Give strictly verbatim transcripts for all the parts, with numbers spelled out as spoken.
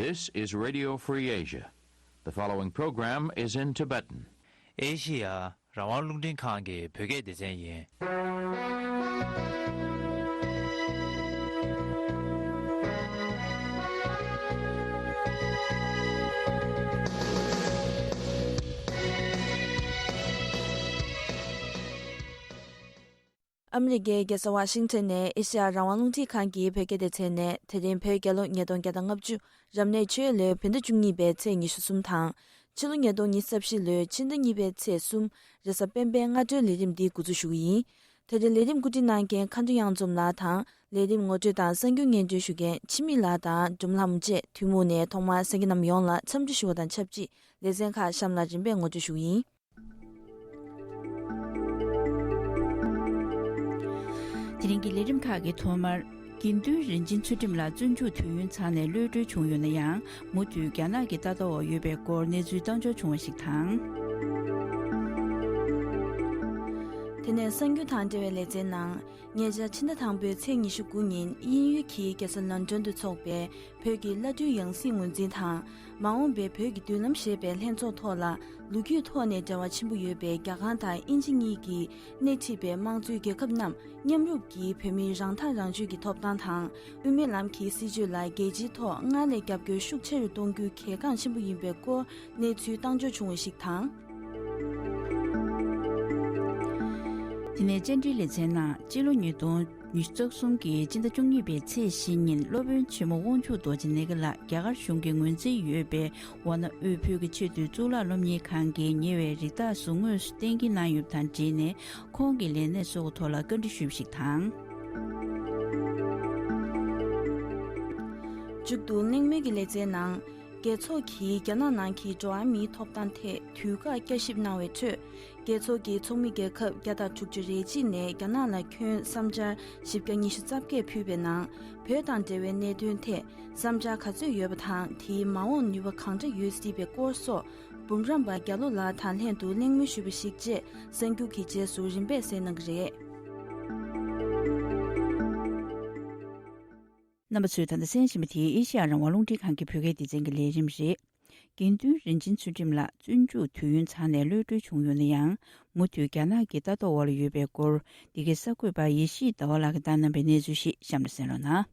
This is Radio Free Asia. The following program is in Tibetan. ཨེ་ཤི་ཡ་རང་དབང་རླུང་འཕྲིན་ཁང་གི་བོད་སྐད་སྡེ་ཚན་ཡིན། ཨ་མི་རི་ཀའི་རྒྱལ་ས་ཝ་ཤིང་ཊོན་ནས་ཨེ་ཤི་ཡ་རང་དབང་རླུང་འཕྲིན་ཁང་གི་བོད་སྐད་སྡེ་ཚན་ནས། དེ་རིང་བོད་རྒྱལ་ལོ་ཉིས་སྟོང་བརྒྱ་དང་ལྔ་བཅུ་རབ་གནས་ཆོས་ལོའི་བོད་ཟླ་བཅུ་གཉིས་པའི་ཚེས་ཉི་ཤུ་གསུམ་དང་། ཕྱི་ལོ་ཉིས་སྟོང་ཉི་ཤུ་རྩ་བཞི་ལོའི་ཕྱི་ཟླ་གཉིས་པའི་ཚེས་གསུམ། རེས་གཟའ་སྤེན་པའི་སྔ་དྲོའི་ལས་རིམ་འདི་འགོ་འཛུགས་ཞུ་གི་ཡིན། དེ་རིང་ལས་རིམ་གོ་སྒྲིག་གནང་མཁན་མཁའ་འགྲོ་གཡང་འཛོམས་ལགས་དང་། ལས་རིམ་ངོ་སྤྲོད་དང་གསར་འགྱུར་སྙན་སྒྲོན་ཞུ་མཁན་འཆི་མེད་ལགས་དང་སྒྲོལ་མ་ལྷ་མོ་བཅས་ཐུན་མོང་ནས་ཐོག་མར་གསན་མཁན་རྣམས་ཡོངས་ལ་འཚམས་འདྲི་ཞུ་བ་དང་ཆབས་ཅིག་ལེ་ཚན་ཁག་གཤམ་ལ་རིམ་པས་ངོ་སྤྲོད་ཞུ་གི་ཡིན། དེ་རིང་གི་ལས་རིམ་ཁག་གི་ཐོག་མར། དགེ་འདུན་རིན་ཆེན་ཚུལ་ཁྲིམས་ལགས་བཙོན་འཇུག་དུས་ཡུན་ཚང་ནས་གློད་གྲོལ་བྱུང་ཡོད་ན་ཡང་། མུ་མཐུད་རྒྱ་ནག་གི་ལྟ་རྟོག་འོག་ཡོད་པའི་སྐོར་གནས་ཚུལ་བཏང་འབྱོར་བྱུང་བ་ཞིག་དང་། དེ་ནས་གསར་འགྱུར་དང་འབྲེལ་བའི་ལེ་ཚན་ནང་། ཉེ་ཆར་ཕྱི་ཟླ་དང་པོའི་ཚེས་ཉི་ཤུ་དགུ་ཉིན་དབྱིན་ཡུལ་གྱི་རྒྱལ་ས་ལོན་ཌོན་དུ་འཚོགས་པའི་བོད་ཀྱི་བླ་སྤྲུལ་ཡང་སྲིད་ངོས་འཛིན་དང་། མ་འོངས་པའི་བོད་ཀྱི་མདུན་ལམ་ཞེས་པའི་ལྷན་ཚོགས་ཐོག་ལ། ལོ་རྒྱུས་ཐོག་ནས་འབྲེལ་བ་ཆེན་པོ་ཡོད་པའི་རྒྱ་གར་དང་དབྱིན་ཇི་གཉིས་ཀྱིས་སྣེ་ཁྲིད་པའི་དམངས་གཙོའི་རྒྱལ་ཁབ་རྣམས་མཉམ་རུབ་ཀྱིས་བོད་མིའི་རང་ཐག་རང་གཅོད་ཀྱི་ཐོབ་ཐང་དང་། དབུ་མའི་ལམ་གྱི་སྲིད་བྱུས་ལ་རྒྱལ་སྤྱིའི་ཐོག་སྔར་ལས་རྒྱབ་སྐྱོར་ཤུགས་ཆེ་རུ་གཏོང་རྒྱུ་གལ་འགངས་ཆེན་པོ་ཡིན་པའི་སྐོར་གནས་ཚུལ་བཏང་འབྱོར་བྱུང་བ་ཞིག་དང་། དེ་ནས་བཅར་འདྲིའི་ལེ་ཚན་ནང་། སྤྱི་ལོ་ཉིས་སྟོང་ཉི་ཤུ་རྩ་གསུམ་གྱི་སྤྱི་ཟླ་བཅུ་གཉིས་པའི་ཚེས་བཞི་ཉིན་སློབ་དཔོན་ཆེན་མོ་དབང་ཕྱུག་རྡོ་རྗེ་ནེ་གི་ལགས་རྒྱ་གར་གཞུང་གི་ངོས་འཛིན་ཡོད་པའི་ཝཱ་ཎ་དབུས་བོད་ཀྱི་ཆེས་མཐོའི་གཙུག་ལག་སློབ་གཉེར་ཁང་གི་ཉེ་བའི་རིགས་བདག་ཟུར་ངོས་སུ་གཏན་འཁེལ་གནང་ཡོད་པ་དང་འབྲེལ་ནས། ཁོང་གི་ལས་གནས་སོགས་ཐོག་ལ་བཀའ་འདྲི་ཞུས་པ་ཞིག་དང་། མཇུག་ཏུ་གླེང་མོལ་གྱི་ལེ་ཚན་ནང་། རྒྱལ་ཚོགས་ཀྱིས་རྒྱ་ནག་ནང་གི་འགྲོ་བ་མིའི་ཐོབ་ཐང་ཐད་དུས་བཀག་བསྐྱར་ཞིབ་གནང་བའི་ཁྲོད། རྒྱལ་ཚོགས་ཀྱི་ཚོགས་མི་རྒྱལ་ཁབ་བརྒྱ་དང་དྲུག་ཅུ་རེ་གཅིག་ནས་རྒྱ་ནག་ལ་ཁྱོན་བསམ་འཆར་བཞི་བརྒྱ་ཉི་ཤུ་རྩ་བརྒྱད་ཕུལ་བའི་ནང་། བོད་དང་འབྲེལ་བའི་གནད་དོན་ཐད་བསམ་འཆར་ག་ཚོད་ཡོད་པ་དང་། དེའི་མ་འོངས་ནུས་པ་གང་འདྲ་ཡོད་སྲིད་པའི་སྐོར་སོགས། འབུམ་རམས་པ་རྒྱ་ལོ་ལགས་དང་ལྷན་དུ་གླེང་མོལ་ཞུས་པ་ཞིག་བཅས་གསར་འགྱུར་གྱི་རྗེས་སུ་རིམ་པས་གསན་གནང་གི་རེད། རྣམ་པ་ཚོས་ད་ལྟ་གསན་བཞིན་པ་དེ་ཨེ་ཤེ་ཡ་རང་དབང་རླུང་འཕྲིན་ཁང་གི་བོད་སྐད་སྡེ་ཚན་གྱི་ལས་རིམ་རེད། དགེ་འདུན་རིན་ཆེན་ཚུལ་ཁྲིམས་ལགས་བཙོན་འཇུག་དུས་ཡུན་ཚང་ནས་གློད་གྲོལ་བྱུང་ཡོད་ན་ཡང་། མུ་མཐུད་རྒྱ་ནག་གི་ལྟ་རྟོག་འོག་ལ་ཡོད་པའི་སྐོར། འདི་གའི་གསར་འགོད་པ་ཡེ་ཤེས་ཟླ་བ་ལགས་ཀྱིས་བཏང་གནང་བའི་གནས་ཚུལ་ཞིག་གཤམ་ལ་གསན་རོགས་གནང་།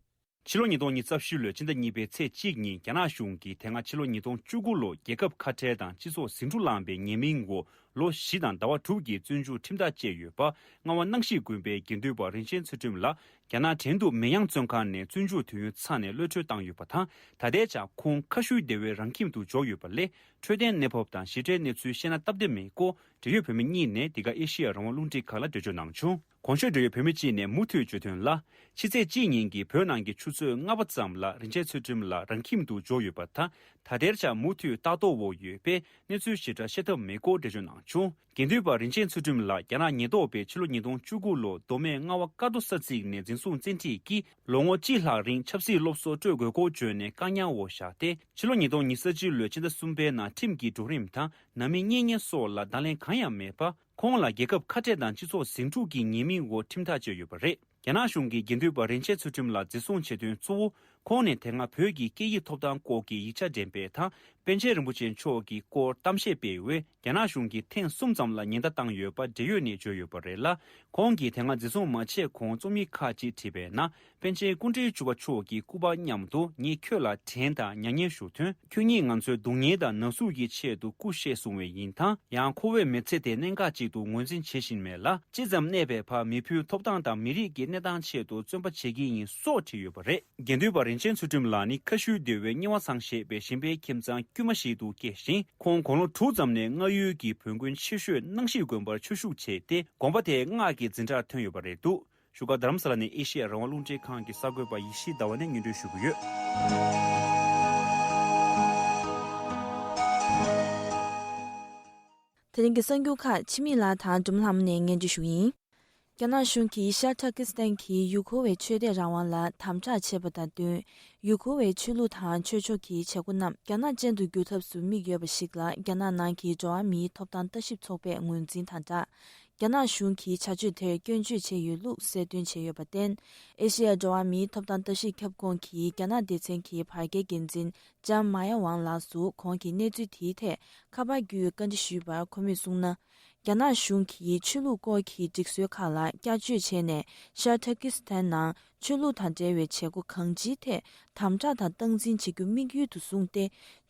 ཕྱི་ལོ་ཉིས་སྟོང་ཉི་ཤུ་རྩ་བཞི་ལོའི་ཕྱི་ཟླ་གཉིས་པའི་ཚེས་གཅིག་ཉིན། རྒྱ་ནག་གཞུང་གིས་དེ་སྔ་ཕྱི་ལོ་ཉིས་སྟོང་བཅུ་དགུ་ལོར་རྒྱལ་ཁབ་ཁ་བྲལ་དང་སྤྱི་ཚོགས་ཟིང་འཁྲུག་བསླངས་པའི་ཉེས་མིང་འོག་ལོ་བཞི་དང་ཟླ་བ་དྲུག་གི་བཙོན་འཇུག་ཁྲིམས་ཐག་བཅད་ཡོད་པ། རྔ་བ་སྣང་ཞིག་དགོན་པའི་དགེ་འདུན་པ་རིན་ཆེན་ཚུལ་ཁྲིམས་ལགས་རྒྱ་ནག་ཁྲེང་ཏུའུ་མེ་ཡང་བཙོན་ཁང་ནས་བཙོན་འཇུག་དུས་ཡུན་ཚང་ནས་གློད་གྲོལ་བཏང་ཡོད་པ་དང་། ད་ལྟའི་ཆར་ཁོང་ཁ་ཤུལ་སྡེ་བའི་རང་ཁྱིམ་དུ་འབྱོར་ཡོད་པ་ལས། འཕྲོད་བསྟེན་གནས་བབ་དང་ཞི་བདེའི་གནས་ཚུལ་ཤེས་ན་སྟབས་བདེ་མེད་སྐོར། འབྲེལ་ཡོད་བོད་མི་གཉིས་ནས་འདི་ག་ཨེ་ཤེ་ཡ་རང་དབང་རླུང་འཕྲིན་ཁང་ལ་འགྲེལ་བརྗོད་གནང་བྱུང་། གོང་ཞུས་འབྲེལ་ཡོད་བོད་མི་གཅིག་ནས་མུ་མཐུད་བརྗོད་དོན་ལ། ཕྱི་ཚེས་གཅིག་ཉིན་གྱི་བོད་ནང་གི་ཆུ་ཚོད་ལྔ་པ་ཙམ་ལ་རིན་ཆེན་ཚུལ་ཁྲིམས་ལགས་རང་ཁྱིམ་དུ་འབྱོར་ཡོད་པ་དང་། ད་ལྟའི་ཆར་མུ་མཐུད་ལྟ་རྟོག་འོག་ཡོད་པས། གནས་ཚུལ་ཞིབ་ཕྲ་ཤེས་ཐབས་མེད་སྐོར་འགྲེལ་བརྗོད་གནང་བྱུང་། དགེ་འདུན་པ་རིན་ཆེན་ཚུལ་ཁྲིམས་ལགས་རྒྱ་ནག་ཉེན་རྟོག་པས་ཕྱི་ལོ་ཉིས་སྟོང་བཅུ་དགུ་ལོར་མདོ་སྨད་རྔ་བ་ཀ་རྡོ་ས་ཚིགས་ནས་འཛིན་བཟུང་བཙན་ཁྲིད་ཀྱིས། ལོ་ངོ་གཅིག་ལྷག་རིང་ཆབ་སྲིད་སློབ་གསོ་སྤྲོད་དགོས་སྐོར་བརྗོད་ནས་བཀག་ཉར་འོག་བཞག་སྟེ། ཕྱི་ལོ་ཉིས་སྟོང་ཉི་ཤུ་རྩ་གཅིག་ལོའི་ཕྱི་ཟླ་གསུམ་པའི་ནང་ཁྲིམས་ཀྱི་འགྲོ་རིམ་དང་ནང་མི་གཉེན་ཉེ་སོགས་ལ་བརྡ་ལན་གང་ཡང་མེད་པར། ཁོང་ལ་རྒྱལ་ཁབ་ཁ་བྲལ་དང་སྤྱི་ཚོགས་ཟིང་འཁྲུག་གི་ཉེས་མིང་འོག་ཁྲིམས་ཐག་བཅད་ཡོད་པ་རེད། རྒྱ་ནག་གཞུང་གིས་དགེ་འདུན་པ་རིན་ཆེན་ཚུལ་ཁྲིམས་ལགས་འཛིན་བཟུང་བྱེད་དོན་གཙོ་བོ། ཁོང་ནས་དེ་སྔ་བོད་ཀྱི་སྐད་ཡིག་ཐོབ་ཐང་སྐོར་གྱི་ཡིག་ཆ་འགྲེམས་སྤེལ་དང་། པཎ་ཆེན་རིན་པོ་ཆེ་མཆོག་གི་སྐོར་གཏམ་བཤད་སྤེལ་བའི་རྒྱ་ནག་གཞུང་གིས་ཐེངས་གསུམ་ཙམ་ལ་ཉེན་བརྡ་བཏང་ཡོད་པ་འབྲེལ་ཡོད་ནས་བརྗོད་ཡོད་པ་རེད་ལ། ཁོང་གིས་དེ་སྔ་འཛིན་བཟུང་མ་བྱས་གོང་རྩོམ་ཡིག་ཁག་ཅིག་བྲིས་པའི་ནང་། པཎ་ཆེན་སྐུ་ཕྲེང་བཅུ་པ་མཆོག་གི་སྐུ་པར་མཉམ་དུ། ངས་ཁྱོད་ལ་དྲན་དང་མྱ་ངན་ཞུ་དོན། ཁྱོད་ཉིད་ང་ཚོའི་སྡུག་བསྔལ་དང་ན་ཟུག་གི་ཆེད་དུ་སྐུ་གཤེགས་སོང་བས་ཡིན་ད། ཡང་ཁོ་བོས་མི་ཚེ་དེ་གནད་འགག་ཅིག་ཏུ་ངོས་འཛིན་བྱེད་བཞིན་མེད་ལ། ཅི་ཙམ་གནས་པའི་བར་མི་ཕུད་ཐོབ་ཐང་དང་མི་རིགས་ཀྱི་གནས་སྟངས་ཆེད་དུ་བརྩོན་པ་བྱེད་ཀྱི་ཡིན་སོགས་བྲིས་ཡོད་པ་རེད། དགེ་འདུན་པ་རིན་ཆེན་ཚུལ་ཁྲིམས་ལགས་ནི་ཁ་ཤུལ་སྡེ་བའི་རྙིང་བ་ཚང་ཞེས་པའི་ཞིང་པའི་ཁྱིམ་ཚང་དཀྱུས་མ་ཞིག་ཏུ་སྐྱེས་ཤིང་། ཁོང་དགུང་ལོ་དྲུག་ཙམ་ནས་རྔ་ཡུལ་གྱི་བོན་དགོན་ཆེ་ཤོས་སྣང་ཞིག་དགོན་པར་ཆོས་ཞུགས་བྱས་ཏེ། དགོན་པ་དེའི་སྔགས་ཀྱི་འཛིན་གྲྭར་ཐོན་ཡོད་པ་རེད་འདུག་བཞུགས་སྒར་རྡ་རམ་ས་ལ་ནས་ཨེ་ཤེ་ཡ་རང་དབང་རླུང་འཕྲིན་ཁང་གི་གསར་འགོད་པ་ཡེ་ཤེས་ཟླ་བ་ནས་སྙན་སྒྲོན་ཞུ་གི་ཡོད། དེ་རིང་གི་གསར་འགྱུར་ཁག་འཆི་མེད་ལགས་དང་འབྲོམ་ལྷམ་ནས་སྙན་སྒྲོན་ཞུ་ཡིན། རྒྱ་ནག་གཞུང་གིས་ཤར་ཏུར་ཀི་སི་ཐན་གྱི་ཡུ་གུར་བའི་ཆོས་དད་རང་དབང་ལ་དམ་དྲག་བྱས་པ་དང་བསྟུན། ཡུ་གུར་བའི་ཆོས་ལུགས་དང་ཆོས་ཕྱོགས་ཀྱི་བྱེད་སྒོ་རྣམས་རྒྱ་ནག་ཅན་དུ་བསྒྱུར་ཐབས་སུ་དམིགས་ཡོད་པ་ཞིག་ལ། རྒྱ་ནག་ནང་གི་འགྲོ་བ་མིའི་ཐོབ་ཐང་ལྟ་ཞིབ་ཚོགས་པས་ངོས་འཛིན་དང་སྦྲགས། རྒྱ་ནག་གཞུང་གིས་བྱ་སྤྱོད་དེར་སྐྱོན་བརྗོད་བྱས་ཡོད་ལུགས་གསལ་སྟོན་བྱས་ཡོད་པར་བརྟེན། ཨེ་ཤེ་ཡ་འགྲོ་བ་མིའི་ཐོབ་ཐང་ལྟ་ཞིབ་ཁྱབ་ཁོངས་ཀྱི་རྒྱ་ནག་སྡེ་ཚན་གྱི་བར་བརྒལ་འགན་འཛིན་ལྕམ་མཱ་ཡ་ཝང་ལགས་སུ་ཁོང་གིས་གནས་ཚུལ་དེའི་ཐད་ཁ་པར་བརྒྱུད་བཀའ་འདྲི་ཞུས་པར། ཁོ་མོས་གསུངས་ན། རྒྱ་ནག་གཞུང་གིས་ཆོས་ལུགས་སྐོར་གྱི་སྒྲིག་སྲོལ་ཁག་ལ་བསྐྱར་བཅོས་བྱས་ནས། ཤར་ཏུར་ཀི་སི་ཐན་ནང་ཆོས་ལུགས་དང་འབྲེལ་བའི་བྱེད་སྒོ་གང་ཅིའི་ཐད་དམ་དྲག་དང་སྟངས་འཛིན་བྱེད་རྒྱུ་དམིགས་ཡུལ་དུ་བཟུང་སྟེ།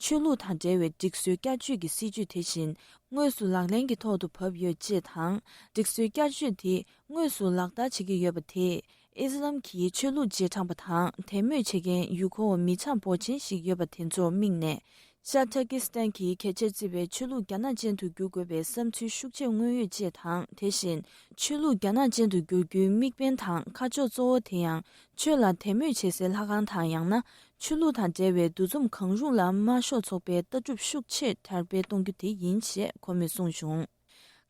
ཆོས་ལུགས་དང་འབྲེལ་བའི་སྒྲིག་སྲོལ་བསྐྱར་བཅོས་ཀྱི་སྲིད་བྱུས་དེ་བཞིན་དངོས་སུ་ལག་ལེན་གྱི་ཐོག་ཏུ་བབས་ཡོད་ཅེས་དང་། སྒྲིག་སྲོལ་བསྐྱར་བཅོས་དེ་དངོས་སུ་ལག་བསྟར་བྱེད་ཀྱི་ཡོད་པ་དེས། ཨི་སི་ལམ་གྱི་ཆོས་ལུགས་རྗེས་འབྲང་པ་དང་དད་མོས་བྱེད་མཁན་ཡུལ་སྐོར་བ་མི་གྲངས་འབོར་ཆེན་ཞིག་ཡོད་པ་དེ་ཚོར་དམིགས་ནས། ཤར་ཏུར་ཀི་སི་ཐན་གྱི་གལ་ཆེར་བརྩི་བའི་ཆོས་ལུགས་རྒྱ་ནག་ཅན་དུ་བསྒྱུར་དགོས་པའི་བསམ་ཚུལ་ཤུགས་ཆེ་མངོན་ཡོད་ཅེས་དང་། དེ་བཞིན་ཆོས་ལུགས་རྒྱ་ནག་ཅན་དུ་བསྒྱུར་རྒྱུའི་དམིགས་འབེན་དང་ཁ་ཕྱོགས་གཙོ་བོ་དེ་ཡང་། ཆོས་ལ་དད་མོས་བྱེད་སའི་ལྷ་ཁང་དང་། ཡང་ན་ཆོས་ལུགས་དང་འབྲེལ་བའི་འདུ་འཛོམས་གང་རུང་ལ་དམར་ཤོག་ཚོགས་པའི་ལྟ་གྲུབ་ཤུགས་ཆེར་དར་སྤེལ་གཏོང་རྒྱུ་དེ་ཡིན་ཞེས་ཁོ་མོས་གསུངས་བྱུང་།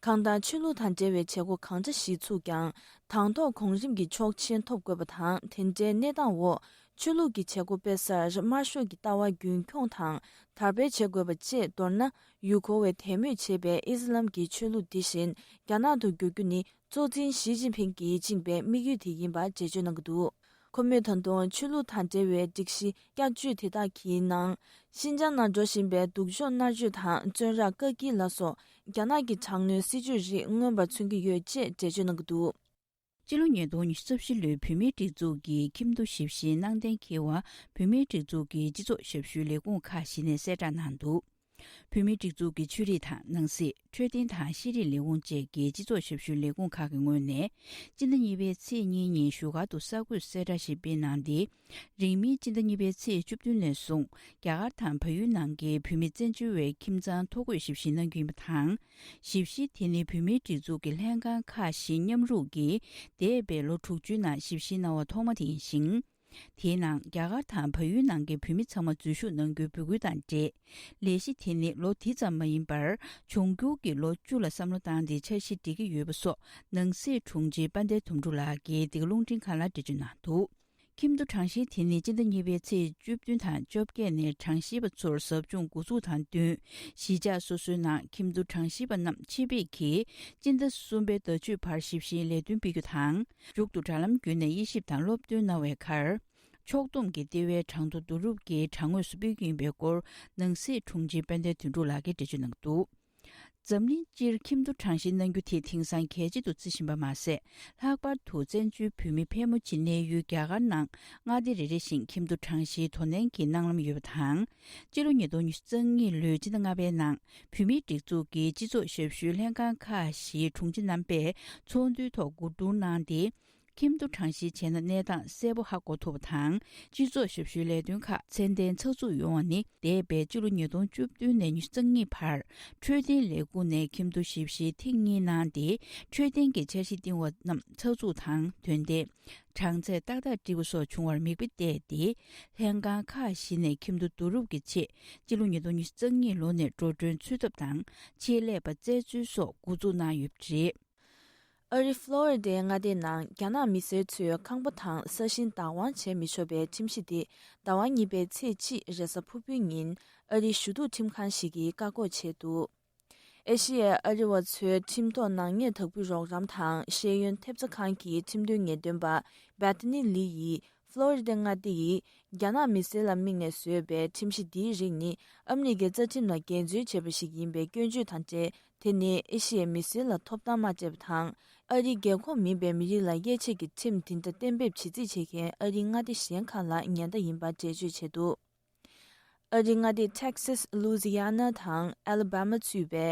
གང་ལྟར། ཆོས་ལུགས་དང་འབྲེལ་བའི་བྱེད་སྒོ་གང་འདྲ་ཞིག་ཚུགས་ཀྱང་། དང་ཐོག་གོང་རིམ་གྱི་ཆོག་མཆན་ཐོབ་དགོས་པ་དང་། དེ་འདྲའི་གནས་སྟངས་འོག་ཆོས་ལུགས་ཀྱི་བྱེད་སྒོ་སྤེལ་སར་དམར་ཤོག་གི་ལྟ་བ་རྒྱུན་འཁྱོངས་དང་དར་སྤེལ་བྱེད་དགོས་པ་བཅས། མདོར་ན། ཡུལ་སྐོར་བས་དད་མོས་བྱེད་པའི་ཨི་སི་ལམ་གྱི་ཆོས་ལུགས་འདི་བཞིན་རྒྱ་ནག་ཏུ་བསྒྱུར་རྒྱུ་ནི། གཙོ་འཛིན་ཞི་ཅིན་ཕིང་གིས་བཅིངས་པའི་དམིགས་ཡུལ་དེ་ཡིན་པ་འགྲེལ་བརྗོད་གནང་གི་འདུག། ཁོ་མོས་ད་དུང་ཆོས་ལུགས་དང་འབྲེལ་བའི་སྒྲིག་གཞི་བསྐྱར་བཅོས་དེ་དག་གི་ནང་། ཤིན་ཅང་ནང་འགྲོ་བཞིན་པའི་སྡུག་སྦྱོང་མནར་གཅོད་དང་བཙོན་རར་བཀག་སྐྱིལ་ལ་སོགས་རྒྱ་ནག་གི་དྲག་གནོན་སྲིད་བྱུས་རིགས་མངོན་པར་མཚོན་གྱི་ཡོད་ཅེས་འགྲེལ་བརྗོད་གནང་གི་འདུག། སྤྱི་ལོ་ཉིས་སྟོང་ཉི་ཤུ་རྩ་བཞི་ལོའི་བོད་མིའི་སྒྲིག་འཛུགས་ཀྱི་ཁྱིམ་སྡེ་ཞིབ་བཤེར་གནང་གཏན་འཁེལ་བ། བོད་མིའི་སྒྲིག་འཛུགས་ཀྱི་སྤྱི་ཚོགས་ཞབས་ཞུའི་ལས་ཁུངས་ཁག་བཞི་ནས་གསལ་བསྒྲགས་གནང་འདུག། བོད་མིའི་སྒྲིག་འཛུགས་ཀྱི་ཆོས་རིག་དང་ནང་སྲིད། འཕྲོད་བསྟེན་དང་ཤེས་རིག་ལས་ཁུངས་བཅས་ཀྱི་སྤྱི་ཚོགས་ཞབས་ཞུའི་ལས་ཁུངས་ཁག་གི་ངོས་ནས། སྤྱི་ཟླ་གཉིས་པའི་ཚེས་གཉིས་ཉིན་བཞུགས་སྒར་དུ་གསར་འགོད་གསལ་བསྒྲགས་ཤིག་སྤེལ་གནང་སྟེ། རིང་མིན་སྤྱི་ཟླ་གཉིས་པའི་ཚེས་བཅུ་བདུན་ནས་བཟུང་རྒྱ་གར་དང་བལ་ཡུལ་ནང་གི་བོད་མི་བཙན་བྱོལ་བའི་ཁྱིམ་ཚང་ཐོ་འགོད་ཞིབ་བཤེར་གནང་རྒྱུ་ཡིན་པ་དང་། ཞིབ་བཤེར་དེ་ནི་བོད་མིའི་སྒྲིག་འཛུགས་ཀྱི་ལྷན་ཁང་ཁག་བཞི་མཉམ་རུབ་ཀྱིས་འདས་པའི་ལོ་དྲུག་ཅུའི་ནང་ཞིབ་བཤེར་གནང་བ་ཐོག་མ་དེ་ཡིན་ཞིང་། དེའི་ནང་རྒྱ་གར་དང་བལ་ཡུལ་ནང་གི་བོད་མི་ཚང་མ་འཛུལ་ཞུགས་གནང་རྒྱུའི་འབོད་སྐུལ་དང་འབྲེལ། ལས་གཞི་དེ་ནི་ལོ་འདི་ཙམ་མ་ཡིན་པར། འབྱུང་འགྱུར་གྱི་ལོ་བཅུ་ལ་བསམ་བློ་བཏང་སྟེ་འཆར་གཞི་སྒྲིག་གི་ཡོད་པ་སོགས་ནང་སྲིད་དྲུང་ཆེ་དཔལ་ལྡན་དོན་གྲུབ་ལགས་ཀྱིས་འདི་ག་རླུང་འཕྲིན་ཁང་ལ་འགྲེལ་བརྗོད་གནང་འདུག། ཁྱིམ་སྡེ་གྲངས་བཤེར་དེ་ནི་སྤྱི་ཟླ་གཉིས་པའི་ཚེས་བཅུ་བདུན་དང་བཅོ་བརྒྱད་ནས་གྲངས་བཤེར་པ་ཚོར་ཟབ་སྦྱོང་འགོ་འཛུགས་དང་བསྟུན། གཞིས་ཆགས་སོ་སོའི་ནང་ཁྱིམ་སྡེ་གྲངས་བཤེར་པ་རྣམས་ཆེད་ཕེབས་ཀྱིས་སྤྱི་ཟླ་གསུམ་པའི་ཟླ་མཆོད་བར་ཞིབ་བཤེར་ལས་དོན་སྤེལ་རྒྱུ་དང་། མཇུག་ཏུ་དྲ་ལམ་བརྒྱུད་ནས་དབྱེ་ཞིབ་དང་སློབ་སྟོན་གནང་བའི་ཁར། ཕྱོགས་བསྡོམས་ཀྱི་ལྟེ་བའི་གྲངས་ཐོ་བསྡུ་རུབ་ཀྱིས་དྲ་ངོས་སུ་སྤེལ་རྒྱུ་ཡིན་པའི་སྐོར་ནང་སྲིད་དྲུང་ཆེ་དཔལ་ལྡན་དོན་གྲུབ་ལགས་ཀྱིས་འགྲེལ་བརྗོད་གནང་འདུག། འཛམ་གླིང་སྤྱིར་ཁྱིམ་སྡེ་གྲངས་བཤེར་གནང་རྒྱུ་དེ་དེང་སང་གལ་ཆེ་དུ་བརྩི་བཞིན་པ་མ་ཟད། ལྷག་པར་དུ་བཙན་བྱོལ་བོད་མི་ཕལ་མོ་ཆེ་གནས་ཡུལ་རྒྱ་གར་ནང་མངའ་སྡེ་རེ་རེ་བཞིན་ཁྱིམ་སྡེ་གྲངས་བཤེར་དོ་ནན་གྱི་གནང་ལམ་ཡོད་པ་དང་། སྤྱི་ལོ་ཉིས་སྟོང་ཉི་ཤུ་རྩ་གཉིས་ལོའི་སྤྱི་ཟླ་ལྔ་པའི་ནང་བོད་མིའི་སྒྲིག་འཛུགས་ཀྱི་སྤྱི་ཚོགས་ཞབས་ཞུའི་ལྷན་ཁང་ཁག་བཞིའི་དྲུང་ཆེ་རྣམ་པས་ཚོགས་འདུའི་ཐོག་གོ་བསྡུར་གནང་སྟེ། ཁྱིམ་སྡེ་གྲངས་བཤེར་བྱས་ན་གནས་སྟངས་གསལ་པོ་ཧ་གོ་ཐུབ་པ་དང་། སྤྱི་ཚོགས་ཞབས་ཞུའི་ལས་དོན་ཁག་ཚད་ལྡན་ཚགས་ཚུད་ཡོང་བ་ནི་འདས་པའི་སྤྱི་ལོ་ཉིས་སྟོང་བཅུ་བདུན་ནས་ཉི་ཤུ་རྩ་གཉིས་བར་འཕྲོད་བསྟེན་ལས་ཁུངས་ནས་ཁྱིམ་སྡེ་ཞིབ་བཤེར་ཐེངས་གཉིས་གནང་སྟེ། འཕྲོད་བསྟེན་གྱི་འཆར་གཞི་བཏིང་བ་རྣམས་ཚགས་ཚུད་དང་དོན་ལྡན། གྲངས་ཚད་ཏག་ཏག་འགྲིག་པ་སོགས་བྱུང་བར་མིག་དཔེ་བལྟས་ཏེ། ལྷན་ཁང་ཁག་བཞི་ནས་ཁྱིམ་སྡེ་བསྡུ་རུབ་ཀྱི་ཆེད་སྤྱི་ལོ་ཉིས་སྟོང་ཉི་ཤུ་རྩ་གཉིས་ལོ་ནས་འགྲོ་གྲོན་ཚུད་ཐབས་དང་ཆེད་ལས་པ་བཙལ་འཚོལ་སོགས་འགོ་འཛུགས་གནང་ཡོད་པ་རེད། ཨ་རི་ཕློ་རི་ཌའི་མངའ་སྡེའི་ནང་རྒྱ་ནག་མི་སེར་ཚོས་ཁང་པ་དང་ས་ཞིང་བདག་དབང་བྱེད་མི་ཆོག་པའི་ཁྲིམས་གཞི་དེ་ཟླ་བ་གཉིས་པའི་ཚེས་གཅིག་རེས་གཟའ་ཕུར་བུའི་ཉིན་ཨ་རིའི་ཞུ་གཏུག་ཁྲིམས་ཁང་ཞིག་གིས་བཀག་འགོག་བྱས་འདུག། ཨེ་ཤི་ཡའི་ཨ་རི་བ་ཚོའི་ཁྲིམས་ཐོག་ནག་ཉེས་དག་འབུད་རོགས་རམ་དང་ཤེས་ཡོན་ཐེབས་རྩ་ཁང་གི་ཁྲིམས་དོན་ངེས་སྟོན་པ་Bethany Lee་ཡིས་ཕློ་རི་ཌ་མངའ་སྡེ་ཡིས་རྒྱ་ནག་མི་སེར་ལ་དམིགས་ནས་བཟོས་པའི་ཁྲིམས་གཞི་འདིའི་རིགས་ནི་ཨ་མི་རི་ཀའི་རྩ་ཁྲིམས་ལ་འགལ་འཛོལ་བྱས་པ་ཞིག་ཡིན་པའི་སྐྱོན་བརྗོད་དང་འབྲེལ། དེ་ནི་ཨེ་ཤི་ཡའི་མི་སེར་ལ་ཐོབ་ཐང་མ་སྤྲད་པ་དང་། ཨ་རིའི་རྒྱལ་ཁོངས་མིན་པའི་མི་རིགས་ལ་དབྱེ་འབྱེད་ཀྱི་ཁྲིམས་འདི་འདྲ་གཏན་འབེབས་བྱེད་རྩིས་བྱེད་མཁན་ཨ་རིའི་མངའ་སྡེ་གཞན་ཁག་ལ་ཉེན་བརྡ་ཡིན་པར་འགྲེལ་བརྗོད་བྱས་འདུག། ཨ་རིའི་མངའ་སྡེ་Texas Louisiana་དང་Alabama་ཚུད་པའི་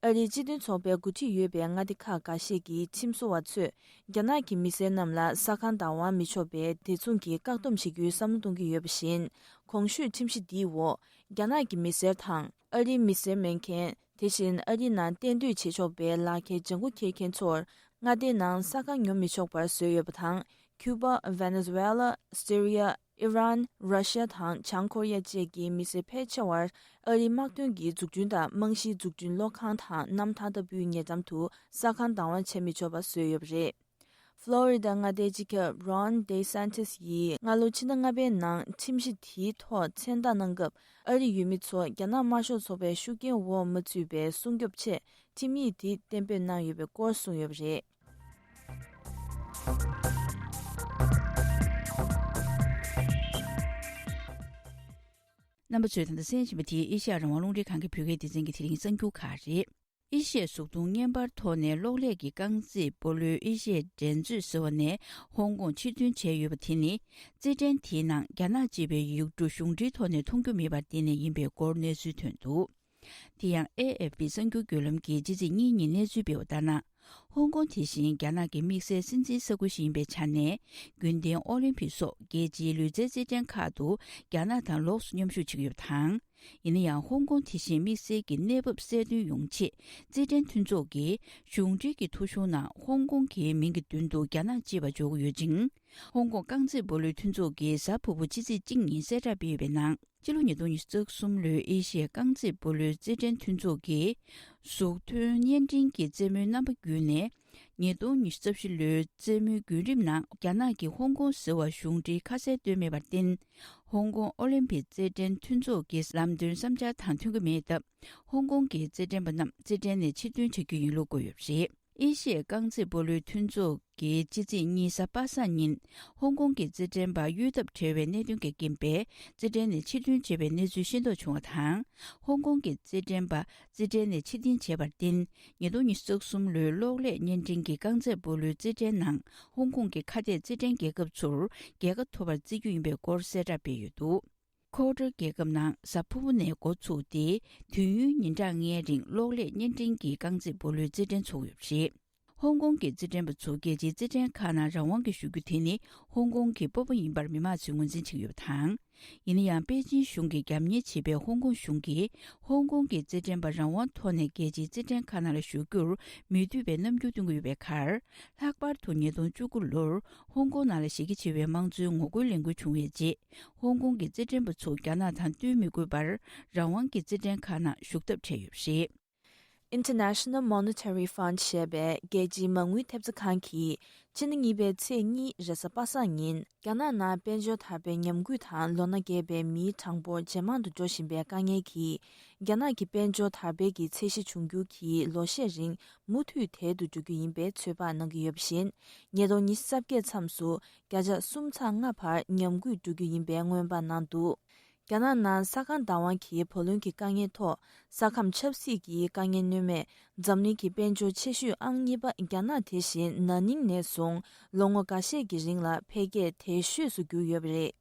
ཨ་རིའི་སྤྱི་མཐུན་ཚོགས་པའི་འགོ་ཁྲིད་ཡོད་པའི་མངའ་སྡེ་ཁག་འགའ་ཤས་ཀྱི་ཁྲིམས་བཟོ་བ་ཚོས་རྒྱ་ནག་གི་མི་སེར་རྣམས་ལ་ས་ཁང་བདག་དབང་མི་ཆོག་པའི་བདེ་སྲུང་གི་བཀག་སྡོམ་བྱེད་རྒྱུའི་བསམ་བློ་གཏོང་གི་ཡོད་པ་བཞིན། གོང་ཞུས་ཁྲིམས་གཞི་འདིའི་འོག་རྒྱ་ནག་གི་མི་སེར་དང་། ཨ་རིའི་མི་སེར་མེད་མཁན། དེ་བཞིན་ཨ་རིའི་ནང་གཏན་སྡོད་བྱེད་ཆོག་པའི་ལག་འཁྱེར་ལྗང་ཁུ་འཁྱེར་མཁན་ཚོར་མངའ་སྡེའི་ནང་ས་ཁང་ཉོ་མི་ཆོག་པར་བཟོས་ཡོད་པ་དང་། ཁྱུ་པ། ཝེ་ནེ་ཛུ་ཝེ་ལ། སི་ཏི་རི་ཡ། ཨི་རན། ར་ཤི་ཡ་དང་བྱང་ཀོ་རི་ཡ་བཅས་ཀྱི་མི་སེར་ཕལ་ཆེ་བར་ཨ་རིའི་དམག་དོན་གྱི་འཛུགས་སྐྲུན་དང་རྨང་གཞིའི་འཛུགས་སྐྲུན་གློག་ཁང་དང་གནམ་ཐང་ལྟ་བུའི་ཉེ་འགྲམ་དུ་ས་ཁང་བདག་དབང་བྱེད་མི་ཆོག་པ་བཟོས་ཡོད་པ་རེད། ཕློ་རི་ཌ་མངའ་སྡེའི་སྤྱི་ཁྱབ་Ron DeSantis་ཡིས་སྔ་ལོ་ཕྱི་ཟླ་ལྔ་པའི་ནང་ཁྲིམས་གཞི་དེའི་ཐོག་མཚན་རྟགས་གནང་སྐབས། ཨ་རི་ཡུལ་མི་ཚོ་རྒྱ་ནག་དམར་ཤོག་ཚོགས་པའི་ཤུགས་རྐྱེན་འོག་མ་ཚུད་པའི་སྲུང་སྐྱོབ་ཆེད་ ཁྲིམས་ཡིག་དེ་གཏན་འབེབས་གནང་ཡོད་པའི་སྐོར་གསུངས་ཡོད་པ་རེད། རྣམ་པ་ཚོས་ད་ལྟ་གསན་བཞིན་པ་དེ་ཨེ་ཤ་ཡ་རང་དབང་རླུང་འཕྲིན་ཁང་གི་བོད་སྐད་སྡེ་ཚན་གྱི་དེ་རིང་གསར་འགྱུར་ཁག་རེད། ཨེ་ཤ་ཡའི་གཟུགས་མཐོང་བརྙན་པར་ཐོག་ནས་གློག་ཀླད་ཀྱི་རྐང་རྩེད་སྤོ་ལོའི་ཨེ་ཤ་ཡའི་འགྲན་རྩོད་ཟེར་བ་ནས་ཧོང་ཀོང་ཕྱིར་ཐོན་བྱས་ཡོད་པ་དེ་ནི། རྩེད་འགྲན་དེའི་ནང་རྒྱ་ནག་ཅེས་པའི་ཡིག་འབྲུ་གཞུང་འབྲེལ་ཐོག་ནས་མཐོང་རྒྱུ་མེད་པར་བརྟེན་ནས་ཡིན་པའི་སྐོར་གནས་ཚུལ་ཐོན་འདུག་དེ་ཡང་ཨེ་ཨེཕ་པི་གསར་འགྱུར་བརྒྱུད་ལམ་གྱིས་ཕྱི་ཚེས་གཉིས་ཉིན་གནས་ཚུལ་སྤེལ་བ་ལྟར་ན། ཧོང་ཀོང་དེ་བཞིན་རྒྱ་ནག་གི་དམིགས་བསལ་སྲིད་འཛིན་ས་ཁུལ་ཞིག་ཡིན་པའི་ཆ་ནས། རྒྱུན་ལྡན་ཨོ་ལིམ་ཕིག་སོགས་རྒྱལ་སྤྱིའི་ལུས་རྩལ་རྩེད་འགྲན་ཁག་ཏུ་རྒྱ་ནག་དང་ལོགས་སུ་མཉམ་ཞུགས་བྱེད་ཀྱི་ཡོད་པ་དང་། ཡིན་ན་ཡང་ཧོང་ཀོང་དེ་བཞིན་དམིགས་བསལ་གྱི་གནས་བབ་གསལ་སྟོན་ཡོང་ཆེད། རྩེད་འགྲན་མཐུན་ཚོགས་ཀྱིས་གཞུང་འབྲེལ་གྱི་ཐོ་གཞུང་ནང་ཧོང་ཀོང་གི་མིང་གི་མདུན་དུ་རྒྱ་ནག་ཅེས་པ་འཇོག་གི་ཡོད་ཅིང་། ཧོང་ཀོང་རྐང་རྩེད་སྤོ་ལོའི་མཐུན་ཚོགས་ཀྱིས་གཟའ་ཕུར་བུ་ཕྱི་ཚེས་གཅིག་ཉིན་གསལ་བསྒྲགས་སྤེལ་ཡོད་པའི་ནང་། སྤྱི་ལོ་ཉིས་སྟོང་ཉི་ཤུ་རྩ་གསུམ་ལོའི་ཨེ་ཤི་ཡའི་རྐང་རྩེད་སྤོ་ལོའི་རྩེད་འགྲན་མཐུན་ཚོགས་ཀྱིས། གཟུགས་མཐོན་བརྙན་འཕྲིན་གྱི་རྩེད་མོའི་རྣམ་པ་བརྒྱུད་ནས། ཉིས་སྟོང་ཉི་ཤུ་རྩ་བཞི་ལོའི་རྩེད་མོའི་བརྒྱུད་རིམ་ནང་རྒྱ་ནག་གིས་ཧོང་ཀོང་ཟེར་བ་གཞུང་འབྲེལ་ཁ་གསལ་བཏོན་མེད་པར་བརྟེན། ཧོང་ཀོང་ཨོ་ལིམ་པིག་རྩེད་འགྲན་མཐུན་ཚོགས་ཀྱི་ལམ་སྟོན་བསམ་འཆར་དང་མཐུན་གྱི་མེད་སྟབས། ཧོང་ཀོང་གི་རྩེད་འགྲན་པ་རྣམས་རྩེད་འགྲན་ནས་ཕྱིར་ཐོན་བྱ་རྒྱུ་ཡིན་ལུགས་བཀོད་ཡོད་པ་རེད། ཨེ་ཤི་ཡའི་རྐང་རྩེད་སྤོ་ལོའི་མཐུན་ཚོགས་ཀྱིས་ཕྱི་ཚེས་གཉིས་གཟའ་པ་སངས་ཉིན། ཧོང་ཀོང་གི་རྩེད་འགྲན་པ་གཡོལ་ཐབས་བྲལ་བའི་གནད་དོན་གྱི་རྐྱེན་པས། རྩེད་འགྲན་ནས་ཕྱིར་ཐོན་བྱས་པའི་གནས་ཚུལ་ཤེས་རྟོགས་བྱུང་བ་དང་། ཧོང་ཀོང་གི་རྩེད་འགྲན་པ་རྩེད་འགྲན་ནས་ཕྱིར་འཐེན་བྱས་པར་བརྟེན། ཉིས་སྟོང་ཉི་ཤུ་རྩ་གསུམ་ལོའི་གློག་ཀླད་བརྙན་འཕྲིན་གྱི་རྐང་རྩེད་སྤོ་ལོའི་རྩེད་འགྲན་ནང་། ཧོང་ཀོང་གི་ཁ་གཏད་རྩེད་འགྲན་རྒྱལ་ཁབ་ཚོར་རྒྱལ་ཁ་ཐོབ་པར་བརྩི་རྒྱུ་ཡིན་པའི་སྐོར་གསལ་བསྒྲགས་སྤེལ་ཡོད་འདུག་ཁོ་ཊར་རྒྱལ་ཁབ་ནང་གཟའ་ཕུར་བུ་ནས་འགོ་ཚུགས་ཏེ། དུས་ཡུན་ཉིན་གྲངས་ལྔའི་རིང་གློག་ཀླད་བརྙན་འཕྲིན་གྱི་རྐང་རྩེད་སྤོ་ལོའི་རྩེད་འགྲན་ཚོགས་ཡོད་པ་རེད། ཧོང་ཀོང་གི་རྩེད་འགྲན་པ་ཚོ་རྒྱལ་སྤྱིའི་རྩེད་འགྲན་ཁག་ནང་རང་དབང་གིས་ཞུགས་རྒྱུ་དེ་ནི་ཧོང་ཀོང་གི་སྤོབས་པ་ཡིན་པར་མི་མང་ཚོས་ངོས་འཛིན་བྱེད་ཀྱི་ཡོད་པ་དང་། ཡིན་ན་ཡང་པེ་ཅིན་གཞུང་གིས་རྒྱབ་གཉེར་བྱེད་པའི་ཧོང་ཀོང་གཞུང་གིས་ཧོང་ཀོང་གི་རྩེད་འགྲན་པ་རང་དབང་ཐོག་ནས་རྒྱལ་སྤྱིའི་རྩེད་འགྲན་ཁག་ནང་ལ་ཞུགས་རྒྱུར་མི་འདོད་པའི་རྣམ་འགྱུར་སྟོན་གྱི་ཡོད་པའི་ཁར། ལྷག་པར་དུ་ཉིས་སྟོང་བཅུ་དགུ་ལོར་ཧོང་ཀོང་ནང་ལ་གཞི་རྒྱ་ཆེ་བའི་དམངས་གཙོའི་ངོ་རྒོལ་ལས་འགུལ་བྱུང་བའི་རྗེས། ཧོང་ཀོང་གི་རྩེད་འགྲན་པ་ཚོ་རྒྱ་ནག་དང་བསྟུན་མི་དགོས་པར་རང་དབང་གི་རྩེད་འགྲན་ཁག་ནང་ཞུགས་ཐབས་བྲལ་ཡོད་པ་རེད། International Monetary Fund ཞེས་པའི་རྒྱལ་སྤྱིའི་མ་དངུལ་ཐེབས་རྩ་ཁང་གིས། ཕྱི་ཟླ་གཉིས་པའི་ཚེས་གཉིས་རེས་གཟའ་པ་སངས་ཉིན། རྒྱ་ནག་ནང་དཔལ་འབྱོར་དར་སྤེལ་ཉམས་རྒུད་དང་ལོ་ན་རྒས་པའི་མིའི་གྲངས་འབོར་ཇེ་མང་དུ་འགྲོ་བཞིན་པའི་དཀའ་ངལ་གྱིས། རྒྱ་ནག་གི་དཔལ་འབྱོར་དར་སྤེལ་གྱི་ཚད་གཞི་འབྱུང་འགྱུར་གྱི་ལོ་ཤས་རིང་མུ་མཐུད་དལ་དུ་འགྲོ་རྒྱུ་ཡིན་པའི་ཚོད་དཔག་གནང་གི་ཡོད་པ་བཞིན། ཉིས་སྟོང་ཉི་ཤུ་རྩ་བརྒྱད་མཚམས་སུ་བརྒྱ་ཆ་གསུམ་ཚེག་ལྔ་བར་ཉམས་རྒུད་འགྲོ་རྒྱུ་ཡིན་པའི་སྔོན་དཔག་གནང་འདུག་རྒྱ་ནག་ནང་ས་ཁང་བདག་དབང་གི་བུ་ལོན་གྱི་དཀའ་ངལ་ཐོག་ས་ཁམས་ཆབ་སྲིད་ཀྱི་དཀའ་ངལ་གནོད་མེད། འཛམ་གླིང་གི་དཔལ་འབྱོར་ཆེ་ཤོས་ཨང་གཉིས་པ་རྒྱ་ནག་དེ་བཞིན་ན་ནིང་ནས་བཟུང་ལོ་ངོ་འགའ་ཤས་ཀྱི་རིང་ལ་འཕེལ་རྒྱས་དལ་ཤོས་སུ་གྱུར་ཡོད་པ་རེད།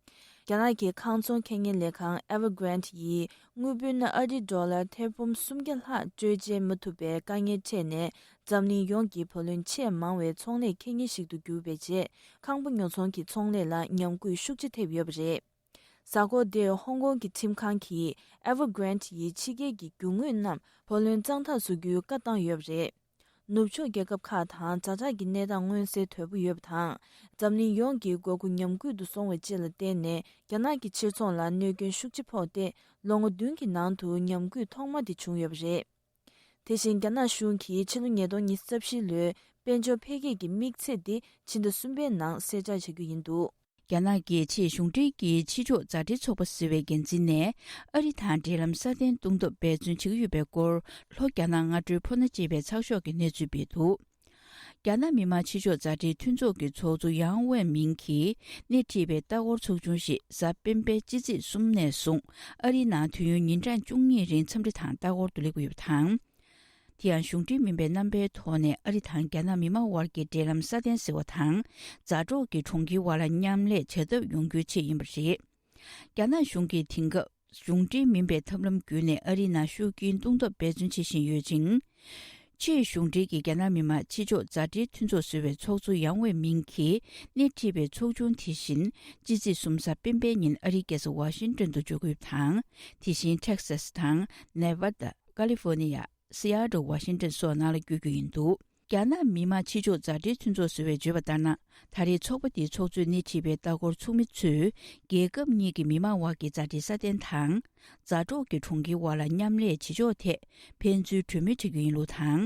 རྒྱ་ནག་གི་ཁང་ཚོང་ཁེ་གཉེར་ལས་ཁང་Evergrande ཡིས་དངུལ་བུན་ཨ་རིའི་ཌོ་ལར་ཐེར་འབུམ་སུམ་བརྒྱ་ལྷག་སྤྲོད་འཇལ་མ་ཐུབ་པའི་དཀའ་ངལ་འཕྲད་ནས། འཛམ་གླིང་ཡོངས་ཀྱི་བུ་ལོན་ཆེས་མང་བའི་ཚོང་ལས་ཁེ་གཉེར་ཞིག་ཏུ་གྱུར་པའི་རྗེས། ཁང་པ་ཉོ་ཚོང་གི་ཚོང་ལས་ལ་ཉམས་རྒུད་ཤུགས་ཆེ་ཐེབས་ཡོད་པ་རེད། གཟའ་འཁོར་འདིར་ཧོང་ཀོང་གི་ཁྲིམས་ཁང་གིས་Evergrande ཡི་ཕྱི་རྒྱལ་གྱི་རྒྱུ་དངོས་རྣམས་བུ་ལོན་གཙང་ཐག་བཟོ་རྒྱུའི་བཀའ་བཏང་ཡོད་པ་རེད། ནུབ་ཕྱོགས་རྒྱལ་ཁབ་ཁག་དང་ཛ་དྲག་གི་གནས་སྟངས་མངོན་གསལ་དོད་པོ་ཡོད་པ་དང་། འཛམ་གླིང་ཡོངས་ཀྱི་དགོས་མཁོ་ཉམས་རྒུད་དུ་སོང་བའི་རྗེས་ལ་བརྟེན་ནས། རྒྱ་ནག་གི་ཕྱིར་ཚོང་ལ་གནོད་སྐྱོན་ཤུགས་ཆེ་ཕོག་སྟེ། ལོ་ངོ་བདུན་གྱི་ནང་དུ་ཉམས་རྒུད་ཐོག་མ་དེ་བྱུང་ཡོད་པ་རེད། དེ་བཞིན་རྒྱ་ནག་གཞུང་གིས་ཕྱི་ལོ་ཉིས་སྟོང་ཉི་ཤུ་རྩ་བཞི་ལོའི་དཔལ་འབྱོར་འཕེལ་རྒྱས་ཀྱི་དམིགས་ཚད་དེ་ཕྱི་ཟླ་གསུམ་པའི་ནང་གསལ་བསྒྲགས་བྱ་རྒྱུ་ཡིན་འདུག་རྒྱ་ནག་གི་ཆེས་གཞུང་འབྲེལ་གྱི་ཕྱི་ཕྱོགས་མཛའ་འབྲེལ་ཚོགས་པ་ཟེར་བའི་འགན་འཛིན་ནས། ཨ་རི་དང་འབྲེལ་ལམ་སྲ་བརྟན་གཏོང་ཐབས་འབད་བརྩོན་བྱེད་ཀྱི་ཡོད་པའི་སྐོར། ལྷོ་རྒྱ་ནག་སྔ་དྲོའི་ཕོ་ན་ཅེས་པའི་ཚགས་ཤོག་གིས་གནས་ཚུལ་སྤེལ་འདུག་རྒྱ་ནག་མི་དམངས་ཕྱི་ཕྱོགས་མཛའ་འབྲེལ་མཐུན་ཚོགས་ཀྱི་ཚོགས་གཙོ་ཡང་ཝེ་མིང་གིས་སྣེ་ཁྲིད་པའི་ལྟ་སྐོར་ཚོགས་ཆུང་ཞིག་གཟའ་སྤེན་པའི་ཕྱི་ཚེས་གསུམ་ནས་བཟུང་ཨ་རིའི་ནང་དུས་ཡུན་ཉིན་གྲངས་བཅུ་གཉིས་རིང་འཚམས་འདྲི་དང་ལྟ་སྐོར་དུ་སླེབས་ཀྱི་ཡོད་པ་དང་། དེ་ཡང་གཞུང་འབྲེལ་མིན་པའི་རྣམ་པའི་ཐོག་ནས་ཨ་རི་དང་རྒྱ་ནག་མི་དམངས་དབར་གྱི་འབྲེལ་ལམ་སྲ་བརྟན་ཟེར་བ་དང་། མཛའ་གྲོགས་ཀྱི་གྲོང་ཁྱེར་དབར་ལ་མཉམ་ལས་བྱ་ཐབས་ཡོང་རྒྱུའི་ཆེད་ཡིན་པ་རེད། རྒྱ་ནག་གཞུང་གིས་དེང་སྐབས་གཞུང་འབྲེལ་མིན་པའི་ཐབས་ལམ་བརྒྱུད་ནས་ཨ་རིའི་ནང་ཤུགས་རྐྱེན་གཏོང་ཐབས་འབད་བརྩོན་བྱེད་བཞིན་ཡོད་ཅིང་། ཆེས་གཞུང་འབྲེལ་གྱི་རྒྱ་ནག་མི་དམངས་ཕྱི་ཕྱོགས་མཛའ་འབྲེལ་མཐུན་ཚོགས་ཟེར་བའི་ཚོགས་གཙོ་ཡང་ཝེ་མིང་གིས་སྣེ་ཁྲིད་པའི་ཚོགས་ཆུང་དེ་བཞིན་ཕྱི་ཚེས་གསུམ་གཟའ་སྤེན་པའི་ཉིན་ཨ་རིའི་རྒྱལ་ས་ཝ་ཤིང་ཏོན་དུ་འབྱོར་གྱི་ཡོད་པ་དང་། དེ་བཞིན་ཊེག་སཱས་དང་ནེ་ཝ་ད། ཀ་ལི་ཧྥོ་ནི་ཡ། སི་ཨ་ཊལ། ཝ་ཤིང་ཏོན་སོགས་ནང་ལ་བསྐྱོད་རྒྱུ་ཡིན་འདུག་རྒྱ་ནག་མི་དམངས་ཕྱི་ཕྱོགས་མཛའ་འབྲེལ་མཐུན་ཚོགས་ཟེར་བས་བརྗོད་པ་ལྟར་ན། ད་རེས་ཚོགས་པ་འདིའི་ཚོགས་གཙོས་སྣེ་ཁྲིད་པའི་ལྟ་སྐོར་ཚོགས་མི་ཚོས། རྒྱལ་ཁབ་གཉིས་ཀྱི་མི་དམངས་དབར་གྱི་མཛའ་འབྲེལ་སྲ་བརྟན་དང་། མཛའ་གྲོགས་ཀྱི་གྲོང་ཁྱེར་དབར་ལ་མཉམ་ལས་བྱེད་ཕྱོགས་ཐད་ཕན་ཚུན་གྲོས་མོལ་བྱ་རྒྱུ་ཡིན་ལུགས་དང་།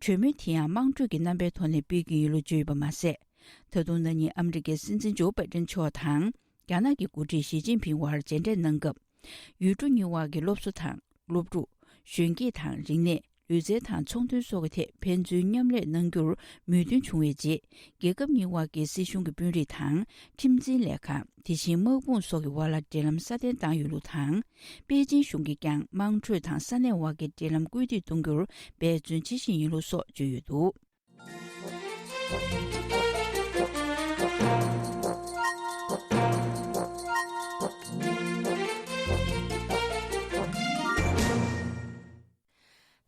གྲོས་མོལ་དེ་ཡང་དམངས་ཁྲོད་ཀྱི་རྣམ་པའི་ཐོག་ནས་སྤེལ་རྒྱུ་ཡིན་ལུགས་བརྗོད་ཡོད་པ་མ་ཟད། ད་དུང་ན་ནིང་ཨ་མི་རི་ཀའི་སྲིད་འཛིན་ཇོ་བྷའི་ཏན་མཆོག་དང་། རྒྱ་ནག་གི་འགོ་ཁྲིད་ཞི་ཅིན་ཕིང་དབར་མཇལ་འཕྲད་གནང་སྐབས། ཡུལ་གྲུ་གཉིས་དབར་གྱི་སློབ་གསོ་དང་། སློབ་ཕྲུག་གཞོན་སྐྱེས་དང་རིག་གནས། ལུས་རྩལ་དང་ཚོང་དོན་སོགས་ཀྱི་ཐད་ཕན་ཚུན་མཉམ་ལས་གནང་རྒྱུར་མོས་མཐུན་བྱུང་བའི་རྗེས། རྒྱལ་ཁབ་གཉིས་དབར་གྱི་སྲིད་གཞུང་གི་དཔོན་རིགས་དང་། ཁྲིམས་འཛིན་ལས་ཁང་། དེ་བཞིན་དམག་དཔུང་སོགས་ཀྱི་དབར་ལ་འབྲེལ་ལམ་སྲ་བརྟན་བཏང་ཡོད་ལུགས་དང་། པེ་ཅིན་གཞུང་གིས་ཀྱང་དམངས་ཁྲོད་དང་ས་གནས་དབར་གྱི་འབྲེལ་ལམ་སྐུལ་འདེད་གཏོང་རྒྱུར་འབད་བརྩོན་བྱེད་བཞིན་ཡིན་ལུགས་སོགས་བརྗོད་ཡོད་འདུག།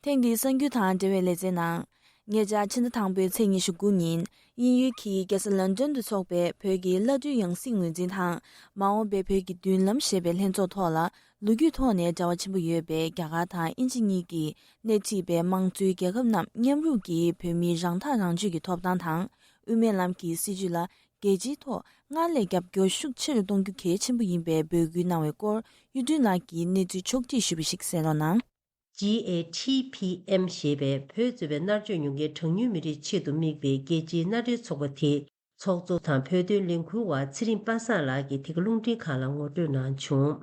ཐེངས་འདིའི་གསར་འགྱུར་དང་འབྲེལ་བའི་ལེ་ཚན་ནང་། ཉེ་ཆར་ཕྱི་ཟླ་དང་པོའི་ཚེས་ཉི་ཤུ་དགུ་ཉིན། དབྱིན་ཡུལ་གྱི་རྒྱལ་ས་ལོན་ཌོན་དུ་འཚོགས་པའི་བོད་ཀྱི་བླ་སྤྲུལ་ཡང་སྲིད་ངོས་འཛིན་དང་། མ་འོངས་པའི་བོད་ཀྱི་མདུན་ལམ་ཞེས་པའི་ལྷན་ཚོགས་ཐོག་ལ། ལོ་རྒྱུས་ཐོག་ནས་འབྲེལ་བ་ཆེན་པོ་ཡོད་པའི་རྒྱ་གར་དང་དབྱིན་ཇི་གཉིས་ཀྱིས་སྣེ་ཁྲིད་པའི་དམངས་གཙོའི་རྒྱལ་ཁབ་རྣམས་མཉམ་རུབ་ཀྱིས་བོད་མིའི་རང་ཐག་རང་གཅོད་ཀྱི་ཐོབ་ཐང་དང་། དབུ་མའི་ལམ་གྱི་སྲིད་བྱུས་ལ་རྒྱལ་སྤྱིའི་ཐོག་སྔར་ལས་རྒྱབ་སྐྱོར་ཤུགས་ཆེ་རུ་གཏོང་རྒྱུ་གལ་ཆེན་པོ་ཡིན་པའི་འབོད་སྐུལ་གནང་བའི་སྐོར། གཡུ་སྒྲོན་ལགས་ཀྱིས་གནས་ཚུལ་ཕྱོགས་བསྒྲིགས་ཞུས་པ་ཞིག་གསན་རོགས་གནང་། GATPM ཞེས་པའི་བོད་གཙོས་པའི་མནར་གཅོད་མྱོང་མཁན་གྲངས་ཉུང་མི་རིགས་ཆེད་དུ་དམིགས་པའི་རྒྱལ་སྤྱིའི་མནའ་འབྲེལ་ཚོགས་པ་དེས། ཚོགས་གཙོ་དང་བོད་དོན་ལས་འགུལ་བ་ཚེ་རིང་པ་སངས་ལགས་ཀྱིས་དེ་ག་རླུང་འཕྲིན་ཁང་ལ་ངོ་སྤྲོད་གནང་བྱུང་།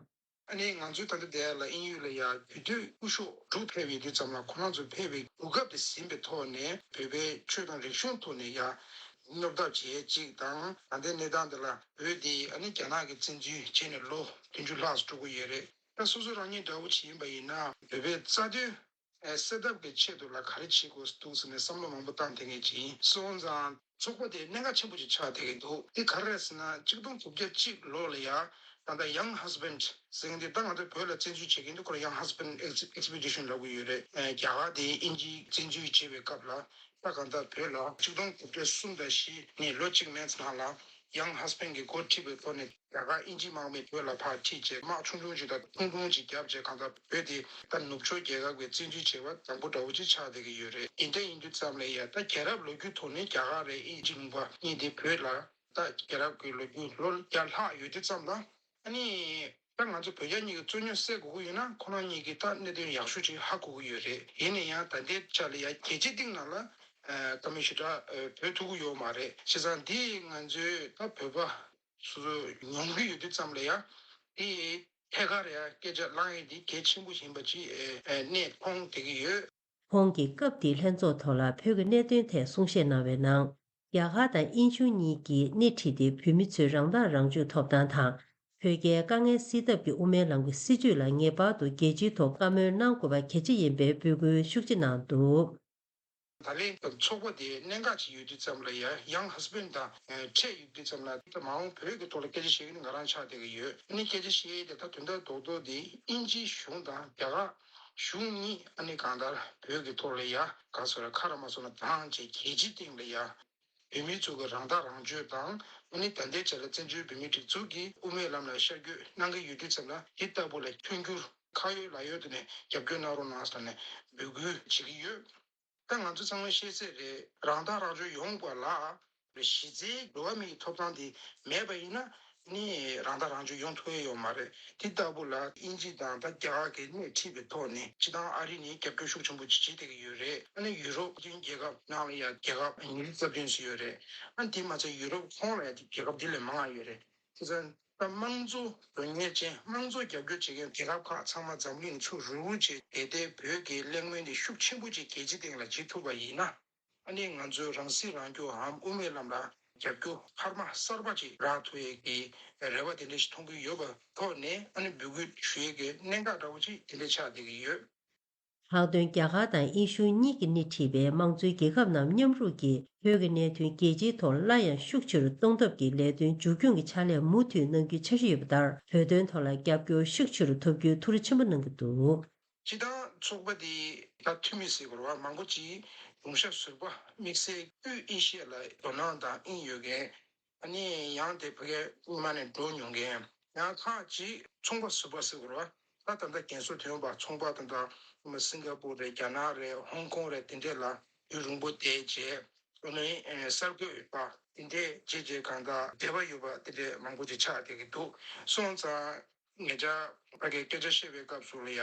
ཨ་ནི་ང་ཚོའི་ད་ལྟ་དེ་ལ་དབྱིན་ཡུལ་ལ་ཡ་རྒྱུད་སྟོད་སྐུ་ཞབས་དྲུག་ཕེབས་ཡོད་དུས་ཙམ་ལ། ཁོ་རང་ཚོ་ཕེབས་པའི་གོ་སྐབས་དེ་ཟིན་པའི་ཐོག་ནས། བོད་པའི་ཆོས་དང་རིག་གཞུང་ཐོག་ནས་ཡ་སྙོབ་ཐབས་བྱེད་ཅིག་དང་། ད་ལྟའི་གནས་སྟངས་འདི་ལ་བོད་དེ་ཨ་ནི་རྒྱ་ནག་གིས་བཙན་འཛུལ་བྱས་ནས་ལོ་བདུན་ཅུ་ལྷག་ཙམ་འགྲོ་གི་ཡོད་རེད། ད་སོ་སོ་རང་ཉིད་འདྲ་བོ་ཅིག་ཡིན་པ་ཡིན་ན། བོད་པའི་རྩ་དོན་སེལ་ཐབས་ཀྱི་ཆེད་དུ་ལ་ག་རེ་བྱེད་དགོས་འདུག་ཟེར་ནས་བསམ་བློ་མང་པོ་བཏང་བསྡད་མཁན་ཅིག་ཡིན། སོང་ཙང་ཚོགས་པ་དེ་གནད་འགག་ཆེན་པོ་ཅིག་ཆགས་བསྡད་ཀྱི་འདུག། དེ་ག་རེ་རེད་ཟེར་ན། གཅིག་སྟོང་དགུ་བརྒྱ་གཅིག་ལོ་ལ་ཡ། ད་ལྟ་Young Husband ཟེར་མཁན་དེ། ད་ང་ཚོ་བོད་ལ་བཙན་འཛུལ་བྱེད་མཁན་དེ་ཁོ་རང་Young Husband Ex- Expedition ལབ་ཀྱི་ཡོད་རེད། ཨ། རྒྱ་གར་དེ་དབྱིན་ཇིས་བཙན་འཛུལ་བྱས་པའི་སྐབས་ལ། ད་གང་ལྟར་བོད་ལ་གཅིག་སྟོང་དགུ་བརྒྱ་གསུམ་དང་བཞི་ནས་ལོ་གཅིག་མན་ཙམ་ནང་ལ། Young Husband གྱིས་འགོ་ཁྲིད་པའི་ཐོག་ནས་རྒྱ་གར་དབྱིན་ཇི་དམག་མི་བོད་ལ་ཕར་ཁྲིད་བྱས། དམག་ཆུང་ཆུང་ཅིག་དང་ཐུང་ཐུང་ཅིག་བརྒྱབ་བྱས། གང་ལྟར་བོད་དེ་ད་ནུབ་ཕྱོགས་རྒྱལ་ཁབ་ཀྱིས་བཙན་འཛུལ་བྱས་པ་དང་པོ་འདྲ་བོ་ཅིག་ཆགས་བསྡད་ཀྱི་ཡོད་རེད། དེ་འདྲ་ཡིན་དུས་ཙམ་ལ་ཡ། ད་རྒྱལ་རབས་ལོ་རྒྱུས་ཐོག་ནས་རྒྱ་གར་རེད། དབྱིན་ཇི་ལུང་པ་གཉིས་དེ་བོད་ལ་ད་རྒྱལ་རབས་ཀྱི་ལོ་རྒྱུས་ལོ་བརྒྱ་ལྷག་ཡོད་དུས་ཙམ་ལ། ཨ་ནི། ད་ང་ཚོ་བོད་རྒྱ་གཉིས་ཀྱི་རྩོད་རྙོག་སེལ་དགོས་ཀྱི་ཡོད་ན། ཁོ་རང་གཉིས་ཀྱིས་ད་གནད་དོན་ཡག་ཤོས་ཅིག་ཧ་གོ་གི་ཡོད་རེད། ཡིན་ན་ཡང་ད་ལྟའི་ཆ་ལ་ཡ་རྒྱལ་སྤྱིའི་སྟེང་ནང་ལ། ཨ། བཀའ་མོལ་ཞེ་དྲག་ཨ། འབུལ་ཐུབ་ཀྱི་ཡོད་མ་རེད། བྱས་ཙང་འདི་ང་ཚོའི་ད་བོད་པ་སོ་སོ་མྱོང་གི་ཡོད་དུས་ཙམ་ལ་ཡ། འདི་ཐད་ཀར་ཡ་སྐད་ཆ་ལངས་ཡས་འདི་གལ་ཆེན་པོ་ཡིན་པ་ཅིག་ཨ། ཨ། གནས་མཐོང་བསྡད་ཀྱི་ཡོད། ཁོང་གིས་སྐབས་དེའི་ལྷན་ཚོགས་ཐོག་ལ་བོད་ཀྱི་གནད་དོན་ཐད་གསུང་བཤད་གནང་བའི་ནང་། རྒྱ་གར་དང་དབྱིན་གཞུང་གཉིས་ཀྱིས་སྣེ་ཁྲིད་དེ་བོད་མི་ཚོའི་རང་ཐག་རང་གཅོད་ཐོབ་ཐང་དང་། བོད་རྒྱའི་དཀའ་ངལ་སེལ་ཐབས་ཀྱི་དབུ་མའི་ལམ་གྱི་སྲིད་བྱུས་ལ་ངེས་པར་དུ་རྒྱལ་སྤྱིའི་ཐོག་བཀའ་མོལ་གནང་དགོས་པ་གལ་ཆེ་ཡིན་པའི་འབོད་སྐུལ་ཤུགས་ཆེ་གནང་འདུག། ད་ལན་ཚོགས་པ་དེའི་གནད་འགག་ཅིག་ཡོད་དུས་ཙམ་ལ་ཡ། Young Husband དང་ཨ། འཕྲད་ཡོད་དུས་ཙམ་ལ། ད་མ་འོངས་བོད་ཀྱི་ཐོག་ལ་སྐད་ཆ་བཤད་མཁན་ང་རང་ཆགས་བསྡད་ཀྱི་ཡོད། ཨ་ནི་སྐད་ཆ་བཤད་ཡས་དེ་ད་དོན་དག་རྡོག་རྡོག་དེ་དབྱིན་ཇིའི་གཞུང་དང་རྒྱ་གར་གཞུང་གཉིས། ཨ་ནི་གང་ལྟར་བོད་ཀྱི་ཐོག་ལ་ཡ། ག་ཟེར། ཁ་ར་མ་སོང་ན་དང་བཅས་རྒྱལ་སྤྱིའི་སྟེང་ལ་ཡ། བོད་མི་ཚོ་གི་རང་ཐག་རང་གཅོད་དང་། ཨ་ནི་ད་ལྟའི་ཆ་ལ་བཙན་བྱོལ་བོད་མིའི་སྒྲིག་འཛུགས་ཀྱིས་དབུ་མའི་ལམ་ལ་ཤར་བསྐྱོད་གནང་གི་ཡོད་དུས་ཙམ་ལ། འདི་ལྟ་བུ་ལ་མཐུན་འགྱུར་ཁ་ཡོད་ལག་ཡོད་དུ་ནས་རྒྱབ་སྐྱོར་གནང་རོགས་གནང་ཟེར་ནས་འབོད་སྐུལ་བྱེད་ཀྱི་ཡོད། ད་ང་ཚོ་ཚང་མས་ཤེས་གསལ་རེད། རང་ཐག་རང་གཅོད་ཡོང་བ་ལ་གཞི་རྩའི་འགྲོ་བ་མིའི་ཐོབ་ཐང་དེ་མེད་པ་ཡིན་ན། ནི་རང་ཐག་རང་གཅོད་ཡོང་ཐུབ་ཡ་ཡོད་མ་རེད། དེ་ལྟ་བུ་ལ་དབྱིན་ཇི་དང་ད་རྒྱ་གར་གྱིས་སྣེ་ཁྲིད་པའི་ཐོག་ནས། སྤྱིར་བཏང་ཨ་རི་ནི་རྒྱབ་སྐྱོར་ཤུགས་ཆེན་པོ་ཅིག་བྱེད་བསྡད་ཀྱི་ཡོད་རེད། ཨ་ནི་ཡུ་རོབ་ཀྱི་རྒྱལ་ཁབ་ནང་ལ་ཡ་རྒྱལ་ཁབ་ཉི་ཤུ་རྩ་བདུན་ཙམ་ཡོད་རེད། ཨ་ནི་དེ་མ་ཚད་ཡུ་རོབ་ཁོངས་ལ་ཡ་རྒྱལ་ཁབ་དེ་ལས་མང་བ་ཡོད་རེད། དེ་ཚོ་ད་དམངས་གཙོ་དོན་གཉེར་ཅན། དམངས་གཙོ་རྒྱབ་སྐྱོར་བྱེད་མཁན་རྒྱལ་ཁབ་ཁག་ཚང་མ་འཛམ་གླིང་ཕྱོགས་རིས་ཅིག་དེ་ལྟའི་བོད་ཀྱི་གླེང་མོལ་འདི་ཤུགས་ཆེན་པོ་ཅིག་རྒྱལ་སྤྱིའི་སྟེང་ལ་བྱེད་ཐུབ་པ་ཡིན་ན། ཨ་ནི་ང་ཚོའི་རང་སྲིད་རང་སྐྱོང་འམ་དབུ་མའི་ལམ་ལ་རྒྱབ་སྐྱོར་འཕར་མ་གསར་པ་ཅིག་རག་ཐུབ་ཡས་ཀྱི་རེ་བ་དེ་འདྲ་ཞིག་མཐོང་གི་ཡོད་པ་ཐོག་ནས། ཨ་ནི་འབོད་སྐུལ་ཞུ་ཡས་ཀྱི་གནད་འགག་འདྲ་བོ་ཅིག་དེ་འདྲ་ཆགས་བསྡད་ཀྱི་ཡོད། ལྷག་དོན་རྒྱ་གར་དང་དབྱིན་གཞུང་གཉིས་ཀྱིས་སྣེ་ཁྲིད་པའི་དམངས་གཙོའི་རྒྱལ་ཁབ་རྣམས་མཉམ་རུབ་ཀྱིས་བོད་ཀྱི་གནད་དོན་རྒྱལ་སྤྱིའི་ཐོག་སླར་ཡང་ཤུགས་ཆེ་རུ་གཏོང་ཐབས་ཀྱི་ལས་དོན་མཇུག་སྐྱོང་གི་ཕྱག་ལས་མུ་མཐུད་གནང་རྒྱུའི་འཆར་གཞི་ཡོད་པ་ལྟར། བོད་དོན་ཐོག་ལ་རྒྱབ་སྐྱོར་ཤུགས་ཆེ་རུ་ཐོབ་རྒྱུའི་ཐུགས་རེ་ཆེན་པོ་གནང་གི་འདུག། སྤྱིར་བཏང་ཚོགས་པ་འདི་ད་འཐུས་མི་ཟེར་དགོས་རེད་བ། མང་པོ་ཅིག་ལུང་ཤ་ཟུར་པ་དམིགས་བསལ་དབུས་ཨེ་ཤི་ཡ་ལ་དོ་སྣང་དང་དབྱིངས་ཡོད་མཁན། ཨ་ནི་ཡང་དེ་ཕ་གིར་སྔོན་མ་ནས་འགྲོ་མྱོང་མཁན། ཡང་ཁག་ཅིག་ཚོང་པ་ཟུར་པ་ཟེར་དགོས་རེད་བ། ད་ད་ལྟ་རྒན་གསོ་ཐོན་པ་ཚོང་པ། ད་ལྟ་སིང་ག་པུར་རེད། རྒྱ་ནག་རེད། ཧོང་ཀོང་རེད། དེ་འདྲས་ལ་ཡུན་རིང་པོ་བསྡད་བྱས། ཨ་ནི་གསར་འགོད་པ་དེ་འདྲས་བྱས་བྱས་གང་ལྟར་འབྲེལ་བ་ཡོད་པ་དེ་འདྲས་མང་པོ་ཅིག་ཆགས་བསྡད་ཀྱི་འདུག། སོང་ཙང་ཉེ་ཆར་ཕ་གིར་སྐད་ཆ་བཤད་པའི་སྐབས་སུ་ལ་ཡ།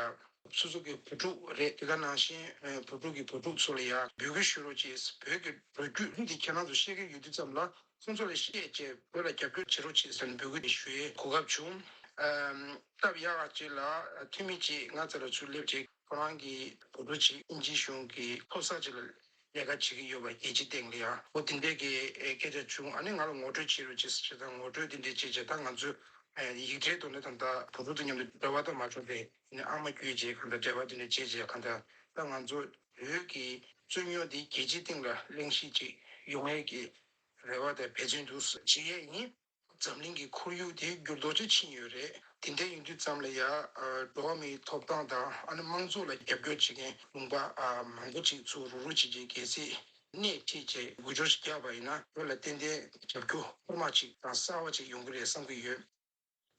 སོ་སོ་གི་བུ་ཕྲུག་རེད། དེ་ག་ནང་བཞིན་བུ་ཕྲུག་གི་བུ་ཕྲུག་ཚོ་ལ་ཡ་འབོད་སྐུལ་ཞུ་རོགས་བྱེད། བོད་ཀྱི་ལོ་རྒྱུས་འདི་ཁྱེད་རང་ཚོ་ཤེས་ཀྱི་ཡོད་དུས་ཙམ་ལ། ཁོང་ཚོ་ལ་བཤད་བྱས་བོད་ལ་རྒྱབ་སྐྱོར་བྱེད་རོགས་བྱེད་ཟེར་ནས་འབོད་སྐུལ་དེ་ཞུ་ཡའི་གོ་སྐབས་བྱུང་། ཨམ། སྟབས་ཡག་ག་ཅིག་ལ་འཐུས་མི་གཅིག་ང་རྩ་ལ་ཚུར་སླེབས་བྱས། ཁོ་རང་གི་བུ་ཕྲུག་ཅིག་དབྱིན་ཇིའི་གཞུང་གི་ཕོ་གསར་ཅིག་ལ་ལས་ཀ་བྱེད་ཀྱི་ཡོད་པ། རྒྱལ་སྤྱིའི་སྟེང་ལ་ཡང་འོ་དེ་འདྲས་ཀྱི་ཨེ་སྐད་ཆ་བྱུང་། ཨ་ནི་ང་ལ་ངོ་སྤྲོད་བྱེད་རོགས་བྱེད་ཟེར་བྱས་ཙང་ངོ་སྤྲོད་དེ་འདྲས་བྱས་བྱས། ད་ང་ཚོས་ཨེ་ཡིག་ཕྲད་ཐོག་ནས་ད་ལྟ་བུ་ཕྲུག་དང་མཉམ་དུ་འབྲེལ་བ་ད་མ་བྱུང་སྟེ། ཨ་ནི་ཨ་མ་བརྒྱུད་བྱས་གང་ལྟར་འབྲེལ་བ་དེ་འདྲས་བྱས་བྱས། གང་ལྟར་ད་ང་ཚོ་བོད་ཀྱི་རྩོད་རྙོག་འདི་རྒྱལ་སྤྱིའི་སྟེང་ལ་གླེང་གཞི་ཅིག་ཡོང་ཡས་ཀྱི་རེ་བ་དང་འབད་བརྩོན་འདུག་བྱེད་ཡས་ཡིན། འཛམ་གླིང་གི་ཁོར་ཡུག་དེ་འགྱུར་ལྡོག་ཅིག་ཕྱིན་ཡོད་རེད། དེ་འདྲ་ཡིན་དུས་ཙམ་ལ་ཡ། ཨ། འགྲོ་བ་མིའི་ཐོབ་ཐང་དང་ཨ་ནི་དམངས་གཙོ་ལ་རྒྱབ་སྐྱོར་བྱེད་མཁན་ལུང་པ་ཨ་མང་པོ་ཅིག་ཚུར་རུག་རུག་བྱེད་ཀྱི་གལ་སྲིད་སྣེ་ཁྲིད་བྱས་འགུལ་སྐྱོད་ཅིག་བརྒྱབ་པ་ཡིན་ན། བོད་ལ་ཏན་ཏན་རྒྱབ་སྐྱོར་ཧུར་མ་ཅིག་དང་གསར་བ་ཅིག་ཡོང་གི་རེད་བསམ་གྱི་ཡོད།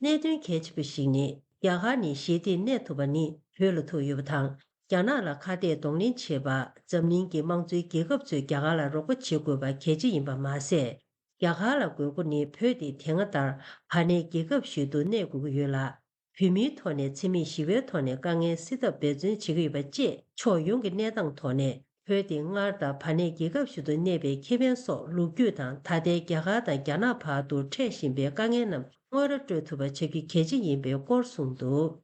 གནད་དོན་གལ་ཆེ་བ་ཞིག་ནི། རྒྱ་གར་ནས་ཞི་བདེ་གནས་ཐུབ་པ་ནི་བོད་ལ་ཐུག་ཡོད་པ་དང་། རྒྱ་ནག་ལ་ཁ་གཏད་གདོང་ལེན་བྱེད་པར་འཛམ་གླིང་གི་དམངས་གཙོའི་རྒྱལ་ཁབ་ཚོས་རྒྱ་གར་ལ་རོགས་པ་བྱེད་དགོས་པ་གལ་ཆེ་ཡིན་པ་མ་ཟད། རྒྱ་གར་ལ་དགོས་མཁོ་ནི་བོད་དེ་དེ་སྔ་ལྟར་བར་གནས་རྒྱལ་ཁབ་ཞིག་ཏུ་གནས་དགོས་ཀྱི་ཡོད་ལ། བོད་མིའི་ཐོག་ནས་འཚེ་མེད་ཞི་བའི་ཐོག་ནས་དཀའ་ངལ་སེལ་ཐབས་འབད་བརྩོན་བྱེད་ཀྱི་ཡོད་པ་བཅས། ཕྱོགས་ཡོངས་ཀྱི་གནས་སྟངས་ཐོག་ནས་བོད་དེ་སྔར་ལྟར་བར་གནས་རྒྱལ་ཁབ་ཞིག་ཏུ་གནས་པའི་ཁེ་ཕན་སོགས་ལོ་རྒྱུས་དང་། ད་ལྟའི་རྒྱ་གར་དང་རྒྱ་ནག་བར་དུ་འཕྲད་བཞིན་པའི་དཀའ་ངལ་རྣམས་དངོས་ར་སྤྲོད་ཐུབ་པ་བྱ་རྒྱུ་གལ་ཆེ་ཡིན་པའི་སྐོར་གསུངས་འདུག།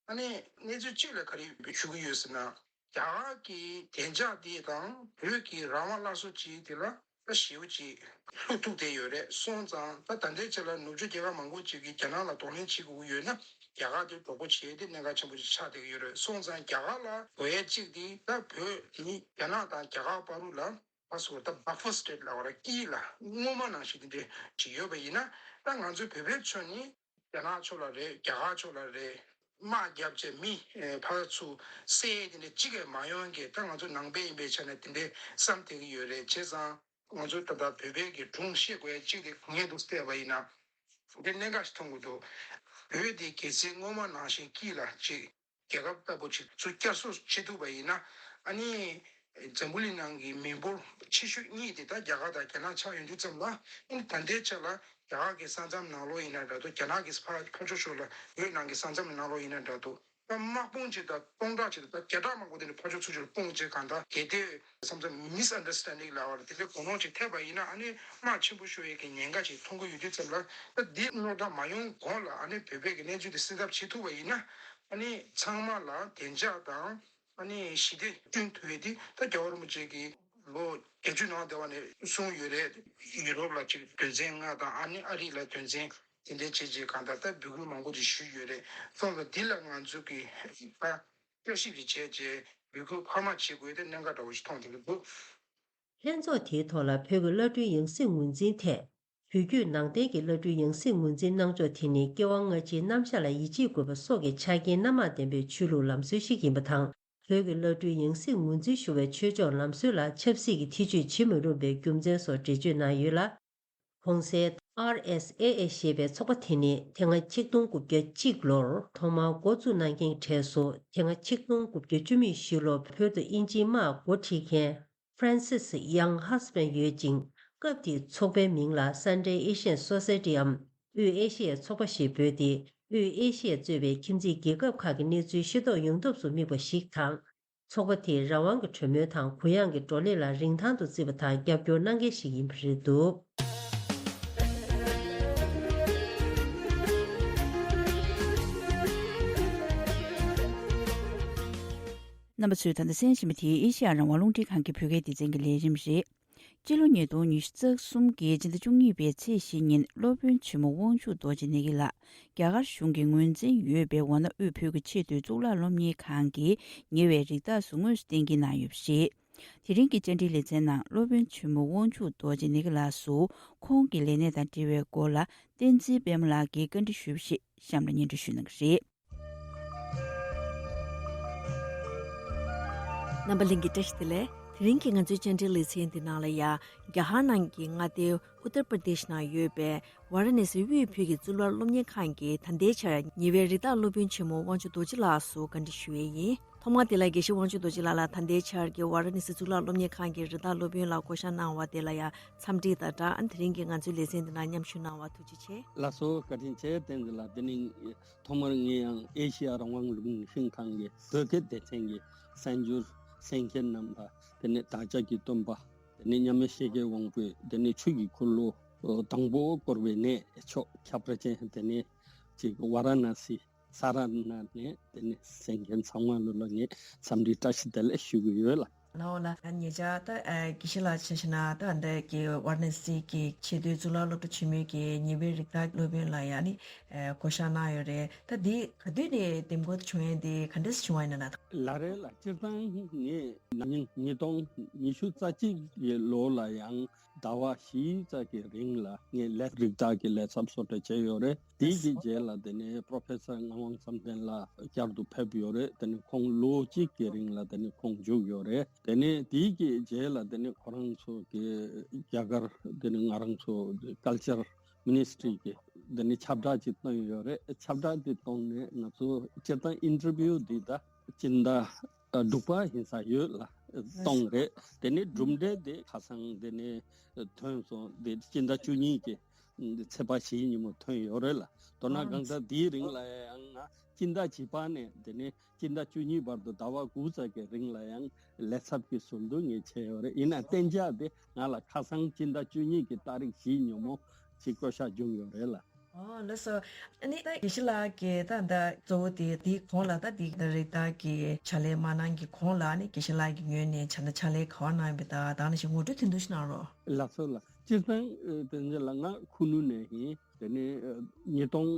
ཨ་ནི་གནས་ཚུལ་གཅིག་ལ་ག་རེ་ཞུ་གི་ཡོད་ཟེར་ན། རྒྱ་གར་གྱི་བདེ་འཇགས་འདི་དང་བོད་ཀྱི་རང་དབང་སླར་གསོ་བྱེད་དེ་ལ་ད་ཞེ་པོ་ཅིག་ལྷུག་ཐུག་བསྡད་ཡོད་རེད། སོང་ཙང་ད་ད་ལྟའི་ཆ་ལ་ནུབ་ཕྱོགས་རྒྱལ་ཁབ་མང་པོ་ཅིག་གིས་རྒྱ་ནག་ལ་གདོང་ལེན་བྱེད་དགོས་ཀྱི་ཡོད་ན། རྒྱ་གར་དེ་གྲོགས་པོ་བྱེད་དེ་གནད་འགག་ཆེན་པོ་ཅིག་ཆགས་བསྡད་ཀྱི་ཡོད་རེད། སོང་ཙང་རྒྱ་གར་ལ་དགོས་ཡས་གཅིག་དེ། ད་བོད་ནི་རྒྱ་ནག་དང་རྒྱ་གར་བར་དུ་ལ་ཕར་ཚུར་ད་བྷ་ཕར་སི་ཊེཊ་ལབ་པ་རེད། དཀྱིལ་ལ་སྔོན་མ་ནང་བཞིན་དེ་འདྲ་ཅིག་ཡོད་པ་ཡིན་ན། ད་ང་ཚོའི་བོད་པའི་ཕྱོགས་ནི་རྒྱ་ནག་ཕྱོགས་ལ་རེད། རྒྱ་གར་ཕྱོགས་ལ་རེད། དམག་བརྒྱབ་བྱས་མི་ཨེ་ཕར་ཚུར་བསད་དེ་འདྲ་གཅིག་ཀྱང་མ་ཡོང་གི། ད་ང་ཚོ་ནང་པའི་ཡིན་པའི་ཆ་ནས་དེ་འདྲ་བསམ་བསྡད་ཀྱི་ཡོད་རེད། བྱས་ཙང་ང་ཚོ་ད་ལྟ་བོད་པའི་གི་སྒྲུང་བཤད་དགོས་ཡ་གཅིག་དེ་ངས་འདུག་བལྟས་པ་ཡིན་ན། དེ་གནད་འགག་ཞིག་མཐོང་གི་འདུག། བོད་དེ་གལ་སྲིད་སྔོན་མ་ནང་བཞིན་དཀྱིལ་ལ་ཅིག་རྒྱལ་ཁབ་ལྟ་བུ་ཅིག་ཚུར་བསྐྱར་གསོ་བྱེད་ཐུབ་པ་ཡིན་ན། ཨ་ནི་འཛམ་བུ་གླིང་ནང་གི་མི་འབོར་ཆེ་ཤོས་གཉིས་དེ་ད་རྒྱ་གར་དང་རྒྱ་ནག་ཆགས་ཡོང་དུས་ཙམ་ལ། ཨ་ནི་ད་ལྟའི་ཆ་ལ་རྒྱ་གར་གྱི་ས་མཚམས་ནང་ལོགས་ཡིན་ན་འདྲ་འདུག། རྒྱ་ནག་གི་ཕར་ཕར་ཕྱོགས་ཕྱོགས་ལ་བོད་ནང་གི་ས་མཚམས་ནང་ལོགས་ཡིན་ན་འདྲ་འདུག། ད་དམག་དཔུང་ཅིག་དང་སྟོང་ཕྲག་ཅིག་དང་ད་བརྒྱ་ཕྲག་མང་པོ་དེ་འདྲ་ཕར་ཕྱོགས་ཚུར་ཕྱོགས་སྤུངས་བྱས། གང་ལྟར་གལ་ཏེ་བསམ་ཚུལ་མིས་ཨན་ཌར་སི་ཊེན་ཌིང་ལབ་པ་དེ་འདྲ་གོ་ནོར་ཅིག་ཐེབས་པ་ཡིན་ན། ཨ་ནི་དམག་ཆེན་པོ་ཤོར་ཡས་ཀྱི་ཉེན་ཁ་ཅིག་མཐོང་གི་ཡོད་དུས་ཙམ་ལ། ད་འདི་རྙོག་དྲ་མ་ཡོང་གོང་ལ་ཨ་ནི་བོད་པའི་གི་གནས་ཚུལ་དེ་སེལ་ཐབས་བྱེད་ཐུབ་པ་ཡིན་ན། ཨ་ནི་ཚང་མ་ལ་བདེ་འཇགས་དང་ཨ་ནི་ཞི་བདེ་བསྐྲུན་ཐུབ་ཡས་དེ་ད་རྒྱལ་བ་རིན་པོ་ཆེ་གིས་ལོ་བརྒྱད་ཅུ་ནང་དེ་བ་ནས་གསུངས་ཡོད་རེད། ཡུ་རོབ་ལ་ཅིག་དོན་ཚན་ལྔ་དང་། ཨ་ནི་ཨ་རི་ལ་དོན་ཚན་དེ་འདྲའི་བྱས་རྗེས་གང་ལྟར་ད་འབོད་སྐུལ་མང་པོ་ཅིག་ཞུས་ཡོད་རེད། སོང་ཙང་འདི་ལ་ང་ཚོ་གིས་ད་བསྐྱར་ཞིབ་ཅིག་བྱས་རྗེས་འབོད་སྐུལ་འཕར་མ་བྱེད་དགོས་དེ་གནད་འགག་འདྲ་བོ་ཞིག་མཐོང་བསྡད་ཀྱི་འདུག། ལྷན་ཚོགས་དེའི་ཐོག་ལ་བོད་ཀྱི་བླ་སྤྲུལ་ཡང་སྲིད་ངོས་འཛིན་ཐད། བོད་བརྒྱུད་ནང་བསྟན་གྱི་བླ་སྤྲུལ་ཡང་སྲིད་ངོས་འཛིན་གནང་ཕྱོགས་དེ་ནི་སྐྱེ་བ་སྔ་ཕྱིའི་རྣམ་གཞག་ལ་ཡིད་ཆེས་དགོས་པ་སོགས་ཀྱི་ཆ་རྐྱེན་སྣ་མང་ལྡན་པའི་ཆོས་ལུགས་ལམ་སྲོལ་ཞིག་ཡིན་པ་དང་། བོད་ཀྱི་བླ་སྤྲུལ་ཡང་སྲིད་ངོས་འཛིན་ཞུ་བའི་ཆོས་ཕྱོགས་ལམ་སྲོལ་ལ་ཆབ་སྲིད་ཀྱི་ཐེ་བྱུས་བྱེད་མི་རུང་བའི་རྒྱུ་མཚན་སོགས་འགྲེལ་བརྗོད་གནང་ཡོད་ལ། གོང་གསལ་ཨར་ཨེས་ཨེ་ཨེ་ཞེས་པའི་ཚོགས་པ་དེ་ནི་དེ་སྔ་ཆིག་སྟོང་དགུ་བརྒྱ་གཅིག་ལོར་ཐོག་མར་འགོ་བཙུགས་གནང་མཁན་གྱི་གྲས་སུ། དེ་སྔ་ཆིག་སྟོང་དགུ་བརྒྱ་བཅུ་མེད་བཞི་ལོར་བོད་དུ་དབྱིན་ཇིའི་དམག་འགོ་ཁྲིད་མཁན་Francis Young Husband ཡོད་ཅིང་། སྐབས་དེའི་ཚོགས་པའི་མིང་ལ་Central Asian Society འམ་དབུས་ཨེ་ཤི་ཡའི་ཚོགས་པ་ཞེས་འབོད་དེ། དབུས་ཨེ་ཤི་ཡས་གཙོས་པའི་ཁྱིམ་མཚེས་རྒྱལ་ཁབ་ཁག་གི་གནས་ཚུལ་ཤེས་རྟོགས་ཡོང་ཐབས་སུ་དམིགས་པ་ཞིག་དང་། ཚོགས་པ་དེས་རང་དབང་གི་གྲོས་མོལ་དང་གུ་ཡངས་ཀྱི་བགྲོ་གླེང་ལ་རིན་ཐང་དུ་བརྩིས་པ་དང་རྒྱབ་སྐྱོར་གནང་མཁན་ཞིག་ཡིན་པ་རེད་འདུག། རྣམ་པ་ཚོས་ད་ལྟ་གསན་བཞིན་པ་དེ་ཨེ་ཤེ་ཡ་རང་དབང་རླུང་འཕྲིན་ཁང་གི་བོད་སྐད་སྡེ་ཚན་གྱི་ལས་རིམ་རེད། སྤྱི་ལོ་ཉིས་སྟོང་ཉི་ཤུ་རྩ་གསུམ་གྱི་སྤྱི་ཟླ་བཅུ་གཉིས་པའི་ཚེས་བཞི་ཉིན་སློབ་དཔོན་ཆེན་མོ་དབང་ཕྱུག་རྡོ་རྗེ་ནེ་གི་ལགས་རྒྱ་གར་གཞུང་གི་ངོས་འཛིན་ཡོད་པའི་ཝཱ་ཎ་དབུས་བོད་ཀྱི་ཆེས་མཐོའི་གཙུག་ལག་སློབ་གཉེར་ཁང་གི་ཉེ་བའི་རིགས་བདག་སུ་དངོས་སུ་གཏན་འཁེལ་གནང་ཡོད་པ་རེད། དེ་རིང་གི་བཅར་འདྲིའི་ལེ་ཚན་ནང་སློབ་དཔོན་ཆེན་མོ་དབང་ཕྱུག་རྡོ་རྗེ་ནེ་གི་ལགས་སུ་ཁོང་གི་ལས་གནས་དང་འབྲེལ་བའི་སྐོར་ལ་བསྟན་འཛིན་པད་མ་ལགས་ཀྱིས་བཀའ་འདྲི་ཞུས་པ་ཞིག་གཤམ་ལ་སྙན་སྒྲོན་ཞུ་གནང་གི་རེད། རྣམ་པ་ལྷན་རྒྱས་བཀྲ་ཤིས་བདེ་ལེགས། དེ་རིང་གི་ང་ཚོའི་བཅར་འདྲིའི་ལེ་ཚན་འདི་ནང་ལ་ཡ། རྒྱ་གར་ནང་གི་མངའ་སྡེ་ཨུ་ཏར་པར་དེཤ་ནང་ཡོད་པའི་ཝཱ་ར་ཎ་སི་དབུས་བོད་ཀྱི་གཙུག་ལག་སློབ་གཉེར་ཁང་གི་ད་ལྟའི་ཆར་ཉེ་བའི་རིགས་བདག་སློབ་དཔོན་ཆེན་མོ་དབང་ཕྱུག་རྡོ་རྗེ་ལགས་སུ་བཀའ་འདྲི་ཞུ་ཡས་ཡིན། ཐོག་མར་དེ་ལ་དགེ་བཤེས་དབང་ཕྱུག་རྡོ་རྗེ་ལགས་ལ་ད་ལྟའི་ཆར་གྱི་ཝཱ་ར་ཎ་སི་གཙུག་ལག་སློབ་གཉེར་ཁང་གི་རིགས་བདག་སློབ་དཔོན་ལ་བསྐོ་བཞག་གནང་བ་དེ་ལ་ཡ་འཚམས་འདྲི་དང་སྦྲགས། ཨ་ནི་དེ་རིང་གི་ང་ཚོའི་ལེ་ཚན་འདི་ནང་མཉམ་ཞུགས་གནང་བར་ཐུགས་རྗེ་ཆེ། ལགས་སོ། བཀའ་དྲིན་ཆེ། བསྟན་འཛིན་ལགས། དེ་ནི་ཐོག་མར་ངས་ཡང་ཨེ་ཤེ་ཡ་རང་དབང་རླུང་འཕྲིན་ཁང་གི་བོད་སྐད་སྡེ་ཚན་གྱི་གསར་འགྱུར་གསན་མཁན་རྣམ་པ། དེ་ནས་བདག་ཅག་གི་སྟོན་པ། དེ་ནས་མཉམ་མེད་ཤེལ་གྱི་དབང་པོས་དེ་ནས་ཆོས་ཀྱི་འཁོར་ལོ་དང་པོ་བསྐོར་བའི་གནས་མཆོག་ཁྱད་པར་ཅན་དེ་ནས་ཅིག་ཝཱ་ར་ཎ་སི་ ས་ར་ན་ནས་དེ་ནས་གསན་མཁན་ཚང་མ་ལོ་ལ་ངས་འཚམས་འདྲི་བཀྲ་ཤིས་བདེ་ལེགས་ཞུ་གི་ཡོད་ལ། ལའོ་ལ་ཉེ་ཆར་ད་དགེ་བཤེས་ལགས་ཆ་བཞག་ན་ད་འདི་གི་ཝཱ་ར་ཎ་སི་གི་ཆེས་མཐོའི་གཙུག་ལག་སློབ་གྲྭ་ཆེན་མོའི་གི་ཉེ་བའི་རིགས་བདག་སློབ་དཔོན་ལ་ཡང་ནི་བསྐོ་བཞག་གནང་ཡོད་རེད། ད་འདི་ག་དུས་ནས་འདེམས་བསྐོ་བྱུང་ཡས་འདི་ག་འདྲས་བྱུང་བ་ཡིན་ན་ན། ལ་རེད་ལ། སྤྱིར་བཏང་ངས་ཉིས་སྟོང་ཉི་ཤུ་རྩ་གཅིག་གི་ལོ་ལ་ཡང་ཟླ་བ་བཞི་ཙམ་གྱི་རིང་ལ་ངས་ལས་རིགས་བདག་གི་ལས་ཚབ་བཟོ་གྲྭ་བྱས་ཡོད་རེད། དེའི་གི་རྗེས་ལ་དེ་ནས་པྲོ་ཕེ་སར་ངག་དབང་བསམ་གཏན་ལགས་བསྐྱར་དུ་ཕེབས་ཡོད་རེད། དེ་ནས་ཁོང་ལོ་གཅིག་གི་རིང་ལ་དེ་ནས་ཁོང་བཞུགས་ཡོད་རེད། དེ་ནས་དེའི་གི་རྗེས་ལ་དེ་ནས་ཁོ་རང་ཚོ་གི་རྒྱ་གར་དེ་ནས་ང་རང་ཚོ་ཀལ་ཅར་མི་ནི་སི་ཊི་རི་གི་དེ་ནས་ཁྱབ་བསྒྲགས་ཅིག་བཏོན་ཡོད་རེད། ཁྱབ་བསྒྲགས་དེ་བཏོན་ནས་ང་ཚོ་སྤྱིར་བཏང་ཨིན་ཊར་བིའུ་འདི་ད་སྤྱི་ཟླ་དྲུག་པ་ཡིན་ས་ཡོད་ལ་གཏོང་རེད། དེ་ནས་གྲུབ་འབྲས་དེ་ཁ་སང་དེ་ནས་ཐོན་སོང་། དེ་སྤྱི་ཟླ་བཅུ་གཉིས་ཀྱི་ཚེས་པ་བཞིའི་ཉིན་མོ་ཐོན་ཡོད་རེད་ལ། མདོར་ན་གང་ལྟར་དེའི་རིང་ལ་ཡང་ང་སྤྱི་ཟླ་བཞི་པ་ནས་དེ་ནས་སྤྱི་ཟླ་བཅུ་གཉིས་བར་དུ་ཟླ་བ་དགུ་ཙམ་གྱི་རིང་ལ་ཡང་ལས་ཚབ་ཀྱི་ཟུར་དུ་ངས་བྱས་ཡོད་རེད། ཡིན་ན་གཏན་འཇགས་དེ་ང་ལ་ཁ་སང་སྤྱི་ཟླ་བཅུ་གཉིས་ཀྱི་ཏ་རིག་བཞིའི་ཉིན་མོ་ཅིག་བསྐོ་བཞག་བྱུང་ཡོད་རེད་ལ། ཨོ་ལགས་སོ། ཨ་ནི་ད་དགེ་བཤེས་ལགས་ཀྱིས་ད་ད་གཙོ་བོ་དེ་དེའི་གོང་ལ་ད་དེ་ད་རིགས་བདག་གི་ཕྱག་ལས་མ་གནང་གི་གོང་ལ་ཨ་ནི་དགེ་བཤེས་ལགས་ཀྱི་ངོས་ནས་ད་ཕྱག་ལས་ག་བ་གནང་ཡོད་པ་དང་ད་ནང་བཞིན་ངོ་སྤྲོད་ཐུང་ཐུང་ཞིག་གནང་རོགས། ལགས་སོ་ལགས། སྤྱིར་བཏང་དེ་འདྲ་ལ་ང་ཁུ་ནུ་ནས་ཡིན། དེ་ནས་ཉིས་སྟོང་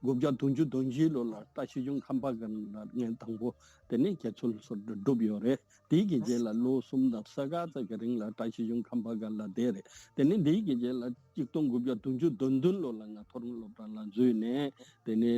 དགུ་བརྒྱ་བདུན་ཅུ་དོན་བཞི་ལོ་ལ་བཀྲ་ཤིས་ལྗོངས་ཁམས་པ་སྒར་ལ་ངས་དང་པོ་དེ་ནས་དགེ་ཚུལ་སོར་བསྒྲུབས་ཡོད་རེད། དེའི་གི་རྗེས་ལ་ལོ་གསུམ་དང་ཕྱེད་ཀ་ཙམ་གྱི་རིང་ལ་བཀྲ་ཤིས་ལྗོངས་ཁམས་པ་སྒར་ལ་བསྡད་རེད། དེ་ནས་དེའི་གི་རྗེས་ལ་ཆིག་སྟོང་དགུ་བརྒྱ་བདུན་ཅུ་དོན་བདུན་ལོ་ལ་ང་མཐོ་རིམ་སློབ་གྲྭ་ལ་འཛུལ་ནས་དེ་ནས་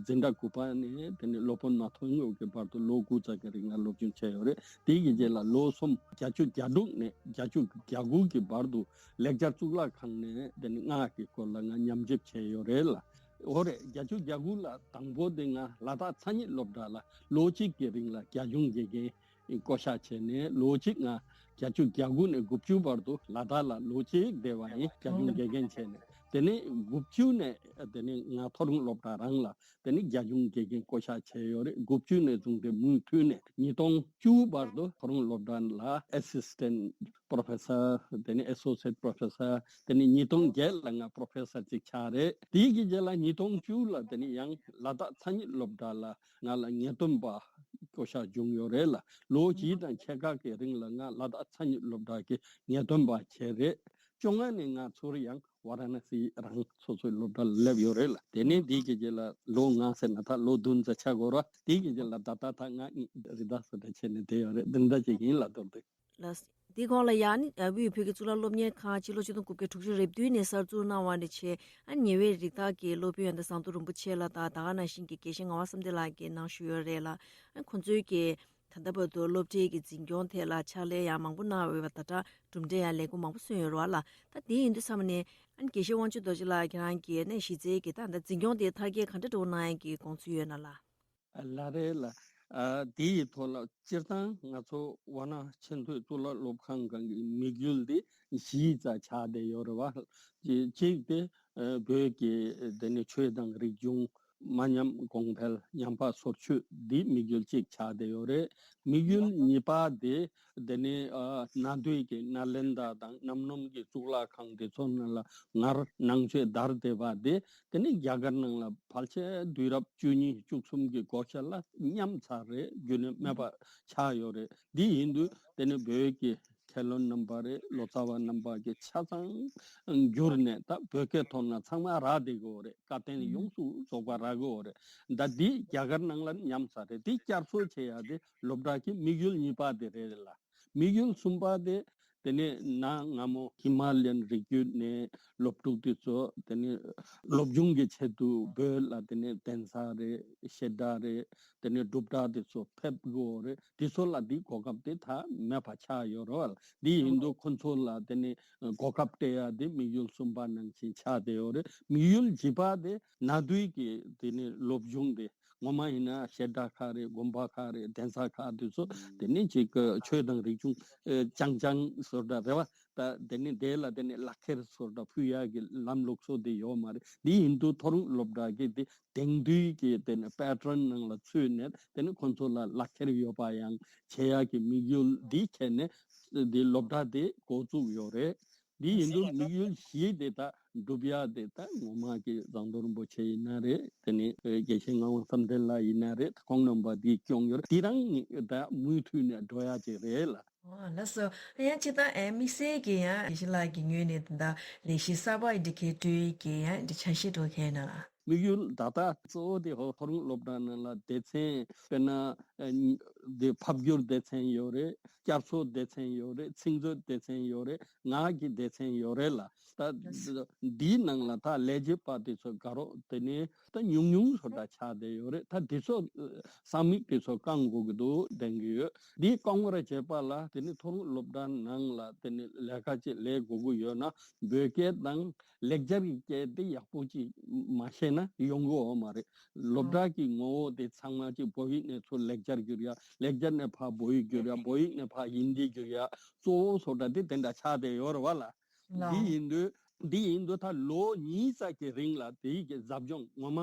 འཛིན་གྲྭ་དགུ་པ་ནས་དེ་ནས་སློབ་དཔོན་མ་ཐོན་ཡོད་ཀྱི་བར་དུ་ལོ་དགུ་ཙམ་གྱི་རིང་ལ་སློབ་སྦྱོང་བྱས་ཡོད་རེད། དེའི་གི་རྗེས་ལ་ལོ་གསུམ་བརྒྱད་ཅུ་གྱ་དྲུག་ནས་བརྒྱད་ཅུ་གྱ་དགུ་གི་བར་དུ་ལེགས་སྦྱར་གཙུག་ལག་ཁང་ནས་དེ་ནས་སྔགས་ཀྱི་སྐོར་ལ་ང་ཉམས་ཞིབ་བྱས་ཡོད་རེད་ལ། འོ་རེད། བརྒྱད་ཅུ་གྱ་དགུ་ལ་དང་པོ་དེ་ང་ལ་དྭགས་ཐ་སྙད་སློབ་གྲྭ་ལ་ལོ་གཅིག་གི་རིང་ལ་རྒྱ་གཞུང་དགེ་རྒན་བསྐོ་བཞག་བྱས་ནས་ལོ་གཅིག་ང་བརྒྱད་ཅུ་གྱ་དགུ་ནས་དགུ་བཅུ་བར་དུ་ལ་དྭགས་ལ་ལོ་གཅིག་བསྡད་པ་ཡིན། རྒྱ་གཞུང་དགེ་རྒན་བྱས་ནས་དེ་ནས་དགུ་བཅུ་ནས་དེ་ནས་ང་མཐོ་རིམ་སློབ་གྲྭ་རང་ལ་དེ་ནས་རྒྱ་གཞུང་དགེ་རྒན་བསྐོ་བཞག་བྱས་ཡོད་རེད། དགུ་བཅུ་ནས་བཟུང་སྟེ་མུ་མཐུད་ནས་ཉིས་སྟོང་བཅུ་བར་དུ་མཐོ་རིམ་སློབ་གྲྭ་ལ་ཨེ་སི་སི་ཊེན་ཊི་པྲོ་ཕེ་སར། དེ་ནས་ཨེ་སོ་སི་ཡེ་ཊི་པྲོ་ཕེ་སར། དེ་ནས་ཉིས་སྟོང་བརྒྱད་ལ་ང་པྲོ་ཕེ་སར་ཅིག་ཆགས་རེད། དེའི་གི་རྗེས་ལ་ཉིས་སྟོང་བཅུ་ལ་དེ་ནས་ཡང་ལ་དྭགས་ཐ་སྙད་སློབ་གྲྭ་ལ་ང་ལ་ངེས་སྟོན་པ་བསྐོ་བཞག་བྱུང་ཡོད་རེད་ལ། ལོ་བཞི་དང་ཕྱེད་ཀ་གི་རིང་ལ་ང་ལ་དྭགས་ཐ་སྙད་སློབ་གྲྭ་གི་ངེས་སྟོན་པ་བྱས་རེད། བཅོ་ལྔ་ནས་ང་ཚུར་ཡང་ཝཱ་ར་ཎ་སི་རང་སོ་སོའི་སློབ་གྲྭ་ལ་སླེབས་ཡོད་རེད་ལ། དེ་ནས་དེའི་གི་རྗེས་ལ་ལོ་ལྔ་ཟེར་ན་ད་ལོ་བདུན་ཙམ་ཆགས་དགོས་ར། དེའི་གི་རྗེས་ལ་ད་ལྟ་ད་ང་རི་དྭགས་སུ་ད་བྱས་ནས་བསྡད་ཡོད་རེད། འདི་འདྲ་ཅིག་ཡིན་ལ། མདོར་བསྡུས། ལགས། དེའི་གོང་ལ་ཡང་ནི་དབུས་བོད་ཀྱི་གཙུག་ལག་སློབ་གཉེར་ཁང་སྤྱི་ལོ་ཆིག་སྟོང་དགུ་བརྒྱ་དྲུག་ཅུ་རེ་བདུན་ནས་གསར་འཛུགས་གནང་བ་ནས་བྱས། ཨ་ཉེ་བའི་རིགས་བདག་གི་སློབ་དཔོན་ཡོན་ཏན་ཟངས་མདོག་རིན་པོ་ཆེ་ལགས་དང་ད་ག་ནང་བཞིན་གྱི་དགེ་བཤེས་ངག་དབང་བསམ་གཏན་ལགས་ཀྱིས་གནང་བཞུགས་ཡོད་རེད་ལ། ཨ་ཁོང་ཚོའི་གི་ད་ལྟ་བར་དུ་སློབ་གྲྭའི་གི་འཛིན་སྐྱོང་ཐད་ལ་ཕྱག་ལས་ཡང་མང་པོ་གནང་བའི་བ་ད་ལྟ་གྲུབ་འབྲས་ཡང་ལས་འགུལ་མང་པོ་སོན་ཡོད་རེད་བ་ལ། ད་དེ་ཡིན་དུས་ཙམ་ནས་ཨ་དགེ་བཤེས་དབང་ཕྱུག་རྡོ་རྗེ་ལགས་ཁྱེད་རང་གིས་ནས་གཞི་རྩའི་གི་ད་ལྟ་འཛིན་སྐྱོང་དེ་མཐར་སྐྱེལ་ག་འདྲ་འགྲོ་གནང་ཡས་ཀྱི་དགོངས་ཚུལ་ཡོད་ན་ལ། ལགས་རེད་ལ། ཨ་དེ་ཡི་ཐོག་ལ་སྤྱིར་བཏང་ང་ཚོ་ཝཱ་ཎ་ཆེས་མཐོའི་གཙུག་ལག་སློབ་ཁང་གང་གི་དམིགས་ཡུལ་དེ་བཞི་ཙམ་ཆགས་བསྡད་ཡོད་རེད་བ། གཅིག་དེ་ཨ་བོད་ཀྱི་དེ་ནི་ཆོས་དང་རིག་གཞུང་མ་ཉམས་གོང་འཕེལ་ཉམས་པ་སོར་ཆུད་འདི་དམིགས་ཡུལ་གཅིག་ཆགས་བསྡད་ཡོད་རེད། དམིགས་ཡུལ་གཉིས་པ་དེ་དེ་ནི་ཨ་གནའ་དུས་ཀྱི་ནཱ་ལེནྡྲ་དང་གནམ་སྣུམ་གྱི་གཙུག་ལག་ཁང་དེ་ཚོ་ནང་ལ་སྔར་ནང་ཆོས་དར་བསྡད་པ་དེ། དེ་ནས་རྒྱ་གར་ནང་ལ་ཕལ་ཆེར་དུས་རབས་བཅུ་གཉིས་བཅུ་གསུམ་གྱི་འགོ་ཤར་ལ་ཉམས་ཚར་རེད། རྒྱུན་ནས་མེད་པ་ཆགས་ཡོད་རེད། འདི་ཡིན་དུས་དེ་ནས་བོད་ཀྱི་མཁས་བླུན་རྣམ་པ་རེད། ལོ་ཙཱ་བ་རྣམ་པ་གིས་ཆ་ཚང་བསྒྱུར་ནས་ད་བོད་སྐད་ཐོག་ན་ཚང་མ་རག་བསྡད་ཀྱི་ཡོད་རེད། བཀའ་བསྟན་ཡོངས་སུ་རྫོགས་པ་རག་གི་ཡོད་རེད། ད་འདི་རྒྱ་གར་ནང་ལ་ཉམས་ཚར་རེད། འདི་བསྐྱར་གསོ་བྱེད་ཡ་དེ་སློབ་གྲྭ་གི་དམིགས་ཡུལ་གཉིས་པ་དེ་རེད་ལ། དམིགས་ཡུལ་གསུམ་པ་དེ། དེ་ནས་གནའ་སྔ་མོ་ཧི་མ་ལ་ཡན་རི་རྒྱུད་ནས་སློབ་ཕྲུག་དེ་ཚོ་དེ་ནས་སློབ་སྦྱོང་གི་ཆེད་དུ་བོད་ལ་དེ་ནས་གདན་ས་རེད། བཤད་གྲྭ་རེད། དེ་ནས་སྒྲུབ་གྲྭ་དེ་ཚོ་ཕེབས་དགོས་རེད། དེ་ཚོ་ལ་དེ་གོ་སྐབས་དེ་ད་མེད་པ་ཆགས་ཡོད་རེད་བ། དེ་ཡིན་དུས་ཁོ་ཚོ་ལ་དེ་ནས་གོ་སྐབས་སྤྲད་ཡ་དེ་དམིགས་ཡུལ་གསུམ་པ་ནང་བཞིན་ཆགས་བསྡད་ཡོད་རེད། དམིགས་ཡུལ་བཞི་པ་དེ་གནའ་དུས་ཀྱི་དེ་ནས་སློབ་སྦྱོང་དེ། ངོ་མ་ཡིན་ན་བཤད་གྲྭ་ཁག་རེད། དགོན་པ་ཁག་རེད། གདན་ས་ཁག་དེ་ཚོ་དེ་ནས་ཅིག་ཆོས་དང་རིག་གཞུང་རྐྱང་རྐྱང་བཟོ་འདྲ་རེད་བ། ད་དེ་ནས་དེ་ལ་དེ་ནས་ལག་ཁྱེར་བཟོ་འདྲ་ཕུལ་ཡག་གི་ལམ་ལུགས་སོགས་དེ་ཡོད་མ་རེད། འདི་ཡིན་དུས་མཐོ་རིམ་སློབ་གྲྭ་གི་དེ་དེང་དུས་ཀྱི་དེ་ནས་པེ་ཊརན་ནང་ལ་ཚུད་ནས་དེ་ནས་ཁོང་ཚོ་ལ་ལག་ཁྱེར་ཡོད་པ་ཡང་བྱེད་ཡག་གི་དམིགས་ཡུལ་འདི་བྱས་ནས་དེ་སློབ་གྲྭ་དེ་འགོ་བཙུགས་ཡོད་རེད། འདི་ཡིན་དུས་དམིགས་ཡུལ་བཞི་དེ་ད་འགྲུབ་ཡ་དེ་ད་ངོ་མ་གི་ཟམ་གདོང་རིན་པོ་ཆེ་ཡིན་ན་རེད། དེ་ནས་དགེ་བཤེས་ངག་དབང་བསམ་གཏན་ལགས་ཡིན་ན་རེད། ཁོང་རྣམ་པ་འདི་སྐྱོང་ཡོད་རེད། དེ་རང་ད་མུ་མཐུད་ནས་འགྲོ་ཡ་ཅིག་རེད་ལ། ཨོ་ལགས་སོ། ཡང་སྤྱིར་བཏང་ཨེ་དམིགས་བསལ་གྱི་ཡང་དགེ་བཤེས་ལགས་ཀྱི་ངོས་ནས་ད་ལས་གཞི་གསར་པ་འདི་གའི་སྤྲོད་ཀྱི་ཡང་འདི་འཆར་གཞི་འགྲོ་མཁན་ན་ལ། དམིགས་ཡུལ་ད་ལྟ་གཙོ་བོ་དེ་ཧོ་ཐོ་རངས་སློབ་གྲྭ་ནང་ལ་སྡེ་ཚན་དཔེར་ན་ཨ་ནི་དེ་ཕབ་བསྒྱུར་སྡེ་ཚན་ཡོད་རེད། བསྐྱར་གསོ་སྡེ་ཚན་ཡོད་རེད། ཚིག་མཛོད་སྡེ་ཚན་ཡོད་རེད། ངག་གི་སྡེ་ཚན་ཡོད་རེད་ལ། ད་འདིའི་ནང་ལ་ད་ལས་བྱེད་པ་དེ་ཚོ་དགའ་རོགས་དེ་ནས་ད་ཉུང་ཉུང་ཚོ་འདྲ་ཆགས་བསྡད་ཡོད་རེད། ད་དེ་ཚོ་ས་མིག་དེ་ཚོ་བསྐང་དགོས་ཀྱི་འདུག་དྲན་གྱི་ཡོད། འདི་བསྐང་བར་བྱེད་པ་ལ་དེ་ནི་མཐོ་རིམ་སློབ་གྲྭ་ནང་ལ་དེ་ནི་ལས་ཀ་ཅིག་ལས་དགོས་ཀྱི་ཡོད་ན་བོད་སྐད་དང་ལེགས་སྦྱར་གྱི་སྐད་དེ་ཡག་པོ་ཅིག་མ་ཤེས་ན་ཡོང་གི་ཡོད་མ་རེད། སློབ་གྲྭ་གི་ངོ་བོ་དེ་ཚང་མ་ཅིག་བོད་ཡིག་ནས་ཚུར་ལེགས་སྦྱར་བསྒྱུར་ཡ། ལེགས་སྦྱར་ནས་ཕར་བོད་ཡིག་བསྒྱུར་ཡ། བོད་ཡིག་ནས་ཕར་ཧིན་དི་བསྒྱུར་ཡ། གཙོ་བོ་བཟོ་གྲྭ་དེ་དེ་འདྲ་ཆགས་བསྡད་ཡོད་རེད་བ་ལ། ལགས། འདི་ཡིན་དུས་འདི་ཡིན་དུས་ད་ལོ་གཉིས་ཙམ་གྱི་རིང་ལ་དེའི་གི་ཟབ་སྦྱོང་ངོ་མ་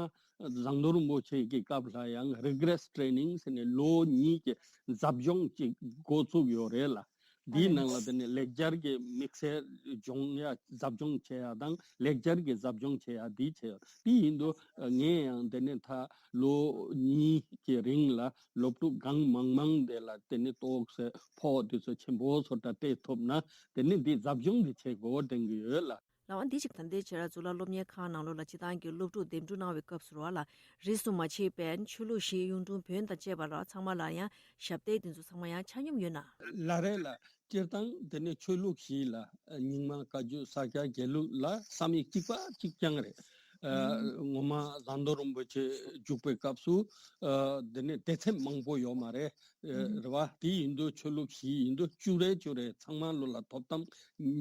ཟམ་གདོང་རིན་པོ་ཆེ་གི་སྐབས་ལ་ཡང་རི་གྷི་རེ་སི་ཊེ་རེ་ནིང་ཟེར་ནས་ལོ་གཉིས་ཀྱི་ཟབ་སྦྱོང་ཅིག་འགོ་བཙུགས་ཡོད་རེད་ལ། འདིའི་ནང་ལ་དེ་ནས་ལེགས་སྦྱར་གྱི་དམིགས་བསལ་སྦྱོང་ཡ་ཟབ་སྦྱོང་བྱེད་ཡ་དང་ལེགས་སྦྱར་གྱི་ཟབ་སྦྱོང་བྱེད་ཡ་འདི་བྱེད་ཡ། དེ་ཡིན་དུས་ངས་ཡང་དེ་ནས་ད་ལོ་གཉིས་ཀྱི་རིང་ལ་སློབ་ཕྲུག་གང་མང་མང་དེ་ལ་དེ་ནས་ཏོག་ཙམ་ཕོགས་དེ་ཚོ་ཆེན་པོ་ཚོ་འདྲ་སྤྲད་ཐུབ་ན་དེ་ནས་འདི་ཟབ་སྦྱོང་འདི་བྱེད་དགོས་དྲན་གྱི་ཡོད་ལ། ལགས་འོ། འདི་གཅིག་ད་ལྟའི་ཆར་གཙུག་ལག་སློབ་གཉེར་ཁང་ནང་ལོགས་ལ་སྤྱིར་བཏང་གི་སློབ་ཕྲུག་འདེམས་སྒྲུག་གནང་བའི་སྐབས་སུ་ར་ལ་རིས་སུ་མ་ཆད་པའི་ཆོས་ལུགས་བཞིའི་གཡུང་དྲུང་བོན་དང་བཅས་པ་ལ་ཚང་མ་ལ་ཡང་ཞབས་སྟེགས་དེ་ཚོ་ཚང་མ་ཡང་ཆ་སྙོམས་ཡོད་ན། ལགས་རེད་ལ། སྤྱིར་བཏང་དེ་ནས་ཆོས་ལུགས་བཞི་ལ་རྙིང་མ་བཀའ་བརྒྱུད་ས་སྐྱ་དགེ་ལུགས་ལ་ས་མིག་གཅིག་པ་གཅིག་རྐྱང་རེད། ཨ། ངོ་མ་ཟམ་གདོང་རིན་པོ་ཆེ་བཞུགས་པའི་སྐབས་སུ་ཨ། དེ་ནས་སྡེ་ཚན་མང་པོ་ཡོད་མ་རེད། ཨ། རེད་བ། དེ་ཡིན་དུས་ཆོས་ལུགས་བཞི་ཡིན་དུས་བཅུ་རེ་བཅུ་རེ་ཚང་མ་ལོ་ལ་ཐོབ་ཐང་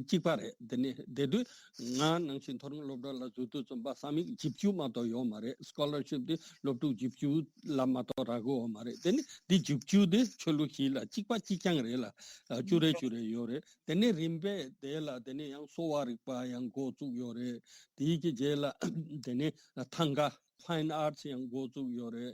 གཅིག་པ་རེད། དེ་ནས་དེ་དུས་ང་ནང་བཞིན་མཐོ་རིམ་སློབ་གྲྭ་ལ་འཛུལ་དུས་ཙམ་པ་ས་མིག་བཞི་བཅུ་མ་གཏོགས་ཡོད་མ་རེད། སི་ཀོ་ལར་ཤིབ་དེ་སློབ་ཕྲུག་བཞི་བཅུ་ལ་མ་གཏོགས་རག་གི་ཡོད་མ་རེད། དེ་ནི་འདི་བཞི་བཅུ་དེ་ཆོས་ལུགས་བཞི་ལ་གཅིག་པ་གཅིག་རྐྱང་རེད་ལ། ཨ། བཅུ་རེ་བཅུ་རེ་ཡོད་རེད། དེ་ནས་རིམ་པས་དེ་ལ་དེ་ནས་ཡང་གསོ་བ་རིག་པ་ཡང་འགོ་བཙུགས་ཡོད་རེད། དེའི་གི་རྗེས་ལ་དེ་ནས་ཐང་ག་ཕ་ཡིན་ཨར་ཊི་སི་ཡང་འགོ་བཙུགས་ཡོད་རེད།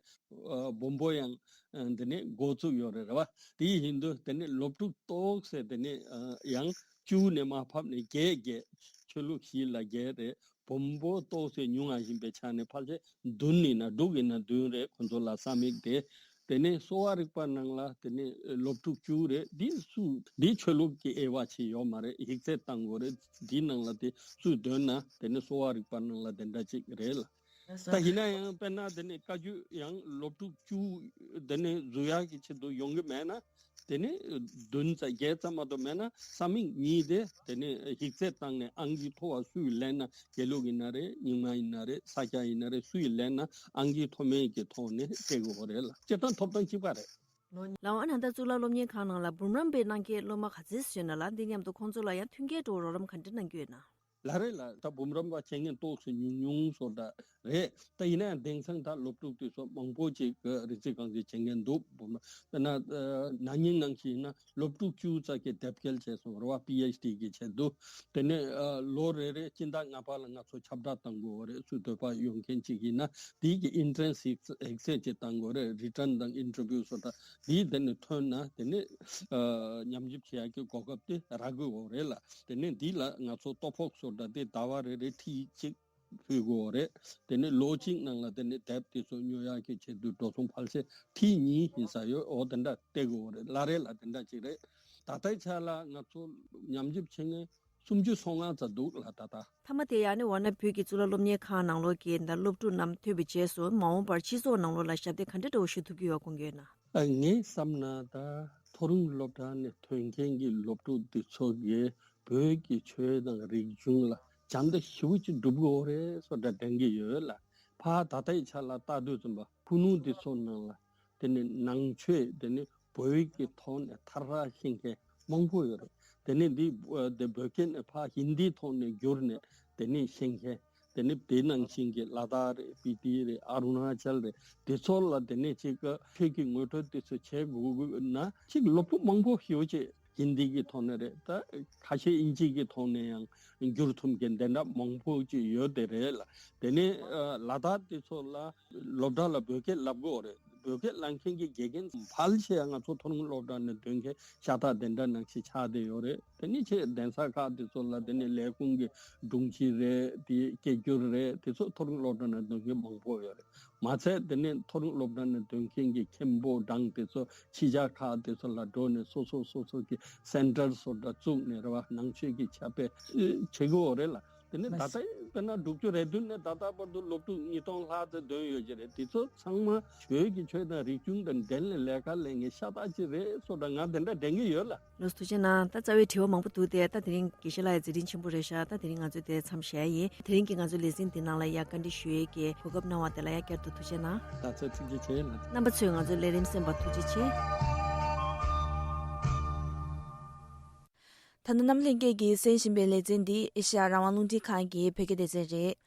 ཨ། བོན་པོ་ཡང་ཨ། དེ་ནས་འགོ་བཙུགས་ཡོད་རེད། རེད་བ། དེ་ཡིན་དུས་དེ་ནས་སློབ་ཕྲུག་ཏོག་ཙམ་དེ་ནས་ཨ། ཡང་བཅུ་ནས་མར་ཕབ་ནས་བརྒྱད་བརྒྱད། ཆོས་ལུགས་བཞི་ལ་བརྒྱད་རེད། བོན་པོ་ཏོག་ཙམ་ཉུང་བ་ཡིན་པའི་ཆ་ནས་ཕལ་ཆེར་བདུན་ཡིན་ན་དྲུག་ཡིན་ན་བདུན་རེད། ཁོ་ཚོ་ལ་ས་མིག་དེ། དེ་ནས་གསོ་བ་རིག་པ་ནང་ལ་དེ་ནས་སློབ་ཕྲུག་བཅུ་རེད། འདི་སུ་འདི་ཆོས་ལུགས་ཀྱི་དབྱེ་བ་ཕྱེ་ཡོད་མ་རེད། ཡིག་ཚད་བཏང་དགོས་རེད། འདི་ནང་ལ་དེ་སུས་འདོན་ན་དེ་ནས་གསོ་བ་རིག་པ་ནང་ལ་དེ་འདྲ་ཅིག་རེད་ལ། ད་ཡིན་ན་ཡང་དཔེར་ན་དེ་ནས་བཀའ་བརྒྱུད་ཡང་སློབ་ཕྲུག་བཅུ་དེ་ནས་འཛུལ་ཡག་གི་ཆེད་དུ་ཡོང་གི་མེད་ན། དེ་ནས་བདུན་ཙམ་བརྒྱད་ཙམ་མ་གཏོགས་མེད་ན་ས་མིག་གཉིས་དེ་དེ་ནས་ཡིག་ཚད་བཏང་ནས་ཨང་ཀི་མཐོ་བ་སུས་ལེན་ན། དགེ་ལུགས་ཡིན་ན་རེད། རྙིང་མ་ཡིན་ན་རེད། ས་སྐྱ་ཡིན་ན་རེད། སུས་ལེན་ན་ཨང་ཀི་མཐོ་དམན་གྱི་ཐོག་ནས་སྤྲད་དགོས་རེད་ལ། སྤྱིར་བཏང་ཐོབ་ཐང་གཅིག་པ་རེད། ལགས་འོ། ཨ་ནི་ད་གཙུག་ལག་སློབ་གཉེར་ཁང་ནང་ལ་འབུམ་རམས་པའི་གནང་མཁན་སློབ་མ་ག་ཚོད་ཡོད་ན་ལ། འདི་མཉམ་དུ་ཁོང་ཚོ་ལ་ཡང་མཐུན་རྐྱེན་སྤྲོད་རོགས་རམ་ག་འདྲ་གནང་རྒྱུ་ཡོད་ན། ལགས་རེད་ལ། ད་འབུམ་རམས་པ་བྱེད་མཁན་ཏོག་ཙམ་ཉུང་ཉུང་བཟོ་འདྲ་རེད། ད་ཡིན་ན་ཡང་དེང་སང་ད་སློབ་ཕྲུག་དེ་ཚོ་མང་པོ་ཅིག་གི་རིག་རྩལ་རྐང་འཛིན་བྱེད་མཁན་འདུག་འབུམ་རམས་དཔེར་ན་ན་ནིང་ནང་བཞིན་ཡིན་ན་སློབ་ཕྲུག་བཅུ་ཙམ་གྱི་དེབ་སྐྱེལ་བྱས་སོང་རེད་བ། པི་ཨེཆ་ཌི་གི་ཆེད་དུ། དེ་ནས་ཨ། ལོ་རེ་རེ་སྤྱི་ཟླ་ལྔ་པ་ལ་ང་ཚོ་ཁྱབ་བསྒྲགས་བཏང་དགོས་རེད། སུ་འདོད་པ་ཡོད་མཁན་ཅིག་ཡིན་ན་དེའི་གི་ཨིན་ཊི་རན་སི་ཡིག་ཚད་ཅིག་བཏང་དགོས་རེད། རི་ཊན་དང་ཨིན་ཊར་བིའུ་སོགས་ད་དེའི་དེ་ནས་ཐོན་ན་དེ་ནས་ཨ། ཉམས་ཞིབ་བྱེད་ཡག་གི་གོ་སྐབས་དེ་རག་གི་ཡོད་རེད་ལ། དེ་ནས་འདི་ལ་ང་ཚོ་ལྟོ་ཕོགས་སོགས་ད་དེ་ཟླ་བ་རེ་རེ་ཁྲི་གཅིག་ཕུལ་དགོས་རེད། དེ་ནས་ལོ་གཅིག་ནང་ལ་དེ་ནས་དེབ་དེ་ཚོ་ཉོ་ཡག་གི་ཆེད་དུ་འགྲོ་སོང་ཕལ་ཆེར་ཁྲི་གཉིས་ཡིན་ས་ཡོད། འོ་དེ་འདྲ་སྤྲད་དགོས་རེད། ལགས་རེད་ལ། དེ་འདྲ་ཅིག་རེད། ད་ལྟའི་ཆ་ལ་ང་ཚོ་ཉམས་ཞིབ་བྱེད་མཁན་སུམ་ཅུ་སོ་ལྔ་ཙམ་འདུག་ལ་ད་ལྟ། མཐའ་མ་དེ་ཡང་ནི་འོ་ན་བོད་ཀྱི་གཙུག་ལག་སློབ་གཉེར་ཁང་ནང་ལོགས་ཀྱི་ད་སློབ་ཕྲུག་རྣམས་ཐོན་པའི་རྗེས་སུ་མ་འོངས་པར་སྤྱི་ཚོགས་ནང་ལོགས་ལ་ཞབས་འདེགས་ག་འདྲ་འདྲ་བོ་ཞུ་ཐུབ་ཀྱི་ཡོད་དགོངས་ཀྱི་ཡོད་ན། ཨ། ངས་བསམ་ན་ད་མཐོ་རིམ་སློབ་གྲྭ་ནས་ཐོན་མཁན་གྱི་སློབ་ཕྲུག་འདི་ཚོ་གིས་བོད་ཀྱི་ཆོས་དང་རིག་གཞུང་ལ་བྱམས་བརྩེ་ཞེ་པོ་ཅིག་སྒྲུབ་དགོས་རེད་བཟོ་འདྲ་དྲན་གྱི་ཡོད་ལ། ཕར་ད་ལྟའི་ཆ་ལ་ལྟ་དུས་ཙམ་པ་ཕུ་ནུ་འདི་ཚོ་ནང་ལ་དེ་ནས་ནང་ཆོས་དེ་ནས་བོད་ཡིག་གི་ཐོག་ནས་ཐར་ར་ཤེས་མཁན་མང་པོ་ཡོད་རེད། དེ་ནས་འདི་ཨ་དེ་བོད་སྐད་ནས་ཕར་ཧིན་དིའི་ཐོག་ནས་བསྒྱུར་ནས་དེ་ནས་ཤེས་མཁན། དེ་ནས་དེ་ནང་བཞིན་གྱི་ལ་དྭགས་རེད། སྤི་ཏི་རེད། ཨ་རུ་ན་ཅལ་རེད། དེ་ཚོ་ལ་དེ་ནས་ཅིག་ཆོས་ཀྱི་ངོ་སྤྲོད་དེ་ཚོ་བྱེད་དགོས་ན་ཅིག་སློབ་ཕྲུག་མང་པོ་ཞེ་པོ་ཅིག་ཧིན་དི་གི་ཐོག་ནས་རེད། ད་ཁ་ཤས་དབྱིན་ཇི་གི་ཐོག་ནས་ཡང་བསྒྱུར་ཐུབ་མཁན་དེ་འདྲ་མང་པོ་ཅིག་ཡོད་དེ་རེད་ལ། དེ་ནས་ཨ་ལ་དྭགས་དེ་ཚོ་ལ་སློབ་གྲྭ་ལ་བོད་སྐད་བསླབ་དགོས་རེད། བོད་སྐད་བསླབ་མཁན་གྱི་དགེ་རྒན་ཕལ་ཆེ་བ་ང་ཚོ་མཐོ་རིམ་སློབ་གྲྭ་ནས་ཐོན་མཁན་ཤ་སྟག་དེ་འདྲ་ནང་བཞིན་ཆགས་བསྡད་ཡོད་རེད། དེ་ནས་ཆེས་གདན་ས་ཁག་དེ་ཚོ་ལ་དེ་ནས་ལས་ཁུངས་ཀྱི་དྲུང་ཆེ་རེད། དེ་སྐད་སྒྱུར་རེད། དེ་ཚོ་མཐོ་རིམ་སློབ་གྲྭ་ནས་ཐོན་མཁན་མང་པོ་ཡོད་རེད། མ་ཚད་དེ་ནས་མཐོ་རིམ་སློབ་གྲྭ་ནས་ཐོན་མཁན་གྱི་མཁན་པོ་གྲངས་དེ་ཚོ་ཕྱི་རྒྱལ་ཁག་དེ་ཚོ་ལ་འགྲོ་ནས་སོ་སོ་སོ་སོ་གི་སེན་ཊར་བཟོ་འདྲ་བཙུགས་ནས་རེད་བ། ནང་ཆོས་ཀྱི་ཕྱག་དཔེ་ཨེ་བྱེད་ཀྱི་ཡོད་རེད་ལ། དེ་ནས་ད་ལྟ་དཔེར་ན་དྲུག་ཅུ་རེ་བདུན་ནས་ད་ལྟ་བར་དུ་སློབ་ཕྲུག་ཉིས་སྟོང་ལྷག་ཙམ་ཐོན་ཡོད་ཀྱི་རེད། དེ་ཚོ་ཚང་མ་བོད་ཀྱི་ཆོས་དང་རིག་གཞུང་དང་འབྲེལ་ནས་ལས་ཀ་ལས་མཁན་ཤ་སྟག་ཅིག་རེད་བཟོ་འདྲ་ང་དེ་འདྲ་དྲན་གྱི་ཡོད་ལ། ལགས་སོ། ཐུགས་རྗེ་གནང་། ད་རྩ་བའི་དྲི་བ་མང་པོ་འདུག་སྟེ། ད་དེ་རིང་དགེ་བཤེས་ལགས་ཡ་མཛད་རིམ་ཆེན་པོ་རེད་ཤག་ད་དེ་རིང་ང་ཚོས་དེ་མཚམས་བཞག་ཡིན། དེ་རིང་གི་ང་ཚོའི་ལེ་ཚན་འདི་ནང་ལ་ཡ་བཀའ་འདྲི་ཞུ་ཡས་ཀྱི་གོ་སྐབས་གནང་བ་དེ་ལ་ཡ་བསྐྱར་དུ་ཐུགས་རྗེ་གནང་། ད་ཚོད་ཐུགས་རྗེ་ཆེ་ལགས། རྣམ་པ་ཚོས་ང་ཚོའི་ལས་རིམ་གསན་པར་ཐུགས་རྗེ་ཆེ། ད་ནི་གནམ་ལྷན་རྒྱས་ཀྱིས་གསན་བཞིན་པའི་ལེ་ཚན་འདི་ཨེ་ཤེ་ཡ་རང་དབང་རླུང་འཕྲིན་ཁང་གི་བོད་སྐད་སྡེ་ཚན་རེད།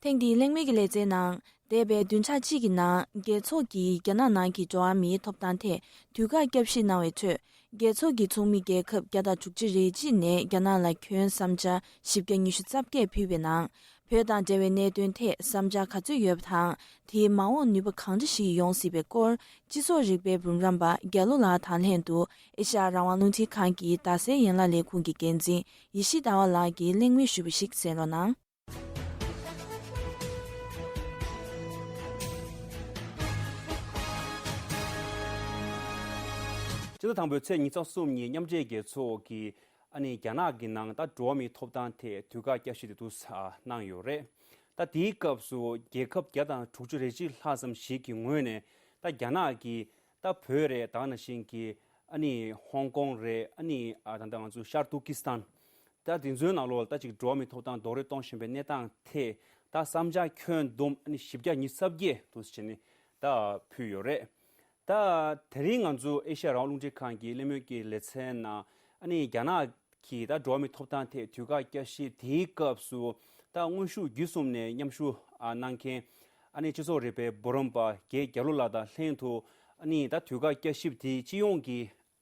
ཐེངས་འདིའི་གླེང་མོལ་གྱི་ལེ་ཚན་ནང་འདས་པའི་བདུན་ཕྲག་གཅིག་གི་ནང་རྒྱལ་ཚོགས་ཀྱིས་རྒྱ་ནག་ནང་གི་འགྲོ་བ་མིའི་ཐོབ་ཐང་ཐད་དུས་བཀག་བསྐྱར་ཞིབ་གནང་བའི་ཁྲོད། རྒྱལ་ཚོགས་ཀྱི་ཚོགས་མི་རྒྱལ་ཁབ་བརྒྱ་དང་དྲུག་ཅུ་རེ་གཅིག་ནས་རྒྱ་ནག་ལ་ཁྱོན་བསམ་འཆར་བཞི་བརྒྱ་ཉི་ཤུ་རྩ་བརྒྱད་ཕུལ་བའི་ནང་། བོད་དང་འབྲེལ་བའི་གནད་དོན་ཐད་བསམ་འཆར་ག་ཚོད་ཡོད་པ་དང་། དེའི་མ་འོངས་ནུས་པ་གང་འདྲ་ཞིག་ཡོང་སྲིད་པའི་སྐོར། སྤྱི་ཚོགས་རིག་པའི་འབུམ་རམས་པ་རྒྱ་ལོ་ལགས་དང་ལྷན་དུ་ཨེ་ཤ་ཡ་རང་དབང་རླུང་འཕྲིན་ཁང་གི་རྡ་སའི་ཡན་ལག་ལས་ཁུངས་ཀྱི་འགན་འཛིན་ཡེ་ཤེས་ཟླ་བ་ལགས་ཀྱིས་གླེང་མོལ་ཞུས་པ་ཞིག་གསན་རོགས་གནང་། སྤྱི་ཟླ་དང་པོའི་ཚེས་ཉི་ཤུ་རྩ་གསུམ་ཉིན་མཉམ་འབྲེལ་རྒྱལ་ཚོགས་ཀྱིས་ཨ་ནི་རྒྱ་ནག་གི་ནང་ད་འགྲོ་བ་མིའི་ཐོབ་ཐང་ཐད་དུས་བཀག་བསྐྱར་ཞིབ་དེ་འདུག་ས་གནང་ཡོད་རེད། ད་དེའི་སྐབས་སུ་རྒྱལ་ཁབ་བརྒྱ་དང་དྲུག་ཅུ་རེ་གཅིག་ལྷག་ཙམ་ཞིག་གི་ངོས་ནས་ད་རྒྱ་ནག་གིས་ད་བོད་རེད། ད་ནང་བཞིན་གྱི་ཨ་ནི་ཧོང་ཀོང་རེད། ཨ་ནི་ཨ་ད་ལྟ་ང་ཚོ་ཤར་ཏུར་ཀི་སི་ཐན། ད་དེ་ཚོའི་ནང་ལོགས་ལ་ད་ཅིག་འགྲོ་བ་མིའི་ཐོབ་ཐང་རྡོག་རོལ་གཏོང་བཞིན་པའི་གནས་སྟངས་ཐད་ད་བསམ་འཆར་ཁྱོན་བསྡོམས་ཨ་ནི་བཞི་བརྒྱ་ཉི་ཤུ་རྩ་བརྒྱད་དུ་བྱས་ནས་ད་ཕུལ་ཡོད་རེད། ད་དེ་རིང་ང་ཚོ་ཨེ་ཤ་ཡ་རང་དབང་རླུང་འཕྲིན་ཁང་གི་གླེང་མོལ་གྱི་ལེ་ཚན་ནང་ཨ་ནི་རྒྱ་ནག་གིས་ད་འགྲོ་བ་མིའི་ཐོབ་ཐང་ཐད་དུས་བཀག་བསྐྱར་ཞིབ་དེའི་སྐབས་སུ་ད་དངོས་ཤུགས་བརྒྱུད་གསུམ་ནས་མཉམ་ཞུགས་ཨ་གནང་མཁན་ཨ་ནི་སྤྱི་ཚོགས་རིག་པའི་འབུམ་རམས་པ་རྒན་རྒྱ་ལོ་ལགས་དང་ལྷན་དུ་ཨ་ནི་ད་དུས་བཀག་བསྐྱར་ཞིབ་དེ་སྤྱི་ཡོངས་ཀྱི་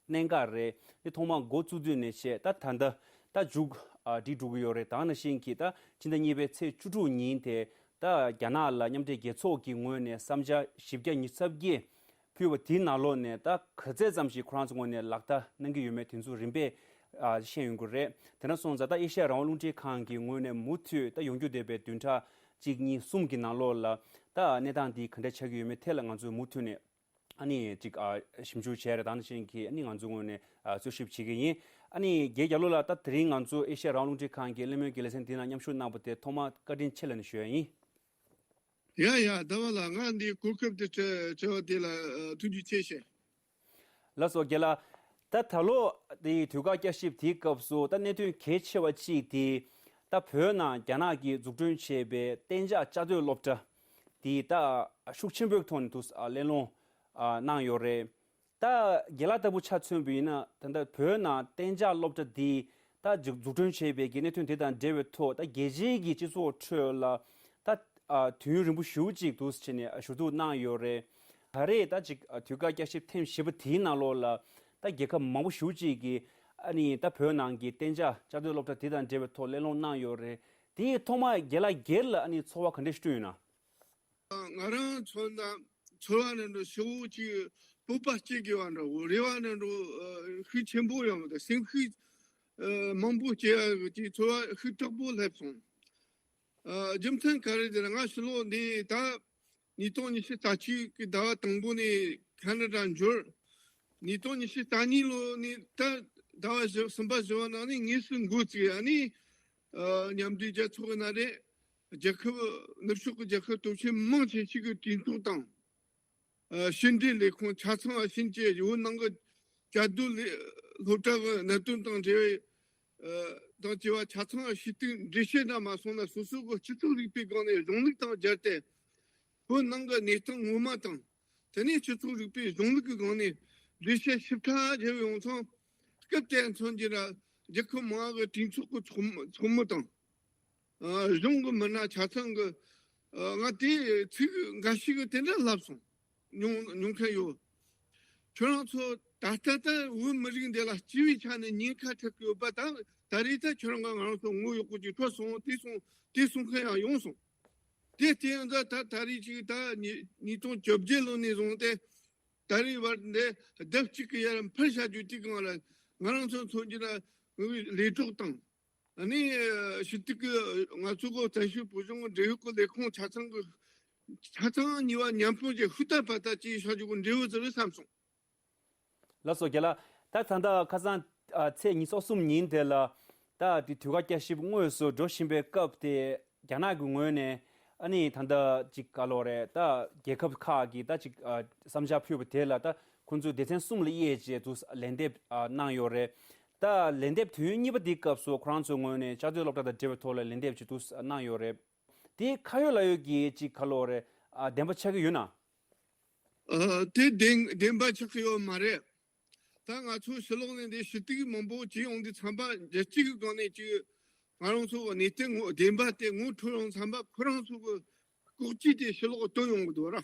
གནད་འགག་རེད། དེ་ཐོག་མར་འགོ་བཙུགས་དུས་ནས་བྱས་ད་ད་ལྟ་ད་མཇུག་ཨ་སྒྲིལ་འགྲོ་གི་ཡོད་རེད། ད་ནང་བཞིན་གྱི་ད་ཕྱི་ཟླ་གཉིས་པའི་ཚེས་བཅུ་དྲུག་ཉིན་དེ་ད་རྒྱ་ནག་ལ་མཉམ་འབྲེལ་རྒྱལ་ཚོགས་ཀྱི་ངོས་ནས་བསམ་འཆར་བཞི་བརྒྱ་ཉི་ཤུ་རྩ་བརྒྱད་ཕུལ་བ་དེའི་ནང་ལོགས་ནས་ད་ག་ཚད་ཙམ་ཞིག་ཁོ་རང་ཚོའི་ངོས་ནས་ལག་བསྟར་གནང་གི་ཡོད་མེད་དེ་ཚོ་རིམ་པས་ཨ་ཤེས་ཡོང་གི་རེད། དེ་འདྲ་སོང་ཙང་ད་ཨེ་ཤ་ཡ་རང་དབང་རླུང་འཕྲིན་ཁང་གི་ངོས་ནས་མུ་མཐུད་ད་ཡོང་རྒྱུ་བསྡད་པའི་བདུན་ཕྲག་གཅིག་གཉིས་གསུམ་གྱི་ནང་ལོགས་ལ་ད་གནས་སྟངས་འདི་ག་འདྲ་ཆགས་ཀྱི་ཡོད་མེད་ཐད་ལ་ང་ཚོས་མུ་མཐུད་ནས་ཨ་ནི་ཅིག་ཨ་ཞིབ་འཇུག་བྱས་རེད། ད་ནང་བཞིན་གྱི་ཨ་ནི་ང་ཚོའི་ངོས་ནས་ཨ་རྩོད་ཞིབ་བྱེད་ཀྱི་ཡིན། ཨ་ནི་རྒན་རྒྱ་ལོ་ལགས་ད་དེ་རིང་ང་ཚོ་ཨེ་ཤ་ཡ་རང་དབང་རླུང་འཕྲིན་ཁང་གི་གླེང་མོལ་གྱི་ལེ་ཚན་འདི་ནང་མཉམ་ཞུགས་གནང་བ་དེ་ཐོག་མར་བཀའ་དྲིན་ཆེ་ལབ་ནས་ཞུ་ཡ་ཡིན། ཡ་ཡ་ཟླ་བ་ལགས། ང་འདི་གོ་སྐབས་དེ་འཕྲད་བ་དེ་ལ་ཨ་ཐུགས་རྗེ་ཆེ་ཞུ། ལགས་སོ་རྒན་ལགས། ད་ད་ལོ་དེའི་དུས་བཀག་བསྐྱར་ཞིབ་དེའི་སྐབས་སུ་ད་གནད་དོན་གལ་ཆེ་བ་གཅིག་དེ་ད་བོད་ནང་རྒྱ་ནག་གིས་འཛུགས་སྐྲུན་བྱས་པའི་གཏན་འཇགས་བཅའ་སྡོད་སློབ་གྲྭ་དེ་ད་ཤུགས་ཆེན་པོའི་ཐོག་ནས་དུ་གླེང་སློང་གནང་ཡོད་རེད། ད་རྒན་ལགས་ལྟ་བུ་ཆ་མཚོན་པ་ཡིན་ན་ད་ལྟ་བོད་ནང་གཏན་འཇགས་སློབ་གྲྭ་འདི་ད་འཛུགས་སྐྲུན་བྱས་པའི་གི་གནད་དོན་དེ་དང་འབྲེལ་བའི་ཐོག་ད་རྒྱལ་སྤྱིའི་གི་སྤྱི་ཚོགས་ཁྲོད་ལ་ད་ཨ་དུས་ཡུན་རིང་པོ་ཞེ་པོ་ཅིག་འདུག་སེ་བྱས་ནས་ཞུ་གཏུག་གནང་ཡོད་རེད། ད་རེས་ད་ཅིག་ཨ་དུས་བཀག་བསྐྱར་ཞིབ་ཐེངས་བཞི་པ་དེའི་ནང་ལོགས་ལ་ད་རྒྱལ་ཁབ་མང་པོ་ཞེ་པོ་ཅིག་གིས་ཨ་ནི་ད་བོད་ནང་གི་གཏན་འཇགས་བཅའ་སྡོད་སློབ་གྲྭ་དེ་དང་འབྲེལ་བའི་ཐོག་གླེང་སློང་གནང་ཡོད་རེད། དེ་ཐོག་མར་རྒན་ལགས་སྒེར་ལ་ཨ་ནི་ཚོར་བ་ག་འདྲ་ཞིག་བསྐྲུན་ཡོད་ན། ང་རང་ཚོ་ན་ཚོར་བ་ནི་འགྲོ་ཞེ་པོ་ཅིག་སྤོབས་པ་སྐྱེ་དགོས་པ་འདྲ་བོ། རེ་བ་ནི་འགྲོ་ཤུགས་ཆེན་པོ་ཡོང་གི་འདུག་སེམས་ཤུགས་མང་པོ་སྐྱེ་ཡ་གི་ཅིག་ཚོར་བ་ཤུགས་དྲག་པོ་སླེབས་སོང་། རྒྱུ་མཚན་ག་རེ་ཟེར་ན་ང་ཕྱི་ལོགས་འདི་ད་ཉིས་སྟོང་ཉི་ཤུ་རྩ་གཅིག་གི་ཟླ་བ་དང་པོ་ནས་ཁ་ན་ཌ་འབྱོར། ཉིས་སྟོང་ཉི་ཤུ་རྩ་གཉིས་ལོ་ནས་ད་ཟླ་བ་བཞི་གསུམ་པ་བཞི་པ་ནང་ནས་དངོས་སུ་འགོ་བཙུགས། ཨ་ནི་མཉམ་འབྲེལ་རྒྱལ་ཚོགས་ཀྱི་ནང་རེད། རྒྱལ་ཁབ་ནུབ་ཕྱོགས་ཀྱི་རྒྱལ་ཁབ་སྟོབས་ཆེན་མང་ཆེ་ཞིག་གི་གྲོས་ཚོགས་དང་། ཕྱི་འབྲེལ་ལས་ཁུངས་ཆ་ཚང་ཕྱིན་ཆད་བོད་ནང་གི་བཅའ་སྡོད་ལས་སློབ་གྲྭ་གི་གནད་དོན་དང་འབྲེལ་བའི་དང་བཅས་པ་ཆ་ཚང་ཞུ་གཏུག་འགྲེལ་བཤད་འདྲ་མ་སོང་ན་སོ་སོ་གི་སྤྱི་ཚོགས་རིག་པའི་སྒང་ནས་གཞུང་ལུགས་དང་སྦྱར་ཏེ་བོད་ནང་གི་གནས་སྟངས་ངོ་མ་དང་དེ་ནས་སྤྱི་ཚོགས་རིག་པའི་གཞུང་ལུགས་ཀྱི་སྒང་ནས་འགྲེལ་བཤད་ཞིབ་ཕྲ་བྱས་ཡོང་ཙང་སྐབས་དེ་མཚོན་གྱི་ར་རྒྱལ་ཁབ་མང་བ་གི་གྲོས་ཚོགས་ཀྱི་ཚོགས་མི་ཚོགས་མི་དང་། གཞུང་གི་མི་སྣ་ཆ་ཚང་གི་ང་དེ་ཚིག་འགའ་ཞིག་གི་དེ་འདྲ་ལབ་སོང་། མྱོང་མྱོང་མཁན་ཡོད། ཁྱོད་རང་ཚོ་ད་ལྟ་ད་བོད་མི་རིགས་འདི་ལ་སྤྱི་པའི་ཆ་ནས་ཉེན་ཁ་འཕྲད་ཀྱི་ཡོད་པ་ད་ད་རེས་ད་ཁྱོད་རང་གི་ང་རང་ཚོ་ངོ་ཡག་པོ་ཅིག་འཕྲོད་སོང་དེ་སོང་དེ་གསུང་མཁན་ཡང་ཡོང་སོང་། དེ་དེ་ཡང་ད་ད་རེས་ཅིག་ད་ཉིས་ཉིས་སྟོང་བཅོ་བརྒྱད་ལོ་ནས་བཟུང་སྟེ་ ད་རེས་བར་འདི་ལྡབ་གཅིག་གི་ཡར་འཕར་བྱ་རྒྱུ་དེ་གང་ལ་ང་རང་ཚོ་མཚོན་རྒྱུ་ན་ལས་གྲོགས་དང་། ཨ་ནི་ཞུ་གཏུག་གི་ང་ཚོ་གོ་བཙན་བྱོལ་བོད་གཞུང་གི་འབྲེལ་ཡོད་ཀྱི་ལས་ཁུངས་ཆ་ཚང་གི་ཆ་ཚང་གཉིས་བ་མཉམ་སྤུངས་ཀྱི་ཧུར་ཐག་པ་ཐག་བཅས་བྱ་རྒྱུ་གི་འབྲས་བུ་ཟིག་རེད་བསམ་སོང་། ལགས་སོ་རྒན་ལགས། ད་ད་ལྟ་ཁ་སང་ཨ་ཚེས་ཉི་ཤུ་རྩ་གསུམ་ཉིན་དེ་ལ་ད་དེ་དུས་བཀག་བསྐྱར་ཞིབ་དངོས་སུ་འགྲོ་བཞིན་པའི་སྐབས་དེ་རྒྱ་ནག་གི་ངོས་ནས་ཨ་ནི་ད་ལྟ་ཅིག་ག་ལོ་རེད། ད་རྒྱལ་ཁབ་ཁག་གིས་ད་ཅིག་ཨ་བསམ་འཆར་ཕུལ་བ་དེ་ལ་ད་ཁོང་ཚོས་སྡེ་ཚན་གསུམ་ལ་དབྱེ་བྱས་དུ་ལན་འདེབས་ཨ་གནང་ཡོད་རེད། ད་ལན་འདེབས་དུས་ཡུན་གཉིས་པ་དེའི་སྐབས་སུ་ཁོ་རང་ཚོའི་ངོས་ནས་བསྐྱར་ཟློས་སློབ་གྲྭ་དང་འབྲེལ་བའི་ཐོག་ལ་ལན་འདེབས་ཅིག་དུ་གནང་ཡོད་རེད། དེ་ཁ་ཡོད་ལག་ཡོད་ཀྱི་ཅིག་ག་ལོ་རེད། ཨ་བདེན་པ་ཆགས་ཀྱི་ཡོད་ན། ཨ་དེ་བདེན་བདེན་པ་ཆགས་ཀྱི་ཡོད་མ་རེད། ད་ང་ཚོ་ཕྱི་ལོགས་ནས་འདི་ཞུ་གཏུག་མང་པོ་བྱས་ཡོང་དུས་ཙམ་པ་རྒྱལ་སྤྱི་གི་སྒང་ནས་ཅིག་ང་རང་ཚོ་གི་གནས་སྟངས་ངོ་བདེན་པ་དེ་ངོ་འཕྲོད་ཡོང་ཙམ་པ་ཁོ་རང་ཚོ་གི་ལྐོག་ཇུས་དེ་ཕྱི་ལོགས་བཏོན་ཡོང་གི་འདུག་ར།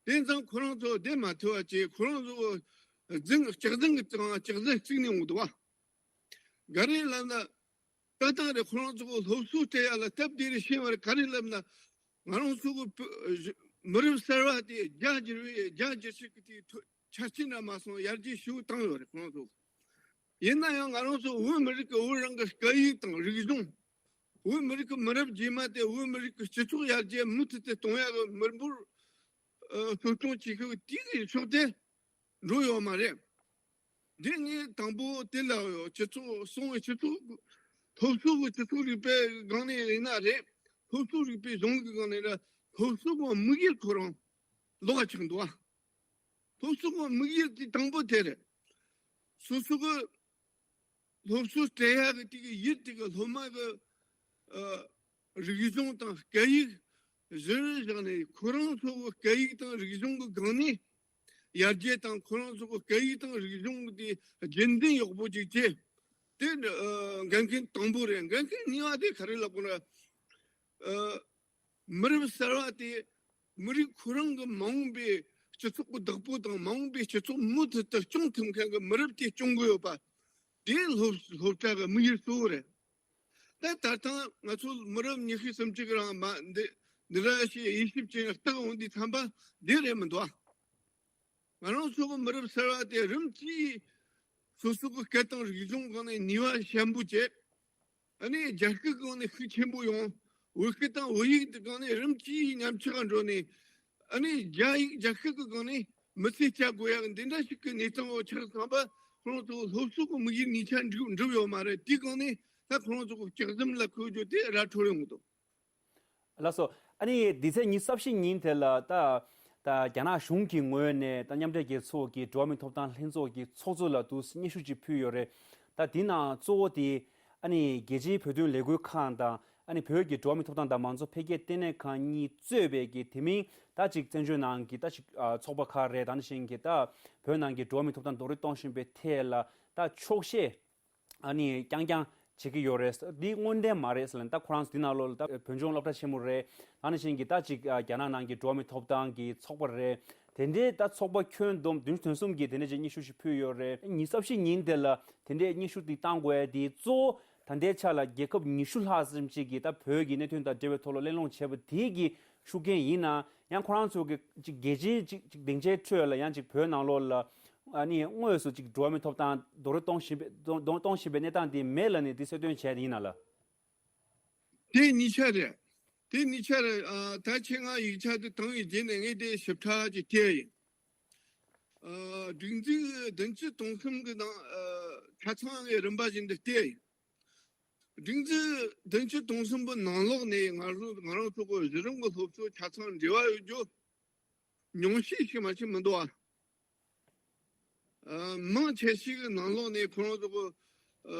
དེ་ཙང་ཁོ་རང་ཚོ་བདེན་མ་ཐུབ་པ་བྱས་ཁོ་རང་ཚོ་གི་རྫུན་སྐྱག་རྫུན་གི་ཙང་སྐྱག་རྫུན་བརྩིགས་ནས་ཡོང་གི་འདུག་བ། ག་རེ་ལབ་ན། ད་ལྟ་རེ་ཁོ་རང་ཚོ་གི་སློབ་གསོ་སྤྲད་ཡ་ལ་སྟབས་བདེ་རེ་ཤེས་པ་རེད། ག་རེ་ལབ་ན། ང་རང་ཚོ་གི་བོད་མི་རབས་གསར་བ་དེ་རྒྱ་འགྱུར་བའི་རྒྱ་འགྱུར་ཞིག་གི་དེའི་ཐོ་ཆ་རྐྱེན་འདྲ་མ་སོང་ཡར་རྒྱས་ཞེ་པོ་བཏང་ཡོད་རེད་ཁོ་རང་ཚོ། ཡིན་ན་ཡང་ང་རང་ཚོ་བོད་མི་རིགས་ཀྱི་བོད་རང་གི་སྐད་ཡིག་དང་རིག་གཞུང་། བོད་མི་རིགས་ཀྱི་མི་རབས་རྗེས་མ་དེ་བོད་མི་རིགས་ཀྱི་སྤྱི་ཚོགས་ཡར་རྒྱས་མུ་མཐུད་དུ་གཏོང་ཡ་གི་མི་འབོར་ཨ་གསོ་སྐྱོང་བྱེད་ཤུགས་དེའི་ཕྱོགས་དེ་འགྲོ་ཡོད་མ་རེད། འདི་ངས་དང་པོ་དེ་ལབ་ཡོད། སྤྱི་ཚོགས་སོང་བའི་སྤྱི་ཚོགས་སློབ་གསོ་གི་སྤྱི་ཚོགས་རིག་པའི་སྒང་ནས་ཡིན་ན་རེད། སློབ་གསོ་རིག་པའི་གཞུང་གི་སྒང་ནས་ར་སློབ་གསོ་གི་དམིགས་ཡུལ་ཁོ་རང་ལོག་ཆགས་འདུག་ཨ། སློབ་གསོ་གི་དམིགས་ཡུལ་དེ་དང་པོ་དེ་རེད། སོ་སོ་གི་སློབ་གསོ་སྤྲད་ཡག་གི་དེ་གི་ཡུལ་དེ་གི་སློབ་མ་གི་ཨ་རིག་གཞུང་དང་སྐད་ཡིག་གཞིར་བཞག་ནས་ཁོ་རང་ཚོ་གི་སྐད་ཡིག་དང་རིག་གཞུང་གི་སྒང་ནས་ཡར་རྒྱས་དང་ཁོ་རང་ཚོ་གི་སྐད་ཡིག་དང་རིག་གཞུང་གི་དེ་རྒྱུན་ལྡན་ཡག་པོ་ཅིག་བྱས། དེ་ཨ་འགན་འཁུར་དང་པོ་རེད། འགན་འཁུར་གཉིས་པ་དེ་ག་རེ་ལབ་དགོས་ན། ཨ་མི་རབས་གསར་བ་དེ་མི་རིགས་ཁོ་རང་གི་མ་འོངས་པའི་སྤྱི་ཚོགས་ཀྱི་བདག་པོ་དང་མ་འོངས་པའི་སྤྱི་ཚོགས་མུ་མཐུད་དུ་སྐྱོང་ཐུབ་མཁན་གྱི་མི་རབས་དེ་སྐྱོང་གི་ཡོད་པ། དེ་སློབ་སློབ་གྲྭ་གི་དམིགས་ཡུལ་གཙོ་བོ་རེད། ད་ད་ཐེངས་ང་ཚོ་མི་རབས་ཉི་ཤུ་སུམ་ཅུ་གི་རིང་མ་འདི་འདི་འདྲ་ཞིག་དབྱེ་ཞིབ་བྱས་ནས་བརྟག་འོང་དུས་ཙམ་པ་འདི་རེད་མི་འདུག་ཨ། ང་རང་ཚོ་གི་མི་རབས་གསར་བ་དེ་རིམ་གྱིས་སོ་སོ་གི་སྐད་དང་རིག་གཞུང་སྒང་ནས་ནུས་པ་ཞན་པོ་བྱས། ཨ་ནི་རྒྱ་སྐད་སྒང་ནས་ཤུགས་ཆེན་པོ་ཡོང་། བོད་སྐད་དང་བོད་ཡིག་དེ་སྒང་ནས་རིམ་གྱིས་ཉམས་ཆག་འགྲོ་ནས། ཨ་ནི་རྒྱ་ཡིག་རྒྱ་སྐད་ཀྱི་སྒང་ནས་མི་ཚེ་སྐྱེལ་དགོས་ཡག་འདི་འདྲ་ཞིག་གི་གནས་སྟངས་འོག་ཆགས་ཙམ་པ་ཁོང་ཚོ་སློབ་གསོ་གི་དམིགས་ཡུལ་གཉིས་ཆ་འགྲུབ་འགྲུབ་ཡོད་མ་རེད། དེའི་སྒང་ནས་ད་ཁོང་ཚོ་གི་སྐྱག་རྫུན་ལ་གོ་རྒྱུ་དེ་ར་འཕྲོད་ཡོང་གི་འདུག་ལགས་སོ། ཨ་ནི་འདི་ཚེས་ཉི་ཤུ་རྩ་བཞི་ཉིན་དེ་ལ་ད་ད་རྒྱ་ནག་གཞུང་གི་ངོས་ནས་ད་མཉམ་འབྲེལ་རྒྱལ་ཚོགས་ཀྱི་འགྲོ་བ་མིའི་ཐོབ་ཐང་ལྷན་ཚོགས་ཀྱི་ཚོགས་གཙོ་ལ་དུ་སྙན་ཞུ་ཅིག་ཕུལ་ཡོད་རེད། ད་འདི་ནང་གཙོ་བོ་དེ་ཨ་ནི་རྒྱལ་སྤྱིའི་བོད་དོན་ལས་འགུལ་ཁང་དང་ཨ་ནི་བོད་ཀྱི་འགྲོ་བ་མིའི་ཐོབ་ཐང་དང་མང་གཙོ་འཕེལ་རྒྱས་ལྟེ་གནས་ཁང་གཉིས་གཙོས་པའི་གི་དེ་མིན་ད་ཅིག་བཙན་བྱོལ་ནང་གི་ད་ཅིག་ཨ་ཚོགས་པ་ཁག་རེད། ད་ནང་བཞིན་གི་ད་བོད་ནང་གི་འགྲོ་བ་མིའི་ཐོབ་ཐང་རྡོག་རོལ་གཏོང་བཞིན་པའི་ཐད་ལ་ད་འཁྱོག་བཤད་ཨ་ནི་རྐྱང་རྐྱང་བྱེད་ཀྱི་ཡོད་རེད། འདི་དངོས་བདེན་མ་རེད་ཟེར་ལ་ད་ཁོ་རང་ཚོ་འདི་ནང་ལོགས་ལ་ད་བོད་ལྗོངས་སློབ་གྲྭ་ཆེན་མོ་རེད། ད་ནང་བཞིན་གྱི་ད་ཅིག་ཨ་རྒྱ་ནག་ནང་གི་འགྲོ་བ་མིའི་ཐོབ་ཐང་གི་ཚོགས་པ་རེད། དེ་འདྲའི་ད་ཚོགས་པ་ཁྱོན་བསྡོམས་བདུན་ཅུ་དོན་གསུམ་གྱིས་དེ་འདྲ་ཅིག་སྙན་ཞུ་ཞིག་ཕུལ་ཡོད་རེད། ཉི་ཤུ་རྩ་བཞི་ཉིན་དེ་ལ་དེ་འདྲའི་སྙན་ཞུ་དེ་བཏང་དགོས་ཡ་དེ་གཙོ་བོ་ད་ལྟའི་ཆ་ལ་རྒྱལ་ཁབ་ཉི་ཤུ་ལྷག་ཙམ་ཅིག་གིས་ད་བོད་ཀྱི་གནད་དོན་དང་འབྲེལ་བའི་ཐོག་ལ་གླེང་སློང་བྱས་པ་དེ་གི་ཤུགས་རྐྱེན་ཡིན་ན་ཡང་ཁོ་རང་ཚོ་གི་ཅིག་རྒྱལ་སྤྱིའི་ཅིག་ཅིག་སྡིངས་ཆའི་ཁྲོད་ལ་ཡང་ཅིག་བོད་ནང་ལོགས་ལ་ཨ་ནི་དངོས་སུ་ཅིག་འགྲོ་བ་མིའི་ཐོབ་ཐང་རྡོག་རོལ་གཏོང་བཞིན་པའི་གཏོང་གཏོང་བཞིན་པའི་གནས་སྟངས་དེ་མེད་ལབ་ནས་དེ་གསལ་སྟོན་བྱས་ཡིན་ན་ལ། དེ་གཉིས་ཆ་རེད། དེ་གཉིས་ཆ་རེད། ཨ་ད་ཁྱེད་ང་ཡིག་ཆ་དེ་བཏང་བའི་རྗེས་ནས་ངས་དེ་ཞིབ་ཕྲ་ཅིག་བལྟས་ཡིན། ཨ་སྒྲིག་འཛུགས་བདུན་ཅུ་དོན་གསུམ་གི་ནང་ཨ་ཆ་ཚང་ངས་རིམ་པ་བཞིན་དུ་བལྟས་ཡིན། སྒྲིག་འཛུགས་བདུན་ཅུ་དོན་གསུམ་པོ་ནང་ལོགས་ནས་ང་རང་ང་རང་ཚོ་གི་གཞི་རིམ་གྱི་སློབ་གསོ་ཆ་ཚང་འབྲེལ་བ་ཡོད་རྒྱུ་ཉུང་ཤས་ཤིག་མ་གཏོགས་མི་འདུག་ཨ། ཨ་མང་ཆེ་ཤོས་ཀྱི་ནང་ལོགས་ནས་ཁོ་རང་ཚོ་གི་ཨ་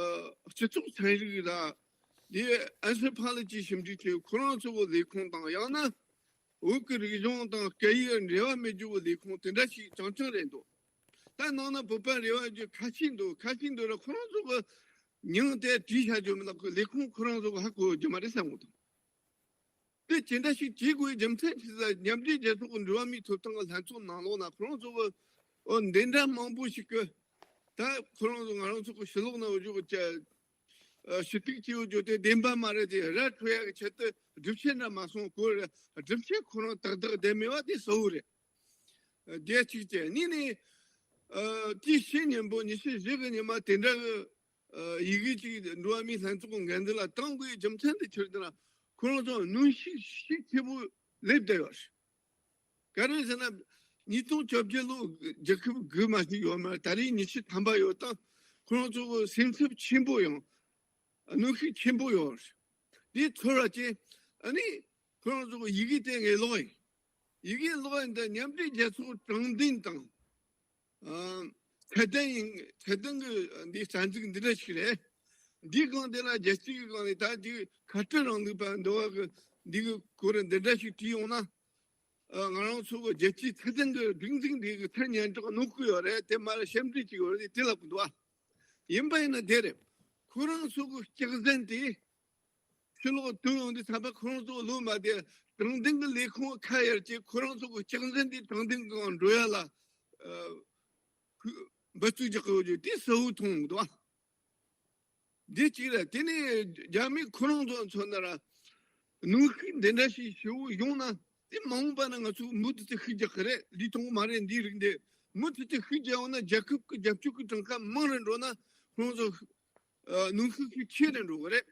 སྤྱི་ཚོགས་ཚན་རིག་དང་དེ་ཨན་ཐྲོ་པོ་ལོ་ཇི་ཞིབ་འཇུག་བྱས་ཁོ་རང་ཚོ་གི་ལས་ཁུངས་དང་ཡང་ན་བོད་ཀྱི་རིག་གཞུང་དང་སྐད་ཡིག་འབྲེལ་བ་མེད་རྒྱུ་གི་ལས་ཁུངས་དེ་འདྲ་ཞིག་རྐྱང་རྐྱང་རེད་འདུག་ད་ནང་ན་བོད་པ་རེ་བ་རྒྱུ་ཁ་ཤས་འདུག་ཁ་ཤས་འདུག་ར་ཁོ་རང་ཚོ་གི་མྱིང་དེ་བྲིས་བཞག་རྒྱུ་མིན་ལ་ཁོ་ལས་ཁུངས་ཁོ་རང་ཚོ་གི་ཧ་གོ་རྒྱུ་མ་རེད་བསམ་གི་འདུག་དེ་ཇི་འདྲ་ཞིག་བྱེད་དགོས་རྒྱུ་མཚན་ཅི་ཟེར་མཉམ་འབྲེལ་རྒྱལ་ཚོགས་ཀྱི་འགྲོ་བ་མིའི་ཐོབ་ཐང་གི་ལྷན་ཚོགས་ནང་ལོགས་ན་ཁོ་རང་ཚོ་གི་འོ་འདི་འདྲ་མང་པོ་ཞིག་གི་ད་ཁོ་རང་ཚོ་ང་རང་ཚོ་གི་ཕྱི་ལོགས་ན་འོ་བཞུགས་ཀྱི་ཞུ་གཏུག་བྱེད་འོ་བརྗོད་དེ་བདེན་པ་མ་རེད་དེ་ར་འཕྲོད་ཡག་གི་ཆེད་དུ་སྒྲུབ་བྱེད་འདྲ་མ་སོང་གོ་རེད། སྒྲུབ་བྱེད་ཁོ་རང་ཏག་ཏག་བསྡད་མེད་པ་དེ་གསལ་བོ་རེད། རྒྱལ་གཅིག་བྱས་ནི་ནི། ཨ། དེའི་ཕྱི་ཉིན་པོ་ཉི་ཤུ་བཞི་གི་ཉི་མ་དེ་འདྲ་གི། ཨ། ཡི་གེ་ཅིག་འགྲོ་བ་མིའི་ལྷན་ཚོགས་ཀྱི་འགན་འཛིན་ལ་བཏང་དགོས་རྒྱུ་མཚན་དེ་ཆི་རེད་ཟེར་ན། ཁོ་རང་ཚོ་གནོན་ཤུགས་ཤུགས་ཆེ་པོ་སླེབས་བསྡད་ཡོད་རེད། ག་རེ་ཟེར་ན། ཉིས་སྟོང་བཅོ་བརྒྱད་ལོ་རྒྱལ་ཁབ་དགུ་མ་ཞིག་ཡོད་མ་རེད། ད་རེས་ཉི་ཤུ་ཐམ་པ་ཡོད་དང་། ཁོ་རང་ཚོ་གི་སེམས་འཚབ་ཆེན་པོ་ཡང་གནོན་ཤུགས་ཆེན་པོ་ཡོད་རེད། དེ་ཚོར་བ་ཅན། ཨ་ནི་ཁོ་རང་ཚོ་གི་ཡི་གེ་དེ་ངས་ཀློག་ཡིན། ཡི་གེ་ཀློག་ཡིན་དེ་མཉམ་འབྲེལ་རྒྱལ་ཚོགས་དྲང་བདེན་དང་། ཨ། ཚད་ལྡན་ཡིན། ཚད་ལྡན་གྱི་འདི་རྩ་འཛུགས་འདི་འདྲ་ཞིག་རེད། འདིའི་སྒང་དེ་ལ་རྒྱལ་སྤྱིའི་སྒང་ནས་ད་འདི་ཁ་བྲལ་རིང་ལུགས་པ་འདི་བ་གི་འདི་གི་སྐོར་འདི་འདྲ་ཞིག་བྲིས་ཡོང་ན། ཨ། ང་རང་ཚོ་གི་རྒྱལ་སྤྱིའི་ཚད་ལྡན་གྱི་སྒྲིག་འཛུགས་འདི་གི་མཐུན་སྙན་གྲགས་གནོད་ཀྱི་ཡོད་རེད། དེ་མ་རེད། ཞབས་འདྲེན་བྱེད་ཀྱི་ཡོད་རེད། དེ་ལབ་གི་འདུག་ཨ། ཡིན་པ་ཡིན་ན་དེ་རེད། ཁོ་རང་ཚོ་གི་སྐྱག་རྫུན་དེ་ཕྱི་ལོགས་ཐོན་ཡོང་དུས་ཙམ་པ་ཁོ་རང་ཚོ་ལོ་མ་དེ་དྲང་བདེན་གྱི་ལས་ཁུངས་ཁ་གཡར་གྱི། ཁོ་རང་ཚོ་གི་སྐྱག་རྫུན་དེ་དྲང་བདེན་གྱི་སྒང་འགྲོ་ཡ་ལ། ཨ། འབད་བརྩོན་རྒྱག་གི་ཡོད་རྒྱུ་དེ་གསལ་བོ་མཐོང་གི་འདུག་ཨ། འདི་གཅིག་རེད། དེ་ནས་རྒྱ་མི་ཁོ་རང་ཚོ་མཚོན་ན་ར། གནོན་ཤུགས་འདི་འདྲ་ཞིག་ཞེ་པོ་ཡོང་ན། དེ་མ་འོངས་པ་ན་ང་ཚོ་མུ་མཐུད་དུ་ཤུགས་རྒྱག་གི་རེད། ལུས་ཐོག་མ་རེད། འདིའི་རིགས་འདི་མུ་མཐུད་དུ་ཤུགས་རྒྱག་འོང་ན། རྒྱལ་ཁབ་ཀྱི་རྒྱབ་སྐྱོར་གྱི་གྲངས་ཀ་མང་རུ་འགྲོ་ན། ཁོ་རང་ཚོ་ཨ། གནོན་ཤུགས་ཤུགས་ཆེ་རུ་འགྲོ་གི་རེད།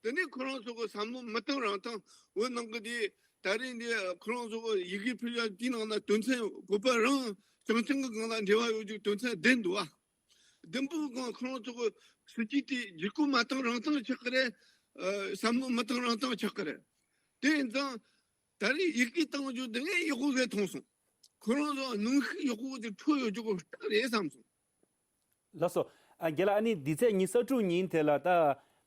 དེ་ནས་ཁོ་རང་ཚོ་གི་བསམ་བློ་མི་གཏོང་རང་གཏོང་འོ་གནང་གི་དེ། ད་རེས་འདི་ཁོ་རང་ཚོ་གི་ཡི་གེ་ཕུལ་ཡ་དེའི་ནང་ན་དོན་ཚན་བོད་པ་རང་རྐྱང་རྐྱང་གི་སྒང་ལ་འབྲེལ་བ་ཡོད་རྒྱུ་དོན་ཚན་བདུན་འདུག་ཨ། བདུན་པོའི་སྒང་ཁོ་རང་ཚོ་གི་སྲིད་ཇུས་དེ་བསྒྱུར་བཀོད་མ་བཏང་རང་བཏང་ཆགས་ཀྱི་རེད། ཨ། བསམ་བློ་མི་གཏོང་རང་བཏང་ཆགས་ཀྱི་རེད། དེ་ཡིན་ཙང་ད་རེས་ཡི་གེ་བཏང་རྒྱུ་དེ་ངས་ཡག་པོ་ཟེ་མཐོང་སོང་། ཁོ་རང་ཚོ་གནོན་ཤུགས་ཡག་པོ་ཅིག་འཕྲོད་ཡོད་རྒྱུ་གི་རྟགས་རེད་བསམ་སོང་། ལགས་སོ། ཨ། རྒན་ལགས། ཨ་ནི་འདི་ཚེས་ཉི་ཤུ་རྩ་དྲུག་ཉིན་དེ་ལ་ད་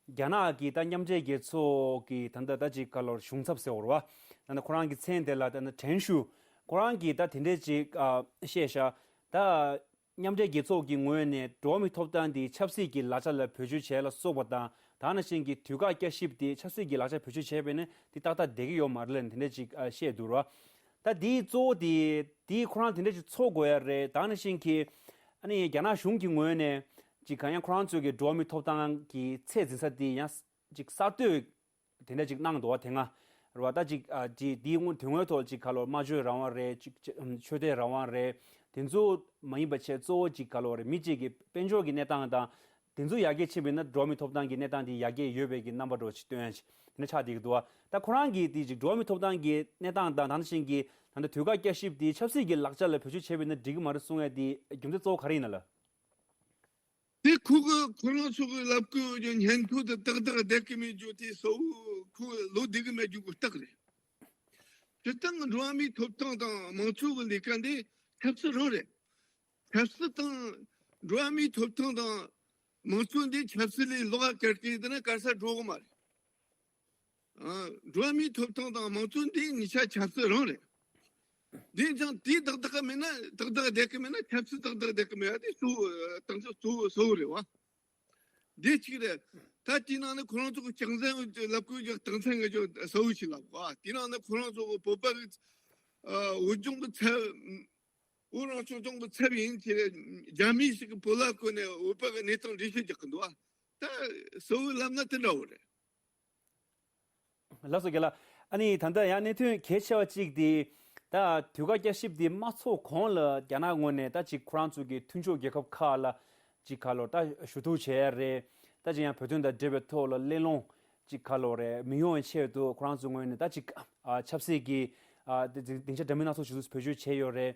རྒྱ་ནག་གི་ད་མཉམ་འབྲེལ་རྒྱལ་ཚོགས་ཀྱི་ད་ལྟ་ད་ཅིག་ག་ལོར་གཞུང་ཚབ་ཟེར་བ་རེད་བ། ད་ནི་ཁོ་རང་གི་མཚན་དེ་ལ་ད་ནི་ཁྲེན་ཧྲུའུ། ཁོ་རང་གིས་ད་དེ་འདྲས་ཅིག་ཨ་བཤད་ཤག་ད་མཉམ་འབྲེལ་རྒྱལ་ཚོགས་ཀྱི་ངོས་ནས་འགྲོ་བ་མིའི་ཐོབ་ཐང་འདི་ཆབ་སྲིད་ཀྱི་ལག་ཆ་ལ་བེད་སྤྱོད་བྱས་ལ་སོགས་པ་དང་། ད་ནང་བཞིན་གྱི་དུས་བཀག་བསྐྱར་ཞིབ་འདི་ཆབ་སྲིད་ཀྱི་ལག་ཆ་བེད་སྤྱོད་བྱས་པས་ན་འདི་ཏག་ཏག་བསྡད་ཀྱི་ཡོད་མ་རེད་ལབ་དེ་འདྲས་ཅིག་ཨ་བཤད་འདུག་ར། ད་འདིའི་གཙོ་བོ་དེ་དེ་ཁོ་རང་དེ་འདྲ་ཅིག་ཚོགས་དགོས་ཡ་རེད། ད་ནང་བཞིན་གྱི་ཨ་ནི་རྒྱ་ནག་གཞུང་གི་ངོས་ནས་ཅིག་གང་ཡང་ཁོ་རང་ཚོའི་གི་འགྲོ་བ་མིའི་ཐོབ་ཐང་གི་ཚད་འཛིན་ས་དེ་ཡང་ཅིག་གསར་གཏོད་དེ་འདྲ་ཅིག་གནང་འདུག་བ། དེ་སྔ་རེད་བ། ད་ཅིག་ཨ་ཅིག་དེའི་དངོས་དོན་དངོས་ཐོག་ཅིག་ག་ལོར་སྨྲ་བརྗོད་རང་དབང་རེད། ཅིག་ཆོས་དད་རང་དབང་རེད། དེ་ཚོ་མ་ཡིན་པ་བྱས་གཙོ་བོ་ཅིག་ག་ལོར་རེད། མི་གཅིག་གི་དཔལ་འབྱོར་གྱི་གནས་སྟངས་དང་། དེ་ཚོ་ཡར་རྒྱས་ཕྱིན་པ་ཡིན་ན་འགྲོ་བ་མིའི་ཐོབ་ཐང་གི་གནས་སྟངས་དེ་ཡར་རྒྱས་ཡོད་པའི་གི་རྣམ་པ་འདྲ་བོ་ཞིག་སྟོན་ཡ་ཞིག་དེ་འདྲ་ཆགས་བསྡད་ཀྱི་འདུག་བ། ད་ཁོ་རང་གིས་དེ་ཅིག་འགྲོ་བ་མིའི་ཐོབ་ཐང་གི་གནས་སྟངས་དང་། ད་ནང་བཞིན་གྱི་ད་ལྟ་དུས་བཀག་བསྐྱར་ཞིབ་དེ་ཆབ་སྲིད་ཀྱི་ལག་ཆ་ལ་བེད་སྤྱོད་བྱས་པ་ཡིན་ན་འགྲིག་གི་མ་རེད་གསུང་ཡ་དེ་རྒྱུ་མཚན་གཙོ་བོ་ག་རེ་ཡིན་ན་ལགས། དེ་ཁོ་གི་ཁོ་རང་ཚོ་གི་ལབ་གི་ཡོད་རྒྱུ་སྙན་ཐོ་དེ་ཏག་ཏག་བསྡད་གི་མེད་རྒྱུ་དེ་གཙོ་བོ་ཁོ་ལོ་བསྡད་གི་མེད་རྒྱུ་གི་རྟགས་རེད། སྤྱིར་བཏང་གི་འགྲོ་བ་མིའི་ཐོབ་ཐང་དང་མང་གཙོ་གི་ལས་ཀ་འདི་ཆབ་སྲིད་རང་རེད། ཆབ་སྲིད་དང་འགྲོ་བ་མིའི་ཐོབ་ཐང་དང་མང་གཙོ་འདི་ཆབ་སྲིད་ལས་ལོགས་ཀ་བཀར་གི་ཡིན་ན་ག་ས་འགྲོ་གི་མ་རེད། ཨ། འགྲོ་བ་མིའི་ཐོབ་ཐང་དང་མང་གཙོ་འདི་གཉིས་ཆ་ཆབ་སྲིད་རང་རེད། འདི་ཀྱང་དེ་ཏག་ཏག་མེད་ན་ཏག་ཏག་བསྡད་གི་མེད་ན། ཆབ་སྲིད་ཏག་ཏག་བསྡད་གི་མེད་པ་དེ་གཙོ་བོ་ཏག་ཏག་གཙོ་བོ་གཙོ་བོ་རེད་བ། འདི་གཅིག་རེད། ད་དེའི་ནང་ནས་ཁོ་རང་ཚོ་གི་སྐྱག་རྫུན་ལབ་དགོས་ཀྱི་རྟགས་མཚན་ང་ཚོ་གསལ་བོ་ཞིག་ལབ་དགོས། དེའི་ནང་ནས་ཁོ་རང་ཚོ་གི་བོད་པ་གི་ཨ་བོད་ལྗོངས་གི་ཚབ། བོད་རང་སྐྱོང་ལྗོངས་ཀྱི་ཚབ་ཡིན་ཟེར་རྒྱ་མི་ཞིག་གིས་བོད་ལྭ་བསྐོན་ནས་བོད་པ་གི་གནས་སྟངས་འགྲེལ་བཤད་རྒྱག་གི་འདུག་ཨ། ད་གསལ་བོ་ལབ་ན་དེ་འདྲ་བོ་རེད། ལགས་སོ་རྒན་ལགས། ཨ་ནི་ད་ལྟ་ཡང་གནད་དོན་གལ་ཆེ་བ་གཅིག་དེ། ད་དུས་བཀག་བསྐྱར་ཞིབ་དེ་མ་ཚོགས་གོང་ལ་རྒྱ་ནག་ངོས་ནས་ད་ཅིག་ཁོ་རང་ཚོ་གི་མཐུན་ཕྱོགས་རྒྱལ་ཁབ་ཁག་ལ་ཅིག་ག་ལོར་ད་ཞུ་གཏུག་བྱས་རེད། ད་ཅིག་ཡང་བོད་དོན་དང་འབྲེལ་བའི་ཐོག་ལ་གླེང་སློང་ཅིག་ག་ལོར་རེད། མི་ཡོང་བའི་ཆེད་དུ་ཁོ་རང་ཚོ་ངོས་ནས་ད་ཅིག་ཨ་ཆབ་སྲིད་ཀྱི་ཨ་སྡིངས་ཆ་འདྲ་མིན་སྣ་ཚོགས་ཞིག་བེད་སྤྱོད་བྱས་ཡོད་རེད།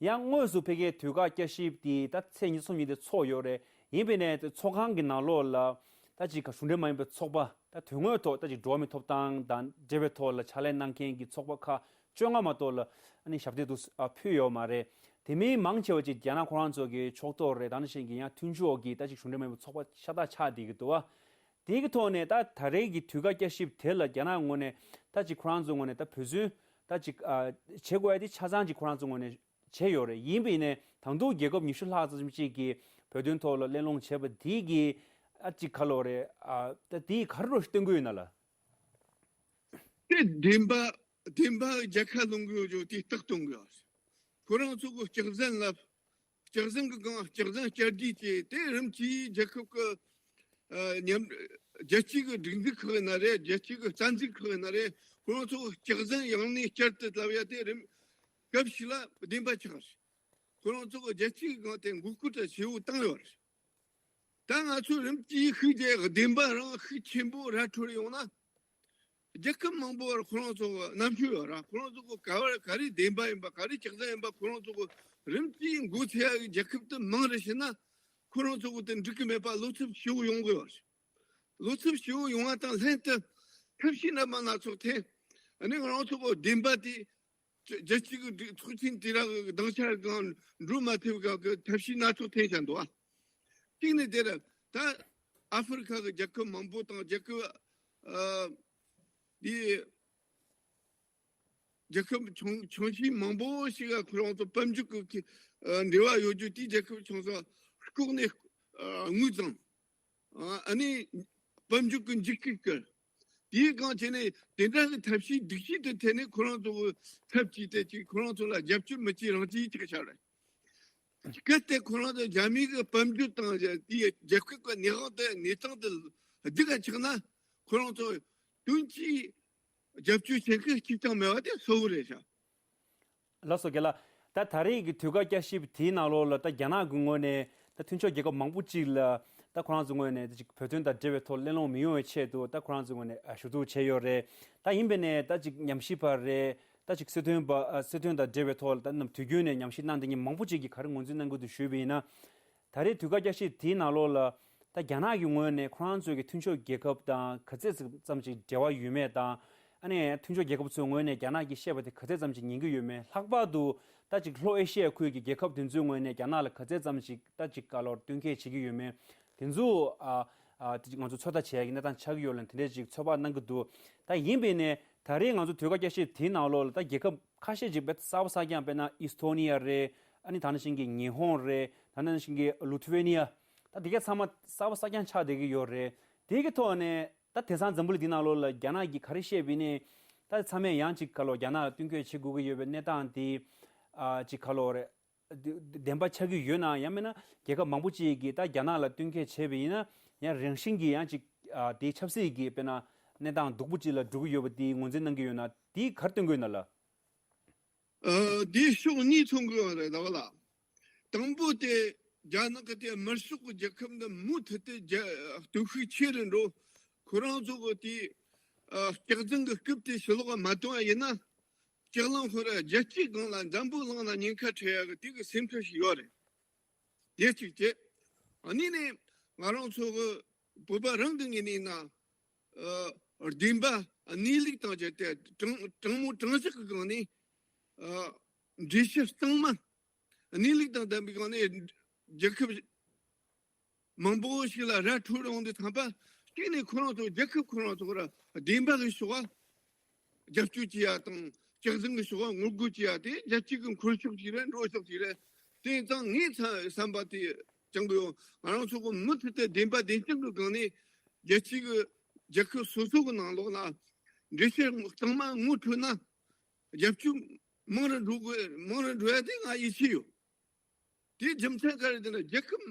ཡང་དངོས་སུ་ཕ་གིའི་དུས་བཀག་བསྐྱར་ཞིབ་དེ་ད་ཚེས་ཉི་ཤུ་གསུམ་ཉིན་དེ་ཚོགས་ཡོད་རེད། ཡིན་པས་ནས་ཚོགས་ཁང་གི་ནང་ལོགས་ལ་ད་ཅིག་ག་གཞུང་འབྲེལ་མ་ཡིན་པའི་ཚོགས་པ་ད་དོན་དངོས་ཐོག་ད་ཅིག་འགྲོ་བ་མིའི་ཐོབ་ཐང་དང་འབྲེལ་བའི་ཐོག་ལ་ཕྱག་ལས་གནང་མཁན་གྱི་ཚོགས་པ་ཁག་བཅོ་ལྔ་མ་གཏོགས་ལ་ཨ་ནི་ཞབས་སྟེགས་དུ་ཨ་ཕུལ་ཡོད་མ་རེད། དེ་མིན་མང་ཆེ་བ་ཅིག་རྒྱ་ནག་ཁོ་རང་ཚོ་གི་ཕྱོགས་གཏོགས་རེད། ད་ནང་བཞིན་གྱི་ཡང་མཐུན་ཕྱོགས་ཀྱི་ད་ཅིག་གཞུང་འབྲེལ་མ་ཡིན་པའི་ཚོགས་པ་ཤ་སྟག་ཆགས་བསྡད་ཀྱི་འདུག་བ། དེ་གི་ཐོག་ནས་ད་ད་རེས་ཀྱི་དུས་བཀག་བསྐྱར་ཞིབ་དེ་ལ་རྒྱ་ནག་ངོས་ནས་ད་ཅིག་ཁོ་རང་ཚོ་ངོས་ནས་ད་བོད་བཙོན་ད་ཅིག་ཨ་བྱེད་དགོས་ཡ་དེ་ཆ་ཚང་ཅིག་ཁོ་རང་ཚོ་ངོས་ནས་བྱས་ཡོད་རེད། ཡིན་པས་ནས་ད་དུང་རྒྱལ་ཁབ་ཉི་ཤུ་ལྷག་ཙམ་ཅིག་གིས་བོད་དོན་ཐོག་ལ་གླེང་སློང་བྱས་པ་དེ་གིས་ཨ་ཅིག་ག་ལོར་རེད། ཨ་ད་དེ་ག་རེ་རོ་ཞིག་སྟོན་གྱི་ཡོད་ན་ལ། དེ་བདེན་པ་བདེན་པ་རྒྱལ་ཁ་ལོན་གྱི་ཡོད་ཅོག་དེ་རྟགས་སྟོན་གྱི་ཡོད། ཁོ་རང་ཚོ་གི་སྐྱག་རྫུན་ལབ། སྐྱག་རྫུན་གྱི་སྒང་སྐྱག་རྫུན་བསྐྱར་ཟློས་བྱས་ཏེ་རིམ་གྱིས་རྒྱལ་ཁབ་ཀྱི་ཨ་མཉམ་རྒྱལ་སྤྱིའི་གི་སྒྲིག་འཛུགས་ཁག་ཡིན་ན་རེད། རྒྱལ་སྤྱིའི་གི་རྩ་འཛུགས་ཁག་ཡིན་ན་རེད། ཁོ་རང་ཚོ་གི་སྐྱག་རྫུན་ཡང་ནས་བསྐྱར་དུ་ལབ་ཡ་དེ་རིམ་ སྐབས་ཤིག་ལ་བདེན་པ་ཆགས་རེད། ཁོ་རང་ཚོ་གི་རྒྱལ་སྤྱིའི་སྒང་དེ་འགོག་རྒོལ་དང་ཞེ་པོ་བཏང་ཡོད་རེད། ད་ང་ཚོས་རིམ་གྱིས་ཤུགས་རྒྱག་བདེན་པ་རང་ཤུགས་ཆེན་པོ་ར་འཕྲོད་ཡོང་ན། རྒྱལ་ཁབ་མང་པོ་བར་ཁོ་རང་ཚོ་གི་རྣམ་དཔྱོད་ཡོད་ར། ཁོ་རང་ཚོ་གི་ག་བར་ག་རེ་བདེན་པ་ཡིན་པ། ག་རེ་སྐྱག་རྫུན་ཡིན་པ། ཁོ་རང་ཚོ་གི་རིམ་གྱིས་མགོ་ཚོས་ཡག་གི་རྒྱལ་ཁབ་དེ་མང་རེ་ཕྱིན་ན། ཁོ་རང་ཚོ་གི་དེ་འགྲིག་གི་མེད་པ་བློ་འཚབ་ཞེ་པོ་ཡོང་གི་ཡོད་རེད། བློ་འཚབ་ཞེ་པོ་ཡོང་བ་དང་ལྷན་དུ་ཐབས་ཤེས་འདྲ་མིན་སྣ་ཚོགས་འཐེན། ཨ་ནི་ང་རང་ཚོ་གི་བདེན་པ་དེ་རྒྱལ་སྤྱི་གི་སྒྲིག་ཚོགས་ཆེན་དེ་ར་གི་སྡིངས་ཆ་སྒང་འགྲོ་མ་ཐུབ་ག་གི་ཐབས་ཤེས་སྣ་ཚོགས་འཐེན་བཞིན་འདུག་ཨ། གཅིག་ནས་དེ་ར་ད་ཨ་ཧྥེ་རི་ཁ་གི་རྒྱལ་ཁབ་མང་པོ་དང་རྒྱལ་ཁབ་ཨ་དེ་རྒྱལ་ཁབ་ཆུང་ཆུང་ཆུང་མང་པོ་ཞིག་ག་ཁོ་རང་ཚོ་དཔལ་འབྱོར་གི་ཨ་འབྲེལ་བ་ཡོད་རྒྱུ་དེའི་རྒྱལ་ཁབ་ཆུང་ས་ལྐོག་ནས་ཨ་དངུལ་བཏང་། ཨ་ནི་དཔལ་འབྱོར་གྱི་འཇིགས་སྐུལ་སྐུལ། དེའི་སྒང་བྱས་ནས་དེ་འདྲ་གི་ཐབས་ཤེས་སྡུག་ཤོས་དེ་འཐེན་ནས་ཁོ་རང་ཚོ་གི་ཚབ་བྱས་ཏེ་ཅིག་ཁོ་རང་ཚོ་ལ་རྒྱབ་སྐྱོར་མི་བྱེད་རང་བྱེད་ཅིག་ཆགས་རེད། གལ་ཏེ་ཁོ་རང་ཚོ་རྒྱ་མི་གི་དཔལ་འབྱོར་དང་དེའི་རྒྱལ་ཁབ་ཀྱི་གནས་དབང་དེ་གནས་སྟངས་དེ་སྡུག་ག་ཆགས་ན། ཁོ་རང་ཚོ་དོན་གྱིས་རྒྱབ་སྐྱོར་བྱེད་མཁན་གཅིག་ཀྱང་མེད་པ་དེ་གསལ་པོ་རེད་ཤག་ལགས་སོ་རྒན་ལགས། ད་ད་རེས་ཀྱི་དུས་བཀག་བསྐྱར་ཞིབ་དེའི་ནང་ལོགས་ལ་ད་རྒྱ་ནག་གི་ངོས་ནས་ད་མཐུན་ཕྱོགས་རྒྱལ་ཁབ་མང་པོ་ཅིག་ལ་ད་ཁོ་རང་ཚོའི་ངོས་ནས་ད་ཅིག་བོད་དོན་དང་འབྲེལ་བའི་ཐོག་གླེང་སློང་མི་ཡོང་བའི་ཆེད་དུ་ད་ཁོ་རང་ཚོའི་ངོས་ནས་ཨ་ཞུ་གཏུག་བྱས་ཡོད་རེད། ད་ཡིན་པས་ནས་ད་ཅིག་ཉམས་ཞིབ་པ་རེད། ད་ཅིག་སྲིད་དོན་པ་ཨ་སྲིད་དོན་དང་འབྲེལ་བའི་ཐོག་ལ་ད་ནམ་དུས་རྒྱུན་ནས་ཉམས་ཞིབ་གནང་བསྡད་མཁན་མང་པོ་ཅིག་གིས་ག་རེ་ངོས་འཛིན་གནང་གི་འདུག་ཞུས་པ་ཡིན་ན། ད་རེས་དུས་བཀག་བསྐྱར་ཞིབ་དེའི་ནང་ལོགས་ལ་ད་རྒྱ་ནག་གི་ངོས་ནས་ཁོ་རང་ཚོའི་གི་མཐུན་ཕྱོགས་རྒྱལ་ཁབ་དང་ག་ཚད་ཙམ་ཅིག་འབྲེལ་བ་ཡོད་མེད་དང་། ཨ་ནི་མཐུན་ཕྱོགས་རྒྱལ་ཁབ་ཚོའི་ངོས་ནས་རྒྱ་ནག་གིས་བཤད་པ་དེ་ག་ཚད་ཙམ་ཅིག་ཉན་གྱི་ཡོད་མེད། ལྷག་པར་དུ་ད་ཅིག་ལྷོ་ཨེ་ཤི་ཡའི་ཁུལ་གྱི་རྒྱལ་ཁབ་དེ་ཚོའི་ངོས་ནས་རྒྱ་ནག་ལ་ག་ཚད་ཙམ་ཅིག་ད་ཅིག་ག་ལོར་བསྟུན་མཁས་བྱེད་ཀྱི་ཡོད་མེད། དེ་ཚོ་ཨ་ཨ་དེ་ཅིག་ང་ཚོ་ཚོད་ལྟ་བྱེད་ཡ་གི་གནས་སྟངས་ཆགས་ཀྱི་ཡོད་ལ་དེ་འདྲས་ཅིག་ཚོད་དཔག་གནང་གི་འདུག་ད་ཡིན་པས་ནས་ད་རེས་ང་ཚོ་དུས་བཀག་བསྐྱར་ཞིབ་དེའི་ནང་ལོགས་ལ་ད་རྒྱལ་ཁབ་ཁ་ཤས་ཅིག་དཔེ་གསར་པ་གསར་རྐྱང་དཔེར་ན་ཨི་སི་ཐོ་ནི་ཡ་རེད། ཨ་ནི་ད་ནང་བཞིན་གྱི་ཉི་ཧོང་རེད། ད་ནང་བཞིན་གྱི་ལུ་ཐི་ཝེ་ནི་ཡ། ད་དེ་ག་ཚང་མ་གསར་པ་གསར་རྐྱང་ཆགས་བསྡད་ཀྱི་ཡོད་རེད། དེ་གི་ཐོག་ནས་ད་དེང་སང་འཛམ་བུ་གླིང་འདི་ནང་ལོགས་ལ་རྒྱ་ནག་གིས་ག་རེ་བཤད་པ་ཡིན་ནའི། ད་ཚང་མས་ཡང་ཅིག་ག་ལོ་རྒྱ་ནག་ལ་བསྟུན་མཁས་བྱེད་དགོས་ཀྱི་ཡོད་པའི་གནས་སྟངས་དེ་ཨ་ཅིག་ག་ལོ་རེད། བདེན་པ་ཆགས་ཀྱི་ཡོད་ན་ཡང་མིན་ན་རྒྱལ་ཁབ་མང་པོ་ཅིག་གིས་ད་རྒྱ་ནག་ལ་བསྟུན་མཁས་བྱས་པ་ཡིན་ན་ཡང་རང་བཞིན་གྱིས་ཡང་ཅིག་ཨ་དེའི་ཆབ་སྲིད་ཀྱི་དཔེར་ན་གནས་སྟངས་སྡུག་པོ་ཅིག་ལ་འགྲོ་གི་ཡོད་པ་དེ་ངོས་འཛིན་གནང་གི་ཡོད་ན་དེ་ག་རེ་སྟོན་གྱི་ཡོད་ན་ལགས། ཨ། དེ་ཕྱོགས་གཉིས་མཚོན་གྱི་ཡོད་རེད་ཟླ་བ་ལགས། དང་པོ་དེ་རྒྱ་ནག་གི་དེ་དམར་ཤོག་གི་རྒྱལ་ཁབ་འདི་མུ་མཐུད་དེ་རྒྱ་སྟོབས་ཤུགས་ཆེ་རུ་འགྲོ། ཁོ་རང་ཚོ་གི་དེ་ཨ་སྐྱག་རྫུན་གྱི་རྐུབ་དེ་ཕྱི་ལོགས་ལ་མ་གཏོང་བ་ཡིན་ན། ལྕགས་གླང་ཁོ་ར་རྒྱལ་སྤྱིའི་སྒང་ལ་འཛམ་བུ་གླིང་ལ་ཉེན་ཁ་འཕྲད་ཡག་གི་དེ་གི་སེམས་ཁྲལ་ཞིག་ཡོད་རེད། དེ་གཅིག་བྱས། ཨ་ནི་ནས་ང་རང་ཚོ་གི་བོད་པ་རང་གི་ངོས་ནས་ཡིན་ན། ཨ་བདེན་པ་གནས་ལུགས་དང་བཅས་ཏེ་དྲང་དྲང་མོ་དྲང་གཞག་གི་སྒང་ནས་ཨ་འགྲེལ་བཤད་གཙང་མ་གནས་ལུགས་དང་ལྡན་པའི་སྒང་ནས་རྒྱལ་ཁབ་མང་པོ་ཞིག་ལ་ར་འཕྲོད་འོང་དུས་ཙམ་པ། གཅིག་ནས་ཁོ་རང་ཚོ་རྒྱལ་ཁབ་ཁོ་རང་ཚོ་ར་བདེན་པ་གི་ཕྱོགས་རྒྱབ་སྐྱོར་བྱེད་ཡ་དང་། སྐྱག་རྫུན་གྱི་ཕྱོགས་ངོ་རྒོལ་བྱེད་ཡ་དེ་རྒྱལ་སྤྱི་གི་འཁོར་ཕྱོགས་ཤིག་རེད། འགྲོ་ཕྱོགས་ཤིག་རེད། དེ་ཙང་ངའི་ཚ་བསམ་པ་དེ་ཅང་གི་ཡོད། ང་རང་ཚོ་གི་མུ་མཐུད་དེ་བདེན་པ་བདེན་རྐྱང་གི་སྒང་ནས་རྒྱལ་སྤྱི་གི་རྒྱལ་ཁབ་སོ་སོ་གི་ནང་ལོགས་ལ་འགྲེལ་བཤད་གཙང་མ་ངོ་འཕྲོད་ན། རྒྱབ་སྐྱོར་མང་རུ་འགྲོ་དགོས། མང་རུ་འགྲོ་ཡ་དེ་ང་ཡིད་ཆེས་ཡོད། དེའི་རྒྱུ་མཚན་ག་རེ་ཟེར་ན། རྒྱལ་ཁབ་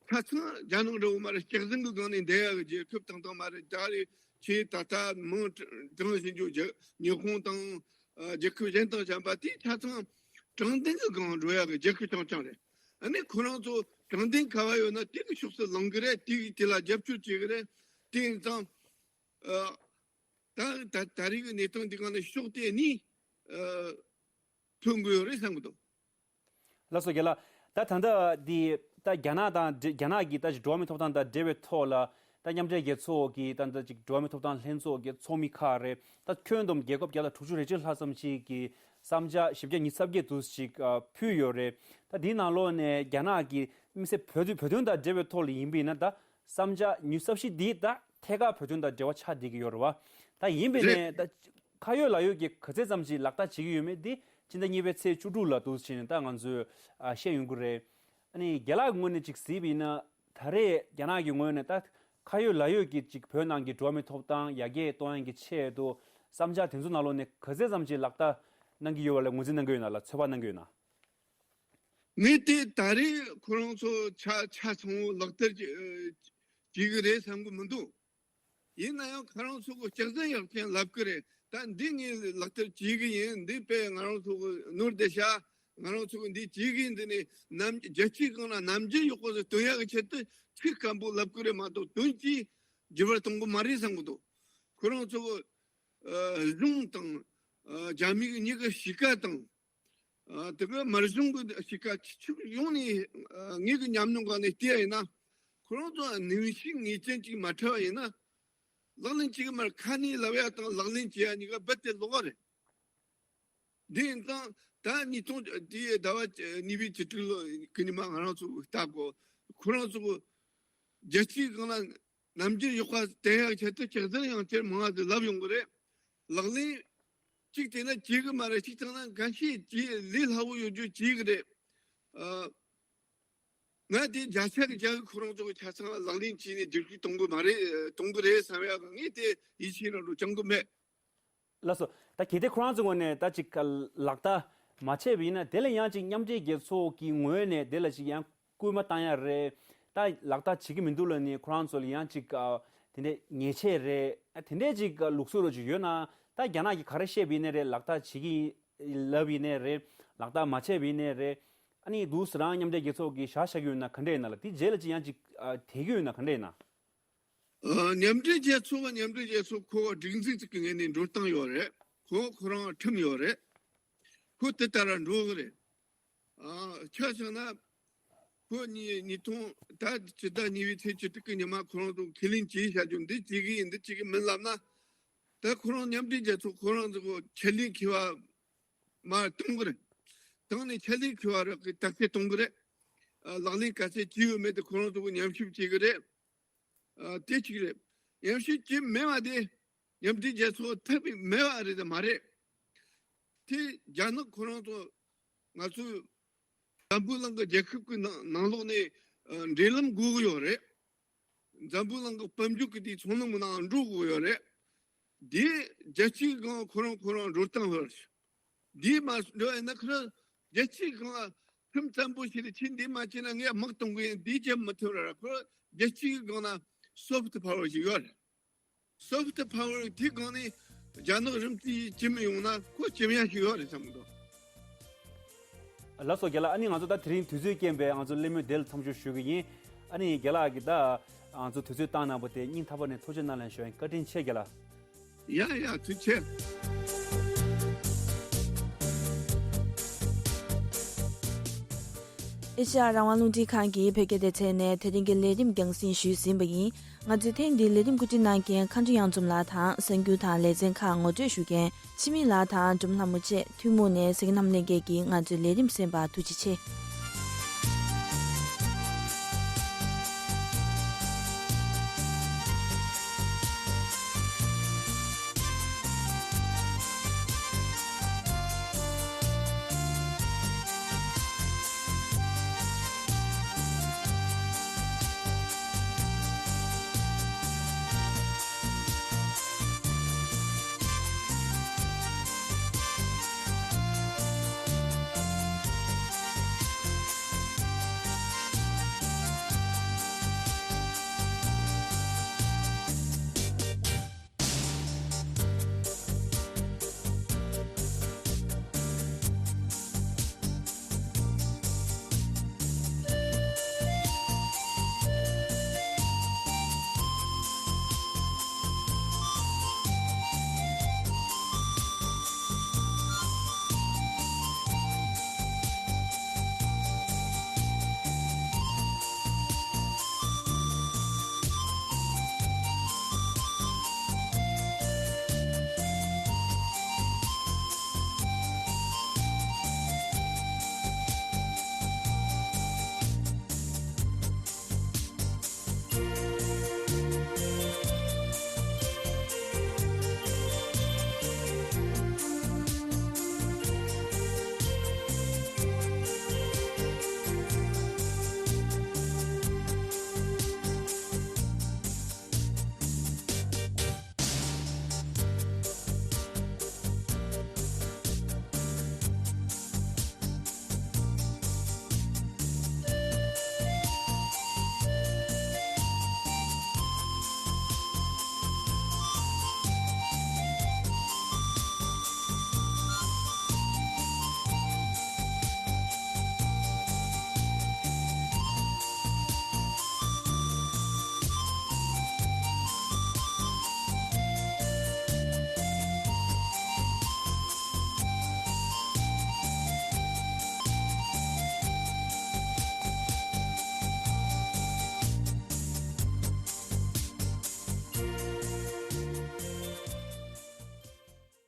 ཆ་ཚང་རྒྱ་ནག་འདྲ་བོ་མ་རེད། སྐྱག་རྫུན་གྱི་སྒང་ནས་བསྡད་ཡག་གི་རྒྱལ་ཁབ་བཏང་བཏང་མ་རེད། ད་རེས་ཁྱེད་ད་ལྟ་མིང་དྲངས་བཞིན་རྒྱུ་རྒྱ་ཉི་ཧོང་དང་ཨ་རྒྱལ་ཁབ་གཞན་དང་བྱས་པ་དེ་ཆ་ཚང་དྲང་བདེན་གྱི་སྒང་འགྲོ་ཡག་གི་རྒྱལ་ཁབ་རྐྱང་རྐྱང་རེད། ཨ་ནི་ཁོ་རང་ཚོ་དྲང་བདེན་ག་བ་ཡོད་ན་དེ་གི་ཕྱོགས་སུ་ལངས་གི་རེད། དེ་གི་དེ་ལ་རྒྱབ་སྐྱོར་བྱེད་གི་རེད། དེ་ཡིན་ཙང་ཨ་ད་ད་ད་རེས་ཀྱི་གནས་སྟངས་འདི་སྒང་ནས་ཕྱོགས་དེ་གཉིས་ཨ་མཚོན་དགོས་ཡོད་རེད་བསམ་གི་འདུག་ལགས་སོ་རྒན་ལགས། ད་ད་ལྟ་འདི་ད་རྒྱ་ནག་དང་འབྲེ་རྒྱ་ནག་གི་ད་ཅིག་འགྲོ་བ་མིའི་ཐོབ་ཐང་དང་འབྲེལ་བའི་ཐོག་ལ་ད་མཉམ་འབྲེལ་རྒྱལ་ཚོགས་ཀྱི་ད་ད་ཅིག་འགྲོ་བ་མིའི་ཐོབ་ཐང་ལྷན་ཚོགས་ཀྱི་ཚོགས་མི་ཁག་རེད། ད་ཁྱོན་བསྡོམས་རྒྱལ་ཁབ་བརྒྱ་དང་དྲུག་ཅུ་རེ་གཅིག་ལྷག་ཙམ་ཞིག་གིས་བསམ་འཆར་བཞི་བརྒྱ་ཉི་ཤུ་རྩ་བརྒྱད་དུ་ཞིག་ཨ་ཕུལ་ཡོད་རེད། ད་འདིའི་ནང་ལོགས་ནས་རྒྱ་ནག་གིས་དམིགས་བསལ་བོད་དོན་བོད་དོན་དང་འབྲེལ་བའི་ཐོག་ལ་ཡིན་པ་ཡིན་ན། ད་བསམ་འཆར་ཉི་ཤུ་རྩ་བཞི་འདི་ད་ཐད་ཀར་བོད་དོན་དང་འབྲེལ་བ་ཆགས་བསྡད་ཀྱི་ཡོད་རེད་བ། ད་ཡིན་པས་རེད། ནས་ད་ཁ་ཡོད་ལག་ཡོད་ཀྱིས་ག་ཚད་ཙམ་ཞིག་ལག་བསྟར་བྱེད་ཀྱི་ཡོད་མེད་འདི་སྤྱི་ཟླ་གཉིས་པའི་ཚེས་བཅུ་དྲུག་ལ་འདུག་སེ་བྱས་ནས་ད་ང་ཚོས་ཨ་བཤད་ཡོང་གི་རེད། ཨ་ནི་རྒན་ལགས་ཀྱི་ངོས་ནས་ཅིག་གཟིགས་པ་ཡིན་ན། ད་རེས་རྒྱ་ནག་གི་ངོས་ནས་ད་ཁ་ཡོད་ལག་ཡོད་ཀྱིས་ཅིག་བོད་ནང་གི་འགྲོ་བ་མིའི་ཐོབ་ཐང་ཡར་རྒྱས་གཏོང་ཡག་གི་ཆེད་དུ་བསམ་འཆར་དེ་ཚོ་ནང་ལོགས་ནས་ག་ཚད་ཙམ་ཞིག་ལག་བསྟར་གནང་གི་ཡོད་པ་ལ་ངོས་འཛིན་གནང་གི་ཡོད་ན་ལ། ཚོད་དཔག་གནང་གི་ཡོད་ན། ངས་དེ་ད་རེས་ཁོ་རང་ཚོ་ཆ་ཆ་ཚང་བོ་ལག་བསྟར་བྱེད་ཀྱི་རེད་བསམ་གི་མི་འདུག་ཡིན་ན་ཡང་ཁོ་རང་ཚོ་གི་སྐྱག་རྫུན་ཡག་ཅན་ལབ་གི་རེད། ད་འདི་ངས་ལག་བསྟར་བྱེད་གི་ཡིན། འདི་དཔེ་ང་རང་ཚོ་གི་ནོར་བསྡད་ཤག་ང་རང་ཚོ་གི་འདི་བྱེད་གི་ཡིན། འདི་ནས་ནམ་རྒྱལ་སྤྱིའི་སྒང་ལ་ནམ་རྒྱུན་ཡག་པོ་ཟིག་སྟོན་ཡག་གི་ཆེད་དུ་ཚིག་སྐམ་པོ་ལབ་གི་རེད་མ་གཏོགས་དོན་གྱིས་འགྱུར་བ་གཏོང་གི་མ་རེད་བསམ་གི་འདུག་ཁོ་རང་ཚོ་གི་ཨ་གཞུང་དང་ཨ་རྒྱ་མི་གཉིས་ཀའི་གཤིས་ཀ་དང་། ཨ་དེ་ག་དམར་གཞུང་གི་གཤིས་ཀ་ཕྱོགས་ཡོངས་ནས་ཨ་ངེད་ཀྱི་ཉམས་མྱོང་སྒང་ནས་བལྟས་ཡིན་ན། ཁོ་རང་ཚོ་ནུས་ཤུགས་ངེས་ཅན་ཅིག་མ་འཕྲད་པ་ཡིན་ན། ལག་ལེན་བྱེད་ཀྱི་མ་རེད། ཁ་ནས་ལབ་ཡ་དང་ལག་ལེན་བྱེད་ཡ་གཉིས་ཀ་རྦད་དེ་ལོགས་ཀ་རེད། དེ་ཡིན་ཙང་ད་ཉིས་སྟོང་དེའི་ཟླ་བ་གཉིས་པའི་བཅུ་དྲུག་ལོ་གི་ཉི་མ་ང་རང་ཚོ་ལྟ་གོ། ཁོ་རང་ཚོ་རྒྱལ་སྤྱིའི་སྒང་ལ་ནམ་རྒྱུན་ཡག་པ་བསྟན་ཡག་ཆེད་དུ་སྐྱག་རྫུན་ཡང་ཅིག་མང་ང་ཟིག་ལབ་ཡོང་གི་རེད། ལག་ལེན་གཅིག་བྱས་ན་བྱེད་གི་མ་རེད། གཅིག་བྱས་ན་འགའ་ཤས་ཀྱིས་ལས་སླ་བོ་ཡོད་རྒྱུ་བྱེད་གི་རེད། ཨ། ང་དེ་བརྒྱ་ཆ་གི་བརྒྱ་གི་ཁོ་རང་ཚོ་གི་ཆ་ཚང་ལག་ལེན་བྱས་ནས་བསྒྱུར་བཅོས་གཏོང་གི་མ་རེད། གཏོང་གི་རེད་བསམ་ཡག་གི་ངས་དེ་ཡིད་ཆེས་རང་རུ་བཅང་གི་མེད། ལགས་སོ། ད་གལ་ཏེ་ཁོ་རང་ཚོའི་ངོས་ནས་ད་ཅིག་ལག་བསྟར་མ་བྱས་པ་ཡིན་ན། དེ་ལ་ཡང་ཅིག་མཉམ་འབྲེལ་རྒྱལ་ཚོགས་ཀྱི་ངོས་ནས་དེ་ལ་ཅིག་ཡང་སྐུལ་མ་བཏང་ཡ་རེད། ད་ལག་བསྟར་བྱེད་ཀྱི་མི་འདུག་ལབ་ནས་ཁོ་རང་ཚོ་ལ་ཡང་ཅིག་ཨ་དེ་འདྲའི་ཉེས་ཆད་རེད། ཨ་དེ་འདྲའི་ཅིག་ལུགས་སྲོལ་རོ་ཅིག་ཡོད་ན། ད་རྒྱ་ནག་གིས་ག་རེ་བཤད་པ་ཡིན་ནའི་རེད། ལག་བསྟར་བྱེད་ཀྱི་ལབ་ཡིན་ནའི་རེད། ལག་བསྟར་མ་བྱས་པ་ཡིན་ནའི་རེད། ཨ་ནི་འདུག་སེ་རང་མཉམ་འབྲེལ་རྒྱལ་ཚོགས་ཀྱིས་བཞག་བཞག་གི་ཡོད་ན་ག་འདྲ་ཡིན་ན་ལ། དེ་རྗེས་ལ་ཅིག་ཡང་ཅིག་ཨ་དེད་ཀྱི་ཡོད་ན་ག་འདྲ་ཡིན་ན། ཨ་མཉམ་འབྲེལ་རྒྱལ་ཚོགས་པ་མཉམ་འབྲེལ་རྒྱལ་ཚོགས་ཁོ་སྒྲིག་འཛུགས་ཅིག་གི་ངོས་ནས་འགྲོ་སྟངས་ཡོད་རེད། ཁོ་ཁོ་རང་ཁྲིམས་ཡོད་རེད། ཁོ་དེ་ལྟར་འགྲོ་གི་རེད། ཨ་ཆ་བཞག་ན་ཁོ་ཉིས་ཉིས་སྟོང་ད་ཕྱི་ཟླ་གཉིས་པའི་ཚེས་བཅུ་དྲུག་གི་ཉི་མ་ཁོ་རང་ཚོ་ཁས་ལེན་བྱས་བཞག་རྒྱུ་འདི་བྱེད་གི་ཡིན་འདི་བྱེད་གི་མིན་ལབ་ན། ད་ཁོ་རང་མཉམ་འབྲེལ་རྒྱལ་ཚོགས་ཁོ་རང་ཚོ་ཆད་ལས་འཁེལ་བ་མར་གཏོང་གི་རེད། བཏང་ནས་ཆད་ལས་འཁེལ་བ་རག་གི་དག་སྐྱེལ་གཏོང་གི་རེད། ཨ་ལག་ལེན་ག་ཚད་བྱས་ཡོད་མེད་དེ་ཁོ་རང་ཚོ་གི་ཉམས་ཞིབ་བྱེད་གི་རེད། ཨ་དེ་གཅིག་རེད། ཉམས་ཞིབ་བྱས་མེད་པ་དེ་མཉམ་འབྲེལ་རྒྱལ་ཚོགས་ཐེབས་མེད་པ་རེད་དམ་མ་རེད། དེ་རྒྱ་ནག་ཁོ་རང་ཚོ་ང་ཚོའི་འཛམ་བུ་གླིང་གི་རྒྱལ་ཁབ་ཀྱི་ནང་ནང་ལོགས་ནས་ཨ་འབྲེལ་ལམ་དགོས་ཀྱི་ཡོད་རེད། འཛམ་བུ་གླིང་གི་དཔལ་འབྱོར་གྱི་དེའི་ཚོང་ལམ་གྱི་ནང་འགྲོ་དགོས་ཡོད་རེད། དེ་རྒྱལ་སྤྱིའི་སྒང་ཁོ་རང་ཁོ་རང་འགྲོ་སྟངས་ཡོད་རེད། འདི་མ་འགྲོ་ཡིན་ན་ཁོ་རང་རྒྱལ་སྤྱིའི་སྒང་ལ་ཁྲིམས་བཙན་པོ་ཞིག་ལ་ཁྱེད་འདི་མ་བྱས་ན་ངས་དམག་གཏོང་གི་ཡིན། འདི་བྱེད་མི་ཐུབ་ར། ཁོ་རང་རྒྱལ་སྤྱིའི་སྒང་ལ་སོབ་ཏི་པ་ཝར་ཞིག་ཡོད་རེད། སོབ་ཏི་པ་ཝར་དེ་སྒང་ནས་རྒྱ་ནག་རིམ་གྱིས་ཁྱིམ་ཡོང་ན་ཁོ་ཁྱིམ་ཡ་ཞིག་ཡོད་རེད་བསམ་གི་འདུག་ལགས་སོ་རྒན་ལགས། ཨ་ནི་ང་ཚོ་ད་དེ་རིང་དུས་ཚོད་རྐྱེན་པས་ང་ཚོ་གླེང་མོལ་དེ་ལ་མཚམས་འཇོག་ཞུ་གི་ཡིན། ཨ་ནི་རྒན་ལགས་ཀྱིས་ད་ང་ཚོ་དུས་ཚོད་བཏང་གནང་བ་དེ་སྙིང་ཐག་པ་ནས་ཐུགས་རྗེ་གནང་ལན་ཞུ་ཡིན། བཀའ་དྲིན་ཆེ་རྒན་ལགས། ཡ་ཡ་ཐུགས་རྗེ་ཆེ། ཨེ་ཤ་ཡ་རང་དབང་རླུང་འཕྲིན་ཁང་གི་བོད་སྐད་སྡེ་ཚན་ནས་དེ་རིང་གི་ལས་རིམ་རྒྱང་སྲིང་ཞུས་ཟིན་པ་ཡིན། ང་ཚོའི་ཐེངས་འདིའི་ལས་རིམ་གོ་སྒྲིག་གནང་མཁན་མཁའ་འགྲོ་གཡང་འཛོམས་ལགས་དང་གསར་འགྱུར་དང་ལེ་ཚན་ཁག་ངོ་སྤྲོད་ཞུ་མཁན་འཆི་མེད་ལགས་དང་སྒྲོལ་མ་ལྷ་མོ་བཅས་ཐུན་མོང་ནས་གཟིགས་རྣམ་ལྷན་རྒྱས་ཀྱིས་ང་ཚོའི་ལས་རིམ་གསན་པར་ཐུགས་རྗེ་ཆེ།